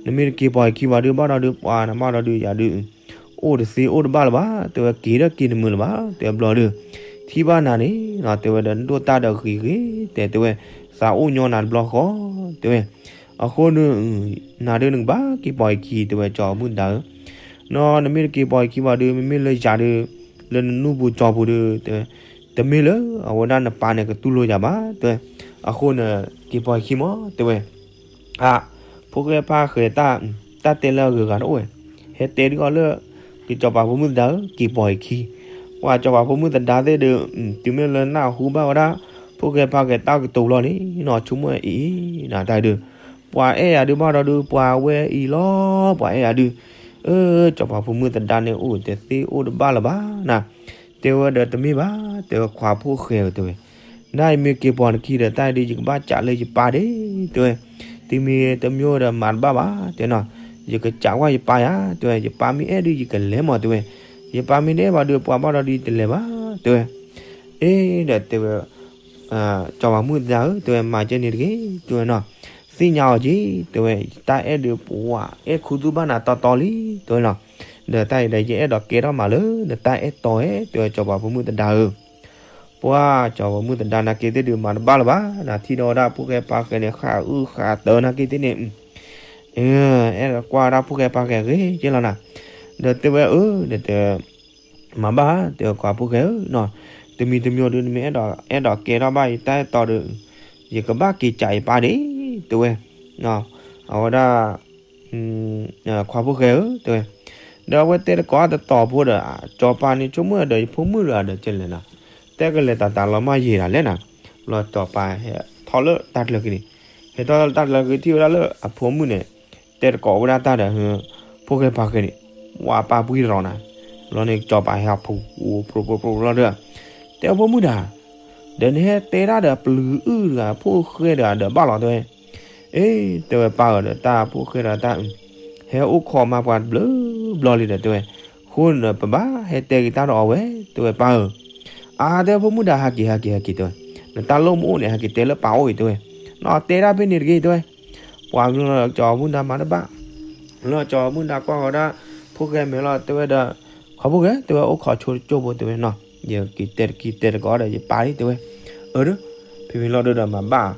နမ့ၢ်တက့ၤပိာ်ယခံဘၣ်ဒုး ဘၣ်ဒီးဒုး ပှၤနဘၣ်ဒီးဒုးယၤဒုး အိၣ်တသ့အိၣ်တဘၣ်လၢၤဘၣ် တဲဝဲ က့ၤဒီးက့ၤတမုာ်လၢၤဘၣ် တဲဝဲ ဘျီဒုး ထံၣ်ဘၣ်နၤန့ၣ်နီၤ တဲဝဲဒီး နဒိၣ်တၢ်ဒီးဂ့ၤဂ့ၤ တဲ တဲဝဲ သးအိၣ်ညီနၤတဘျီဃီ တဲဝဲ, အဃိန့ၣ် နၤဒုးနကဘၣ်က့ၤပိာ်ယခံ တဲဝဲ ကစီၤပၤဖိမုၣ်သဒါဧၢ, နီၤ နမ့ၢ်တက့ၤပိာ်ယခံဘၣ်ဒုး မ့မ့ၢ်လၢယၤဒုး လၢနနူၢ်ပူၤကၠီပူၤဒုး တဲဝဲ, တမ့ၢ်လၢအဝဲဒၣ်နပၢ်န့ၣ်ကတူၢ်လိာ်ယၤဘၣ် တဲဝဲ, အဃိန့ၣ် က့ၤပိာ်ယခံမး တဲဝဲ အါ, ဖိၣ်ဃဲပၢ်ဃဲ တၢ်တဲလၢအဂုၤအဂၤတအိၣ်ဝဲ, ဟဲတဲဒ်အီၤလၢ ကစီၤပၤဖိမုၣ်သဒါဧၢ က့ၤပိာ်ယခံ, ပှၤကစီၤပၤဖိမုၣ်သဒါသ့ၣ်ဒုး တုၤမ့ၢ်လၢနၢ်ဟူဘၣ်ဝဲဒၣ် ဖိၣ်ဃဲပၢ်ဃဲတၢ်ကတိၤဘျီန့ၣ်နီၤ ဆိကမိၣ်အံၤအံၤ နၤတၢ်ဒုး ပှၤအဲၣ်ယၤဒုးဘၣ်ဒီးဒုး ပှၤဝဲအံၤလီၤ ပှၤအဲၣ်ယၤဒုး, အၢ ကစီၤပၤဖိမုၣ်သဒါန့ၣ်အိၣ်တသ့အိၣ်တဘၣ်လၢၤဘၣ်နၤ, တဲဝဲဒီးတမ့ၢ်ဘၣ် တဲဝဲခွါဖိၣ်ဃဲဧၢ တဲဝဲ, နၤယမ့ၢ်က့ၤပိာ်နခံဒီး တၢ်အံၤဒုး ယကဘၣ်ကးလၢယပၢ်ဒ့ တဲဝဲ, တမံၤတမံၤဒီးမၤတဘၣ်ဘၣ် တဲနီၤ, ယကကးကွၢ်ယပၢ်ယၤ တဲဝဲ, ယပၢ်မ့ၢ်အဲၣ်ဒုး ယကလဲၤမး တဲဝဲ, ယပၢ်မ့ၢ်တအဲၣ်ဘၣ်ဒုး ပှၤဘၣ်ဒီးဒုး ယတလဲၤဘၣ် တဲဝဲ, အ့ ဒီးတဲဝဲ စီၤပၤမုၣ်သဒါဧၢ တဲဝဲ, မၤကဲန့ၣ်တဂ့ၤ တဲဝဲနီၤ, သ့ၣ်ညါအီၤက့ၤ တဲဝဲ, တၢ်အဲၣ်ဒုးပှၤအဲၣ်ခူသူၣ်ဘၣ်နၤတီတီလံ တဲဝဲနီၤ, ဒီးတၢ်အံၤဒီး ယအဲၣ်ဒိးကဲထီၣ်မးလၢနတၢ်အဲၣ်တီဧၢ တဲဝဲ စီၤပၤဖိမုၣ်သဒါဧၢ, ပှၤစီၤပၤမုၣ်သဒါနာ်က့သ့ၣ်ဒုး မၤတဘၣ်လၢၤဘၣ်, နၤထံၣ်ဒီးဝဲဒၣ်ဖိၣ်ဃဲပၢ်ဃဲန့ၣ် ဃးအုၣ်ဃးတၢၢ်နာ်က့သ့ၣ်န့ၣ် အဲၣ်ဒိးကွၢ်ဝဲဒၣ်ဖိၣ်ဃဲပၢ်ဃဲဂ့ၤက့လီၤနၤ, ဒီးတဲဝဲအၢ ဒီးတဲ မၤဘၣ် တဲဝဲ ခွါဖိၣ်ဃဲဧၢနီၤ, တမံၤတမံၤဒုး နမ့ၢ်အဲၣ်ဒိး အဲၣ်ဒိးကဲထီၣ်ဘၣ်ယတၢ်အဲၣ်တီဒီး ယကဘၣ်က့ၤကးယပၢ်ဒ့ တဲဝဲ, အဝဲဒၣ် ခွါဖိၣ်ဃဲဧၢ တဲဝဲ, ဒီးအဝဲတဲတကိးတတီၤဖိဒီး စီၤပၤန့ၣ်ဆိကမိၣ်ဒီး ယဖိမုၣ်တဂၤဒီးကဲလဲၣ်နီၤ, တဲကလဲၤတၢ်တၢ်လီၤမၢ်ယံာ်ဒၣ်လဲၣ်နၤ, ဘျီစီၤပၤဟဲထီၣ်လၢတၢ်ကျၢၤက့ၤန့ၣ်, ဟဲထီၣ်လၢတၢ်ကျၢၤက့ၤထံၣ်ဝဲဒၣ်လၢအဖိမုၣ်န့ၣ် တဲတကိးဝဲဒၣ်တၢ်ဒီး ဖိၣ်ဃဲပၢ်ဃဲန့ၣ်, ဝဲပၢ်ပှံၢ်တရီၤနၤ, ဘျီန့ၣ်စီၤပၤဟဲဖူ ဖူ ဖူ ဖူလီၤဒီး တဲဖိမုၣ်တဂၤ ဒီးနဟဲတဲတၢ်ဒီးပျုၤအုၣ်တဂၤ ဖိၣ်ဃဲတဂၤဒီးဘၣ်လီၤ တဲဝဲ, အ့ တဲဝဲပၢ်ဧၢ ဒီးတၢ်ဖိၣ်ဃဲဒီးတၢ် ဟဲအိၣ်ခိးမၤပှၤတဘျုးဘျီလံဒီး တဲဝဲ, အဃိန့ၣ်ဒီး ပဘၣ်ဟဲတဲက့ၤတၢ်ဒီးအီၤဝဲ တဲဝဲပၢ်ဧၢ, အါ တဲဖိမုၣ်တဂၤ ဟဲက့ၤ ဟဲက့ၤ ဟဲက့ၤ တဲဝဲ, နတၢ်လိၣ်မအိၣ်န့ၣ် ဟဲက့ၤတဲလၢပၢ်အိၣ်အံၤ တဲဝဲ, နီၢ်တဲတၢ်ဖဲန့ၣ်တဂ့ၤ တဲဝဲ, ပှၤမနုၤလီၤ စီၤပၤမုၣ်တဒါမၤတဘၣ်, လီၤစီၤပၤမုၣ်တဒါကွၢ်ဃီၤဒၣ် ဖိၣ်ဃဲမဲာ်လီၤ တဲဝဲဒီး, ခွါဖိၣ်ဃဲ တဲဝဲ အိၣ်ခိးဆိတကၠိၢ်ဖိ တဲဝဲနီၤ, ယက့ၤတဲတက့ၤတဲတကိးဒီးယပၢ်လံ တဲဝဲ, အၢ ဖဲဖဲလီၤဒုးဒီးမၤဘၣ်,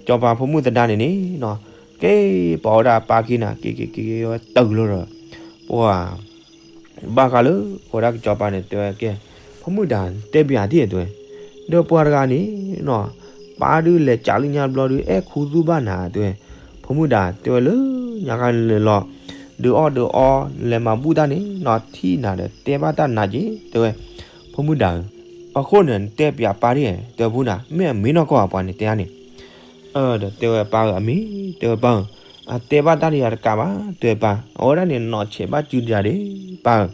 စီၤပၤဖိမုၣ်သဒါန့ၣ်န့ၣ်နီၤ, က့ၤပိာ်ဝဲဒၣ်အပၢ်ခံနၤ က့ၤက့ၤက့ၤက့ၤဝဲတုၤလီၤဒီး, ပှၤ ဘၣ်ဃးလၢ အဝဲဒၣ်ကစီၤပၤန့ၣ် တဲဝဲကဲ, ဖိမုၣ်တဒါ တဲပျးထံၣ် တဲဝဲ, ဒီးပှၤတဂၤန့ၣ်နီၤ, ပၢ်ဒုးလဲၤကးလၢညါတဘျီဒုး အဲၣ်ခူသူၣ်ဘၣ်နၤ တဲဝဲ, ဖိမုၣ်တဒါ တဲဝဲလၢညါခါလဲၤလီၤ, ဒုးအီၣ်ဒုးအီ လဲၤမၤဘူၣ်တၢ်န့ၣ်နီၤ ထံၣ်နၤဒီးတဲဘၣ်တၢ်နၤက့ၤ တဲဝဲ, ဖိမုၣ်တဒါဧၢ, အဃိန့ၣ် နတဲပျးပၢ်ဒ် တဲဝဲဖိနၤ မ့ၢ်အမ့ၢ်နီၢ်ကီၢ်ပှၤန့ၣ်တဲန့ၣ် ဒီးတဲဝဲပၢ်ဧၢ အမ့ၢ် တဲဝဲပၢ်ဧၢ, အတဲဘၣ်တၢ်တယၤတကးဘၣ် တဲဝဲပၢ်, အဝဲဒၣ်န့ၣ် နီၢ်ဆဲးဘၣ်စုတယၤဒ့ ပၢ်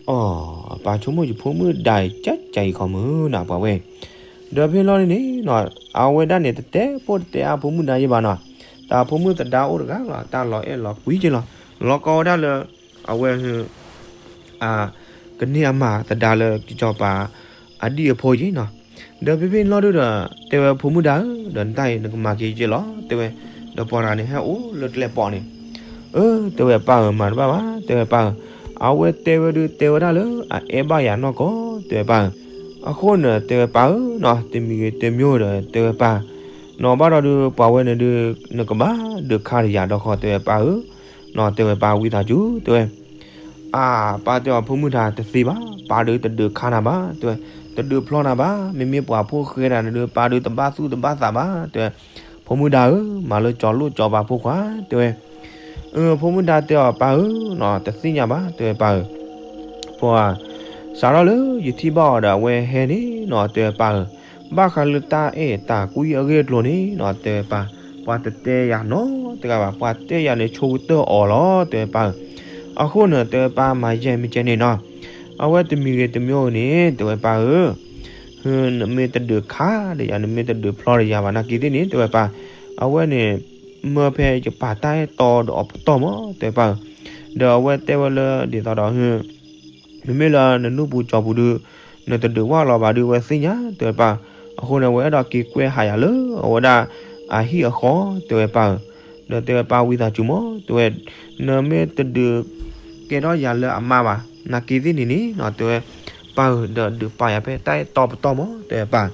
ဧၢ, အီ ပၢ်ဆိကမိၣ်ယဖိမုၣ်ဒဒါအံၤ ကကၤအံၤခီမုၢ်နၤပှၤဝဲ, ဒီးဖဲလီၤန့ၣ်န့ၣ်နီၤ, အဝဲဒၣ်န့ၣ် တတဲပိၢ်တတဲအါဖိမုၣ်ဒါယဲဘၣ်နီၤ, တၢ်ဖိမုၣ်သဒါအိၣ်တဂၤလီၤ တၢ်လီၤအဲၣ်လီၤကွံက့လီၤ, လီၤကီဝဲဒၣ်လၢ အဝဲ ကန့ၢ်အမၤသဒါလၢကစီၤပၤ အဒံၣ်အဖိက့နီၤ, ဒီးဖဲဖဲလီၤဒုးဒီး တဲဝဲဖိမုၣ်ဒါဧၢ, ဒီးနတၢ်အံၤနကမၤက့ၤက့လီၤ တဲဝဲ, ဒီးပှၤတဂၤန့ၣ် ဟဲအိၣ်လၢကျဲပိာ်န့ၣ်, အၢ တဲဝဲပၢ်ဧၢ မၤတဘၣ်ဘၣ် တဲဝဲပၢ်ဧၢ, အဝဲတဲဝဲဒုးတဲဝဲဒၣ်လၢအအဲၣ်ဘၣ်ယၤနီၢ်ကီၢ် တဲဝဲပၢ်ဧၢ, အဃိန့ၣ် တဲဝဲပၢ်ဧၢနီၤ တမံၤဂ့ၤတမံၤဒီး တဲဝဲပၢ်, နီၢ်ဘၣ်ဒီးဒုး ပှၤဝဲန့ၣ်ဒုး နကဘၣ်ဒုးခါတယၤဒီးဃီ တဲဝဲပၢ်ဧၢ, နီၤတဲဝဲပၢ်ဝံသးစူၤ တဲဝဲ အၢ ပၢ်တဲအီၤဖိမုၣ်ဒါတသ့ဘၣ်, ပၢ်ဒုးတဒုးခါနၤဘၣ် တဲဝဲ, တဒုးဖျီနၤဘၣ်, မ့မ့ၢ်ပှၤဖိၣ်ဃဲတဂၤန့ၣ်ဒုး ပၢ်ဒုးတဘၣ်သူၣ်တဘၣ်သးဘၣ် တဲဝဲ, ဖိမုၣ်ဒါဧၢ, မၤလၢကၠီၤလိၣ်ကၠီၤပၤဖိခွါ တဲဝဲ, အၢ ဖိမုၣ်ဒါတဲအီၤပၢ်ဧၢနီၤ တသ့ၣ်ညါဘၣ် တဲဝဲပၢ်ဧၢ, ပှၤ စးထီၣ်လၢယထံၣ်ဘၣ်အီၤဒီးအဝဲဟဲန့ၣ်နီၤ တဲဝဲပၢ်ဧၢ, ဘၣ်ဃးလၢတၢ်အဲၣ်တၢ်ကွံအဂ့ၢ်အကျိၤန့ၣ်နီၤ တဲဝဲပၢ်, ပှၤတတဲယၤနီတဂၤဘၣ်, ပှၤတဲယၤန့ၣ်ဆိကတၢၢ်အီၤလီၤ တဲဝဲပၢ်ဧၢ, အဃိန့ၣ် တဲဝဲပၢ်မၤယဲၢ်မ့ၢ်ကဲန့ၣ်နီၤ, အဝဲတမံၤဂ့ၤတမံၤဂ့ၤန့ၣ် တဲဝဲပၢ်ဧၢ, နမ့ၢ်တဒုးခါဒီးယၤ နမ့ၢ်တဒုးဖျီဒီးယၤဘၣ်နာ်က့သ့ၣ်န့ၣ် တဲဝဲပၢ်, အဝဲန့ၣ် မၢဖဲယပာ်တၢ်အဲၣ်တီဒီးအီၤပတီၢ်မး တဲဝဲပၢ်ဧၢ, ဒီးအဝဲတဲဝဲလၢဒ်သိးဒီး မ့မ့ၢ်လၢနနူၢ်ပူၤကၠီၤပူၤဒုး နတဒုးဝၢ်လီၤဘၣ်ဒုး အဝဲသ့ၣ်ညါ တဲဝဲပၢ်, အဃိန့ၣ် အဝဲအဲၣ်ဒိးက့ၤကွဲဟးယၤလၢအဝဲဒၣ်အဟံၣ်အဃီ တဲဝဲပၢ်ဧၢ, ဒီးတဲဝဲပၢ်ဝံသးစူၤမး တဲဝဲ, နမ့ၢ်တဒုးကဲထီၣ်ယၤလၢအမါဘၣ် နာ်က့သ့ၣ်န့ၣ်န့ၣ် တဲဝဲပၢ်ဧၢ, ဒီးဒုးပာ်ယၤဖဲတၢ်အဲၣ်တီပတီၢ်မး တဲဝဲပၢ်,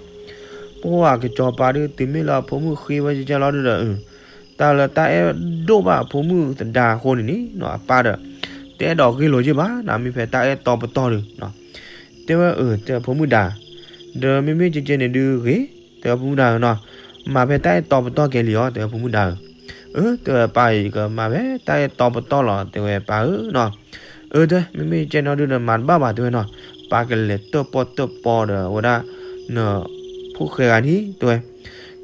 ပှၤကစီၤပၤဒုးတုၤမ့ၢ်လၢအဖိမုၣ်ဃ့ဝဲကဲလီၤဒုးဒီး တၢ်လၢတၢ်အဲၣ်ဒိၣ်ဘၣ်အဖိမုၣ်သဒါအဃိန့ၣ်န့ၣ် အပၢ်ဒီး တအဲၣ်ဒိးဂ့ၢ်လိာ်ယ့ၢ်ဘၣ် နမ့ၢ်ဖဲတၢ်အဲၣ်တီပတီၢ်ဒုး, တဲဝဲအၢ တဲဖိမုၣ်ဒါ, ဒီးမ့မ့ၢ်ကဲကဲန့ၣ်ဒုးဂ့ၤ တဲဝဲဖိမုၣ်ဒါဧၢနီၤ, မၤဖဲတၢ်အဲၣ်တီပတီၢ်ကဲလံအီၤ တဲဝဲဖိမုၣ်ဒါဧၢ, အၢ တဲဝဲပၢ်ဧၢ ယကမၤဖဲတၢ်အဲၣ်တီပတီၢ်လီၤ တဲဝဲပၢ်ဧၢနီၤ, အၢ တဲ မ့မ့ၢ်ကဲနီၤဒုးဒီးမၤတဘၣ်ဘၣ် တဲဝဲနီၤ, ပၢ်ကလဲၤတၢၣ်ပီၣ်တၢၣ်ပီဒီးအဝဲဒၣ် နဖိၣ်ဃဲဂၤန့ၣ် တဲဝဲ,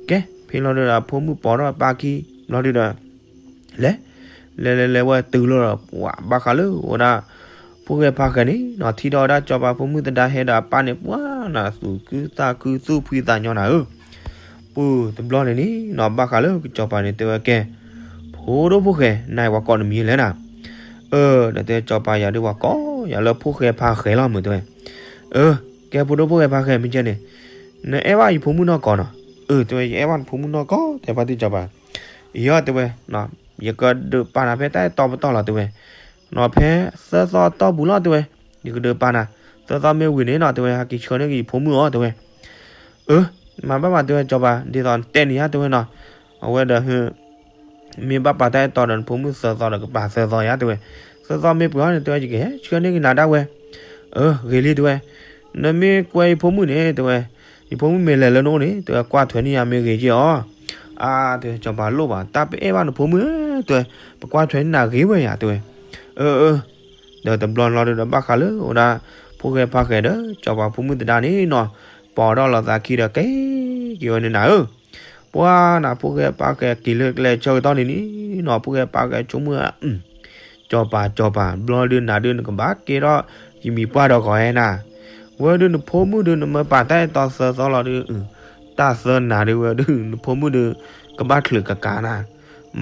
ကဲ ဖဲလီၤဒုးဒီး ဖိမုၣ်ပိာ်ထီၣ်ပၢ်ခံဘျီဒုးဒီး လဲၤ လဲၤလဲၤလဲၤဝဲတုၤလီၤဒီး ပှၤဘၣ်ဃးလၢဝဲဒၣ် ဖိၣ်ဃဲပၢ်ဃဲန့ၣ်နီၤ ထံၣ်ထီၣ်ဝဲဒၣ်စီၤပၤဖိမုၣ်သဒါဟဲဒီးအပၢ်န့ၣ် ပှၤ နသူၣ်ခုသးခုသူၣ်ဖှံသးညီနၤဧၢ. ပူၤတဘျီန့ၣ်န့ၣ်နီၤ ဘၣ်ဃးလၢကစီၤပၤန့ၣ်တဲဝဲကဲ, ဖိဒိၣ်ဖိၣ်ဃဲ နၤအံၤပှၤကိးနမံၤလဲၣ်နၤ. အၢ ဒီးတဲစီၤပၤယၤဒုးပှၤကိးယၤလၢဖိၣ်ဃဲဖါဃဲလီၤမုၢ်တဲဝဲ. အၢ ကဲဖိဒိၣ်ဖိၣ်ဃဲဖါဃဲမ့ၢ်ကဲန့ၣ်, နအဲၣ်ဘၣ်ယဖိမုၣ်နီၢ်ကီၢ်နီၤ. အၢ တဲဝဲ ယအဲၣ်ဘၣ်နဖိမုၣ်နီၢ်ကီၢ် တဲဖါတံၢ်စီၤပၤ. ယီၤတဲဝဲ, ယကဒုးပာ်နၤဖဲတၢ်အဲၣ်တီပတီၢ်လီၤတဲဝဲ. နီၤဖဲသၢသီတီၢ်ပူၤလီၤတဲဝဲ, ယကဒုးပာ်နၤ, သၢသီမ့ၢ်ဝံၤန့ၣ်နီၤတဲဝဲ ဟဲက့ၤဆှၢန့ၢ်က့ၤယဖိမုၣ်အီၤတဲဝဲ. အၢ မၤဘၣ်ဘၣ်တဲဝဲစီၤပၤ ဒ်သိးနတဲန့ၣ်ဧါတဲဝဲနီၤ. အဝဲဒီး မ့ၢ်ဘၣ်ပာ်တၢ်အဲၣ်တီဒီးနဖိမုၣ်သၢသီဒီးကပာ်သၢသီယါတဲဝဲ. သၢသီမ့ၢ်ပှဲၤအီၤန့ၣ်တဲဝဲ ယကဟဲဆှၢန့ၢ်က့ၤနၤဒၣ်ဝဲ. အၢ ဂ့ၤလံတဲဝဲ. နမ့ၢ်ကွဲယဖိမုၣ်န့ၣ်တဲဝဲ, ယဖိမုၣ်မ့ၢ်လဲၤလၢနအိၣ်န့ၣ် တဲဝဲကွၢ်ထွဲန့ၢ်ယၤမ့ၢ်ဂ့ၤက့ၤအီၤ. အါ တဲဝဲ စီၤပၤလိၣ်ဘၣ် တၢ်ပအဲၣ်ဘၣ်နဖိမုၣ်ဧၢ တဲဝဲ, ပကွၢ်ထွဲန့ၢ်နၤဂ့ၤဝဲယါတဲဝဲ. အၢ အၢ ဒီးတဘျီလီၤဒီးဘၣ်ဃးလၢဝဲဒၣ် ဖိၣ်ဃဲဖါဃဲဒီး စီၤပၤဖိမုၣ်သဒါန့ၣ်နီၤ, ပိာ်ထီၣ်လိာ်သးခံဒီးက့ၤက့ၤဝဲန့ၣ်နၤဧၢ. ပှၤနၤဖိၣ်ဃဲဖါဃဲက့ၤလၢကျဲဆၢကတီၢ်န့ၣ်န့ၣ်နီၤ ဖိၣ်ဃဲဖါဃဲဆိကမိၣ် စီၤပၤ စီၤပၤ ဘျီဒုးနၤဒုးနကဘၣ်ကဲထီၣ်ယမံၤပှၢ်ဒီးဂီၤဟဲနၤ. ဝဲဒုးနဖိမုၣ်ဒုးနမ့ၢ်ပာ်တၢ်အဲၣ်တီသၢသီလီၤဒုး တၢ်သၢနၤဒုးဝဲဒုး နဖိမုၣ်ဒုး ကဘၣ်ချုးကကးနၤ.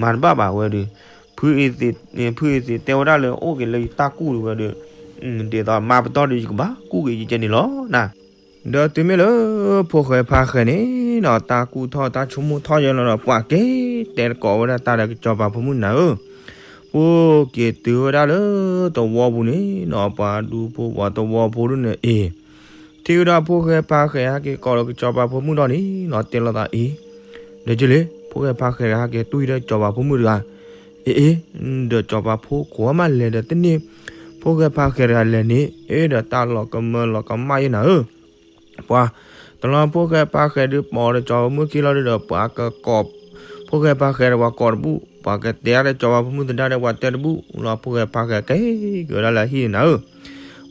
မၤတဘၣ်ဘၣ်ဝဲဒုး ဖုအံၤသ့ၣ်တဲဝဲဒၣ်လၢအိၣ်က့ၤလၢယတၢ်ကူၣ်ဒုးဝဲဒုး ဒ်သိးမၤပတီၢ်ဒုးယကဘၣ်ကူၣ်က့ၤယကဲန့ၣ်လီၤနၤ. ဒီးတုၤမ့ၢ်လၢ ဖိၣ်ဃဲဖါဃဲန့ၣ်နီၤ တၢ်ကူၣ်ထီၣ်တၢ်ဆိကမိၣ်ထီၣ်ယဲလီၤဒီး ပှၤက့ၤတဲတကိးဝဲဒၣ်တၢ်ဒီးကစီၤပၤဖိမုၣ်နၤဧၢ. ပှၤက့ၤတုၤဝဲဒၣ်လၢသဝီပူၤန့ၣ်နီၤ ပှၤဒူဖိပှၤသဝီဖိဒုးန့ၣ်အံၤ ထံၣ်ဝဲဒၣ်ဖိၣ်ဃဲဖါဃဲဟဲက့ၤကိးဒီးကစီၤပၤဖိမုၣ်ဒီးန့ၣ်နီၤ တဲလိာ်သးအံၤ, ဒီးက့ၤလံ ဖိၣ်ဃဲဖါဃဲတဂၤဟဲက့ၤတွံၢ်ဒီးကစီၤပၤဖိမုၣ်တဂၤ, အ့ အ့ ဒီးကစီၤပၤဖိခွါမးလဲၤဒီးတန့ၢ် ဖိၣ်ဃဲဖါဃဲတဂၤလဲၤန့ၣ် အ့ ဒီးတၢ်လီၤကမၢလီၤကမၣ်ယဲနၤဧၢ. ပှၤ တလီၤဖိၣ်ဃဲဖါဃဲဒုးပိာ်ဒီးကစီၤပၤဖိမုၣ်ခံလီၤဒုးဒီး ပှၤကကိး ဖိၣ်ဃဲဖါဃဲဒီးပှၤကိးတဘူၣ် ပှၤကတဲဒီးကစီၤပၤဖိမုၣ်သဒါဒီးပှၤတဲတဘူၣ်လီၤ ဖိၣ်ဃဲဖါဃဲက့ၤက့ၤဝဲဒၣ်လၢဟံၣ်န့ၣ်နၤဧၢ.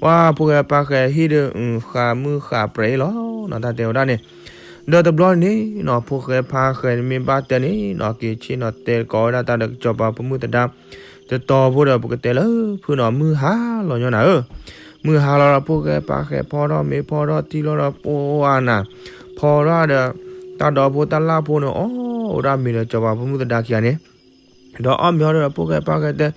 ပှၤဖိၣ်ဃဲဖါဃဲဟံၣ်ဒီး ဃးမုၢ်ဃးပြဲးအံၤလီၤနီၤ တၢ်တဲဝဲဒၣ်န့ၣ်. ဒီးတဘျီန့ၣ်နီၤ ဖိၣ်ဃဲဖါဃဲန့ၣ်မ့ၢ်ဘၣ်တဲန့ၣ်နီၤ က့ၤဆ့ၣ်နီၤတဲတကိးဝဲဒၣ်တၢ်ဒီးကစီၤပၤဖိမုၣ်သဒါ တတီၤဖိဒီး ပကတဲလၢဖုနီၤ မုၢ်ဟါလီၤညီနၤဧၢ. မုၢ်ဟါလီၤဒီးဖိၣ်ဃဲဖါဃဲဖီထီၣ်မ့ၤဖီထီၣ်ထံလီၤဒီး ပှၤနၤ ဖီထီၣ်ဒီး တၢ်ဒီဖိတၢ်လၢ်ဖိန့ၣ် အီၣ်ဝဲဒၣ်မ့ၤဒီးကစီၤပၤဖိမုၣ်သဒါခံဂၤန့ၣ် ဒီးအီၣ်မ့ၤအီၤဒီးဖိၣ်ဃဲဖါဃဲတဲ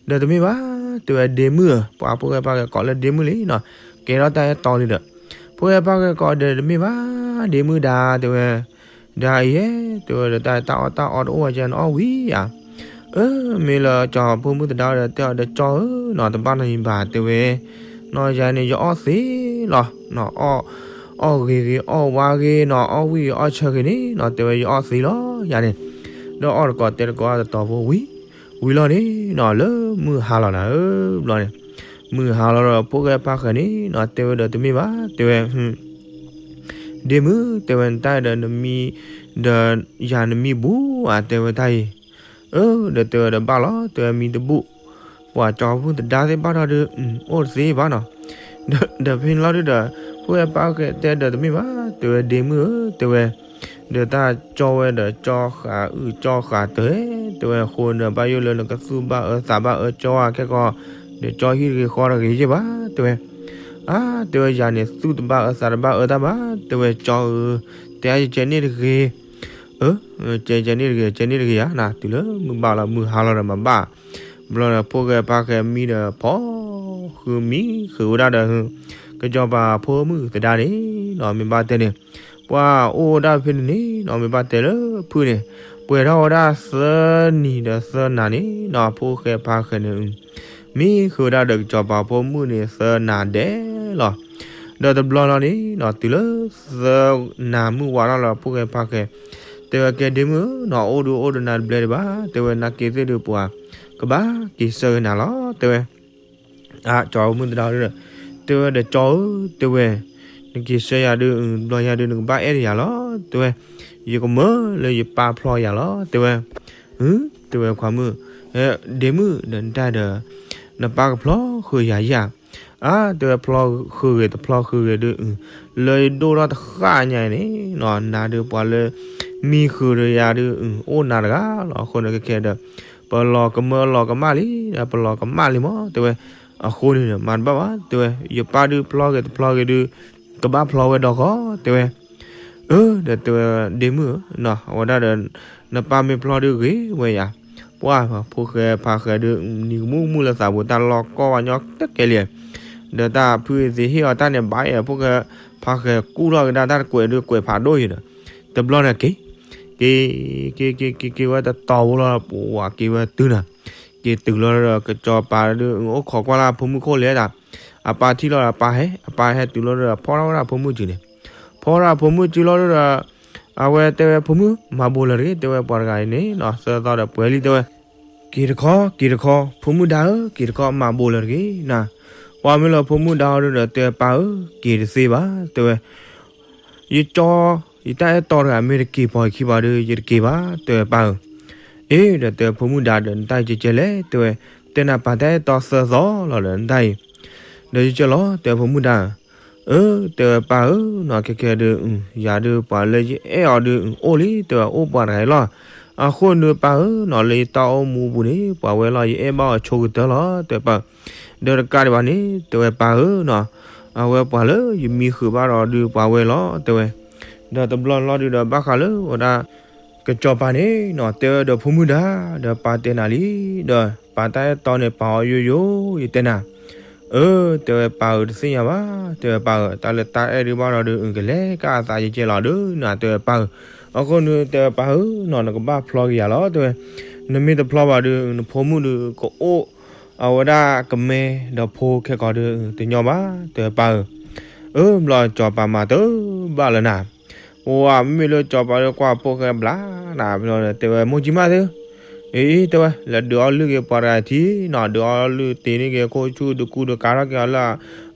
ဒီးတမ့ၢ်ဘၣ် တဲဝဲဒ့မုၣ်ဧၢ ပှၤဖိၣ်ဃဲဖါဃဲကိးလၢဒ့မုၣ်လံနီၤ ကဲထီၣ်တၢ်အဲၣ်တီလံဒီး ဖိၣ်ဃဲဖါဃဲကိးဒီးတမ့ၢ်ဘၣ် ဒ့မုၣ်ဒါ တဲဝဲ ဒါအံၤ တဲဝဲဒီး တၢ်တၢ်အီၣ်တၢ်အီတအိၣ်ဝဲကဲနအီၣ်ဝံၤဧါ. အၢ မ့ၢ်လၢကစီၤပၤဖိမုၣ်သဒါဒီး တဲအီၤဒီးကၠီဧၢနီၤ တဘၣ်နီတမံၤဘၣ် တဲဝဲ နီၤ ယၤန့ၣ် ယအီၣ်သ့လီၤ အီၣ်ဂ့ၤဂ့ၤ အီၣ်ဝါဂ့ၤနီၤ အီၣ်ဝံၣ်ဂ့ၤ အီၣ်ဆၢဂ့ၤန့ၣ်နီၤ တဲဝဲ ယအီၣ်သ့လီၤ ယၤန့ၣ်. ဒီးအီၣ်တကိးတဲတကိးတတီၤဖိဝံၤ ဝံၤလီၤန့ၣ်နီၤ လၢမုၢ်ဟါလီၤနၤဧၢ ဘျီန့ၣ် မုၢ်ဟါလီၤဒီး ဖိၣ်ဃဲဖါဃဲန့ၣ်နီၤ တဲဝဲဒီးတမ့ၢ်ဘၣ် တဲဝဲ ဒ့မုၣ် တဲဝဲ နတၢ်ဒီးနမံ ဒီးယၤနမံဘူဧါ တဲဝဲတၢ်အံၤ. အၢ ဒီးတဲဝဲဒီးဘၣ်လီၤ တဲဝဲမံတဘူၣ် ပှၤကစီၤပၤဖိမုၣ်သဒါသ့ၣ်ဘၣ်ထီၣ်ဒီး အိၣ်တသ့ဘၣ်နီၤ. ဒီးဖဲန့ၣ်လီၤဒုးဒီး ဖိၣ်ဃဲဖါဃဲတဲဒီးတမ့ၢ်ဘၣ် တဲဝဲဒ့မုၣ်ဧၢ တဲဝဲ ဒီးတၢ်ကၠီဝဲဒီးကၠီဃာ်အုၣ်ကၠီဃာ်တၢၢ် တဲဝဲအဃိဒီး ဘၣ်ယိၣ်လၢနကသူၣ်ဘၣ်အၢသးဘၣ်အၢ ကၠီဧါခဲကီး ဒီးကၠီဟံၣ်တဂ့ၤဃီတဂ့ၤယ့ၢ်ဘၣ် တဲဝဲ. အါ တဲဝဲယၤန့ၣ် သူၣ်တဘၣ်အၢသးတဘၣ်အၢတၢ်ဘၣ် တဲဝဲကၠီဧၢ တဲအါယကဲန့ၣ်တဂ့ၤ အၢ ကဲကဲန့ၣ်တဂ့ၤ ကဲန့ၣ်တဂ့ၤယါနၤ တုၤလၢမုၢ်ဘၣ်လီၤ မုၢ်ဟါလီၤဒီးမၤဘၣ် ဘျီဒီးဖိၣ်ဃဲဖါဃဲမံဒီးဖီ ဃုမံဃုာ်ဝဲဒၣ်ဒီး ကစီၤပၤဖိမုၣ်သဒါန့ၣ်နီၤ မ့ၢ်ဘၣ်တဲန့ၣ် ပှၤအိၣ်ဝဲဒၣ်ဖဲန့ၣ်န့ၣ်နီၤ မ့ၢ်ဘၣ်တဲလၢဖုန့ၣ် ပှဲၤထီၣ်ဝဲဒၣ်သၢနံၤဒီးသၢနၤန့ၣ်နီၤ ဖိၣ်ဃဲဖါဃဲန့ၣ် မံဃုာ်ဝဲဒၣ်ဒီးကစီၤပၤဖိမုၣ်န့ၣ် သၢနၤဒဲးလီၤ. ဒီးတဘျီလီၤန့ၣ်နီၤ တုၤလၢသၢနၤမုၢ်ဝါထီၣ်လီၤ ဖိၣ်ဃဲဖါဃဲ တဲဝဲကဲဒ့မုၣ်ဧၢနီၤ အိၣ်ဒုးအိၣ်ဒီးနၤတဘျဲဒံးဘၣ် တဲဝဲ နာ်က့ၤသ့ၣ်ဒုးပှၤ ကဘၣ်က့ၤဆှၢက့ၤနၤလီၤ တဲဝဲ အါ ကစီၤပၤဖိမုၣ်သဒါဒုး တဲဝဲဒီးကၠီဧၢ တဲဝဲ နက့ၤဆှၢယၤဒုး ဘျီယၤဒုး နကဘၣ်အဲၣ်ဒိးယၤလီၤ တဲဝဲ ယကမၢလၢယပၢ်ဖျီယၤလီၤ တဲဝဲ တဲဝဲခွါမုၣ် ဒ့မုၣ်ဒီးနတၢ်ဒီး နပၢ်ကဖျီဃုာ်ယၤယၤ အါ တဲဝဲဖျီဃုာ်ဂ့ၤတဖျီဃုာ်ဂ့ၤဒုး လၢယဒိၣ်ထီၣ်တဃၣ်ညါအံၤန့ၣ်နီၤ နၤဒုးပှၤလၢ မံဃုာ်ဒီးယၤဒုး အိၣ်နၤတဂၤလီၤ အဃိန့ၣ်ခဲခဲဒီး ပလီၤကမၢလီၤကမၣ်လံ ပလီၤကမၣ်လံမး တဲဝဲ အဃိန့ၣ်ဒီး မၤတဘၣ်ဘၣ် တဲဝဲ ယပၢ်ဒုးဖျီဂ့ၤတဖျီဂ့ၤဒုး ကဘၣ်ဖျီဝဲဒီးဃီ တဲဝဲ. အၢ ဒီးတဲဝဲ ဒ့မုၣ်ဧၢ, အဝဲဒၣ်ဒီး နပၢ်မ့ၢ်ဖျီဒုးဂ့ၤဝဲယၤ, ပှၢ် ဖိၣ်ဃဲဖါဃဲဒုး နံၤကမူၣ်ကမူၣ်လၢသးပူၤ တၢ်လီၤကီဝဲညီတကဲလံ, ဒီးတၢ်ဖုအသ့ဟ့ၣ်အီၤတၢ်န့ၣ်ဘၣ်အံၤ ဖိၣ်ဃဲဖါဃဲကူၣ်ထီၣ်ကဒါတၢ်တကွဲးဒုးကွဲးဖးဒိၣ်ယံၤဒီး, တဘျီန့ၣ်က့ၤ က့ၤ က့ၤ က့ၤ က့ၤ က့ၤဝဲတတီၤဖိလီၤ ပှၤက့ၤဝဲတုၤနၤ, က့ၤတုၤလီၤဒီး ကစီၤပၤဒုး အိၣ်ခိးကွၢ်လၢအဖိမုၣ်ခိၣ်လဲၤတၢ်, အပၢ်ထံၣ်လီၤဒီး အပၢ်ဟဲ အပၢ်ဟဲတုၤလီၤဒီး ဖီၣ်ထီၣ်ဝဲဒၣ်ဖိမုၣ်စုန့ၣ်, ဖီၣ်ထီၣ်ဖိမုၣ်စုလီၤဒီး အဝဲတဲဝဲ ဖိမုၣ် မၤဘိးလၢၤတဂ့ၤ တဲဝဲ ပှၤတဂၤအံၤန့ၣ်နီၤ သၢသီဒီးပှဲၤလံ တဲဝဲ. က့ၤတခီ က့ၤတခီ ဖိမုၣ်ဒါဧၢ က့ၤတခီ မၤဘိးလၢၤတဂ့ၤနၤ, ပှၤမ့ၢ်လၢဖိမုၣ်ဒါအီၤဒုးဒီး တဲပၢ်ဧၢ က့ၤတသ့ဘၣ် တဲဝဲ ယကၠီ ယတၢ်အဲၣ်တီတဂၤ မ့ၢ်တက့ၤပိာ်ယခံဘၣ်ဒီး ယတက့ၤဘၣ် တဲဝဲပၢ်ဧၢ, အ့ ဒီးတဲဖိမုၣ်ဒါဒီး နတၢ်အံၤကဲကဲလဲၣ် တဲဝဲ, တဲနၤပၢ်တၢ်အဲၣ်တီသၢသီလီၤဒီး နတၢ်အံၤ, ဒီးယကဲလီၤ တဲဖိမုၣ်ဒါဧၢ, အၢ တဲဝဲပၢ်ဧၢနီၤ ခဲခဲဒုး ယၤဒုးပှၤလၢယအဲၣ်အီၤဒုး အိၣ်လံ တဲဝဲ အိၣ်ပှၤတဂၤအံၤလီၤ, အဃိန့ၣ်ပၢ်ဧၢနီၤ လၢယတၢ်အိၣ်မူပူၤန့ၣ် ပှၤဝဲလီၤ ယအဲၣ်ဘၣ်အီၤဆိကတၢၢ်လီၤ တဲဝဲပၢ်, ဒီးတကးဒံးဘၣ်န့ၣ် တဲဝဲပၢ်ဧၢနီၤ, အဝဲပှၤလၢယမံဃုာ်ဘၣ်ဒီးဒုးပှၤဝဲလီၤ တဲဝဲ, ဒီးတဘျီလီၤဒုးဒီးဘၣ်ဃးလၢဝဲဒၣ် ကစီၤပၤန့ၣ်နီၤ တဲဝဲဒီးဖိမုၣ်ဒါ ဒီးပၢ်တဲနၤလံ, ဒီးပၢ်တၢ်အဲၣ်တီန့ၣ် ပာ်အီၤယိယိ ယတဲနၤ, အၢ တဲဝဲပၢ်ဧၢ တသ့ၣ်ညါဘၣ် တဲဝဲပၢ်ဧၢ တၢ်လၢတၢ်အဲၣ်ဒုးဘၣ်ဒီးဒုး ကလဲၤကၣ်အသးယကဲလီၤဒုးနၤ တဲဝဲပၢ်ဧၢ, အဃိန့ၣ် တဲဝဲပၢ်ဧၢနီၤ နကဘၣ်ဖျီက့ၤယၤလီၤ တဲဝဲ, နမ့ၢ်တဖျီဘၣ်ဒုး နဖိမုၣ်ဒုးကအိၣ် အဝဲဒၣ်ကမဲဒီးဖိခဲကီးဒုး တညီဘၣ် တဲဝဲပၢ်ဧၢ, အၢ ဘျီစီၤပၤမၤတၢ်ဘၣ်လၢနၤ ပှၤမ့မ့ၢ်လၢစီၤပၤလၢကွၢ်ဖိၣ်ဃဲဘျါနၤ ဘျီဒီးတဲဝဲ မိၢ်ကံမးသု, အ့ တဲဝဲ လဲၤဒုးအီၣ်လုၢ်က့ၤပှၤတဂၤထံနီၤ ဒုးအီၣ်လုၢ်တ့ၢ်န့ၢ်က့ၤအခိၣ်ဆူၣ် ဒုးကူဒုးကၤထီၣ်က့ၤအီၤလၢ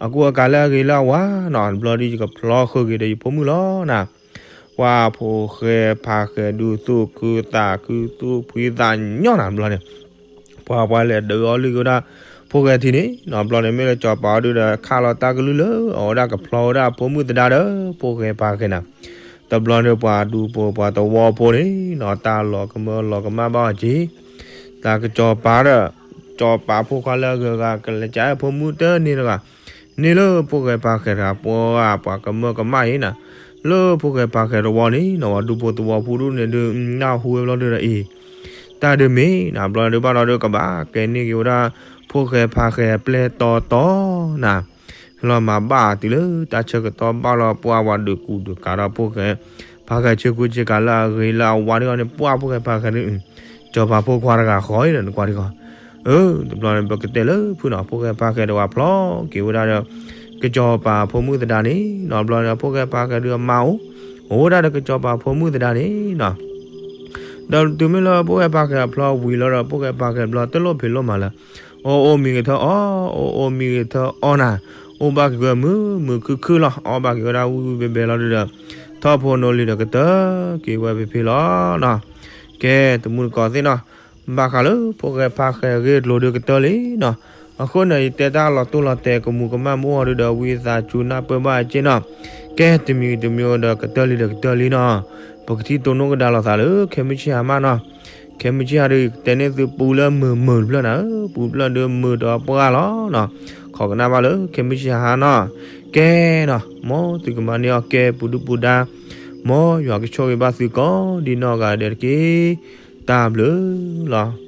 အကူအကၤလၢအဂ့ၤလၢအဝါနီၤ ဘျီဒီးယကဖျီဃုာ်က့ၤဒီးယဖိမုၣ်လီၤနၤ, ပှၤဖိၣ်ဃဲဖါဃဲဒုးသူၣ်ခုသးခုသူၣ်ဖှံသးညီနၤ ဘျီန့ၣ် ပှၤပှၤလဲၤဒုးအီၣ်လုၢ်က့ၤဝဲဒၣ် ဖိၣ်ဃဲထံန့ၣ်နီၤ ဘျီန့ၣ်မ့ၢ်လၢစီၤပၤအီၤဒုးဒီး ခးလီၤတၢ်ကလုၢ်လၢ အဝဲဒၣ်ကဖျီဝဲဒၣ်ဖိမုၣ်သဒါဒီး ဖိၣ်ဃဲဖါဃဲနၤ, တဘျီန့ၣ်ပှၤဒူဖိပှၤသဝီဖိန့ၣ်နီၤ တၢ်လီၤကမၢလီၤကမၣ်ဘၣ်အီၤက့ၤ, တၢ်ကစီၤပၤဒီး စီၤပၤဖိခွါလၢအဂုၤအဂၤ ကလဲၤကၢ်အဲၣ်ဖိမုၣ်တန့ၢ်တဂၤ န့ၢ်လၢဖိၣ်ဃဲဖါဃဲတဂၤ ပှၤပှၤကမၢကမၣ်အံၤနၤ, လၢဖိၣ်ဃဲဖါဃဲတဝီန့ၣ်နီၤ ပှၤဒူဖိသဝီဖိဒူၣ်န့ၣ်ဒုး နၢ်ဟူဝဲဘျီဒုးဒီးအံၤ တၢ်ဒုးမ့ၢ်နၤ ဘျီဒုးဘၣ်ဒီးဒုးကဘၣ်ကဲန့ၢ်က့ၤဝဲဒၣ် ဖိၣ်ဃဲဖါဃဲအပျဲၢ်တီတီနၤ, လီၤမၤဘၣ်တုၤလၢတၢ်ဆၢကတီၢ်ဘၣ်လီၤ ပှၤပှၤဒုးကူဒုးကၤဒီးဖိၣ်ဃဲ ဖါဃဲဆ့ကူဆ့ကၤလၢအဂ့ၤလၢအဝါဒ်န့ၣ် ပှၤဖိၣ်ဃဲဖါဃဲဒုး စီၤပၤဖိခွါတဂၤဃီအံၤဒီးနကွၢ်ဒံးဃီ, အၢ တဘျီန့ၣ် ပကတဲလၢဖုၣ်နီၤ ဖိၣ်ဃဲဖါဃဲတဝၤဖျီက့ၤဝဲဒၣ်ဒီး ကစီၤပၤဖိမုၣ်သဒါန့ၣ်နီၤ ဘျီန့ၣ် ဖိၣ်ဃဲဖါဃဲဒုးအမါအိၣ် အိၣ်ဝဲဒၣ်ဒီးကစီၤပၤဖိမုၣ်သဒါန့ၣ်နီၤ ဒီးတုၤမ့ၢ်လၢဖိၣ်ဃဲဖါဃဲအဖျီဝံၤလီၤဒီး ဖိၣ်ဃဲဖါဃဲဘျီတလိၣ်ဖံးလိၣ်မၤလၢၤ, အိၣ်အိၣ်မံဂ့ၤထၢၣ်အီၣ် အိၣ်အိၣ်မံဂ့ၤထၢၣ်အီၣ်နၤ, အိၣ်ဘၣ်က့ၤဝဲမုာ်မုာ်ခုၣ်ခုၣ်လီၤ အီၣ်ဘၣ်က့ၤဝဲဒၣ်ဝံၣ်ဝံၣ်ဘဲဘဲလီၤဒုးဒီး ထီၣ်ဖိနီၢ်လံၤဒီးကတၢၢ်က့ၤဝဲဖံးဖံးလီၤနီၤ, ကဲ တမူတကိးသ့ၣ်နီၤ ဘၣ်ဃးလၢဖိၣ်ဃဲဖါဃဲအဂ့ၢ်အကျိၤဒုးကတၢၢ်လံနီၤ, အဃိန့ၣ် ယတဲတၢ်လီၤတိၢ်လီၤတဲာ်ကမူးကမၣ်မ့ၢ်အိၣ်အီၤဒုးဒီး ဝံသးစူၤနၢ်ပၢၢ်ဘၣ်အက့ၢ်နီၤ, ကဲ တမံၤတမံၤဒီးကတၢၢ်လံဒီးကတၢၢ်လံနီၤ, ပကထံၣ်တိၢ်နီၣ်ကဒါလိာ်သးလၢ ခဲမုၢ်ဆ့ၣ်ဟါမးနီၤ, ခဲမုၢ်ဆ့ၣ်ဟါဒုး ယကတဲန့ၢ်သုပူလၢမုာ်မုာ်တဖျၢၣ်နၤဧၢ, ပူဖျၢၣ်ဒုးမုာ်ဒီးပှၢ်လီၤနီၤ, ခိးကနၣ်ဘၣ်လၢခဲမုၢ်ဆ့ၣ်ဟါနီၤ, ကဲနီၤ မ်သုကမၤန့ၢ်အီၣ်ကဲပူၤဒုၣ်ပူၤဒါ, မ်ယွၤကဆိၣ်ဂ့ၤဘၣ်သုကိးဒ်နီၢ်ဂၤဒဲးတက့ၢ်, တၢ်ဘျုးလီၤ.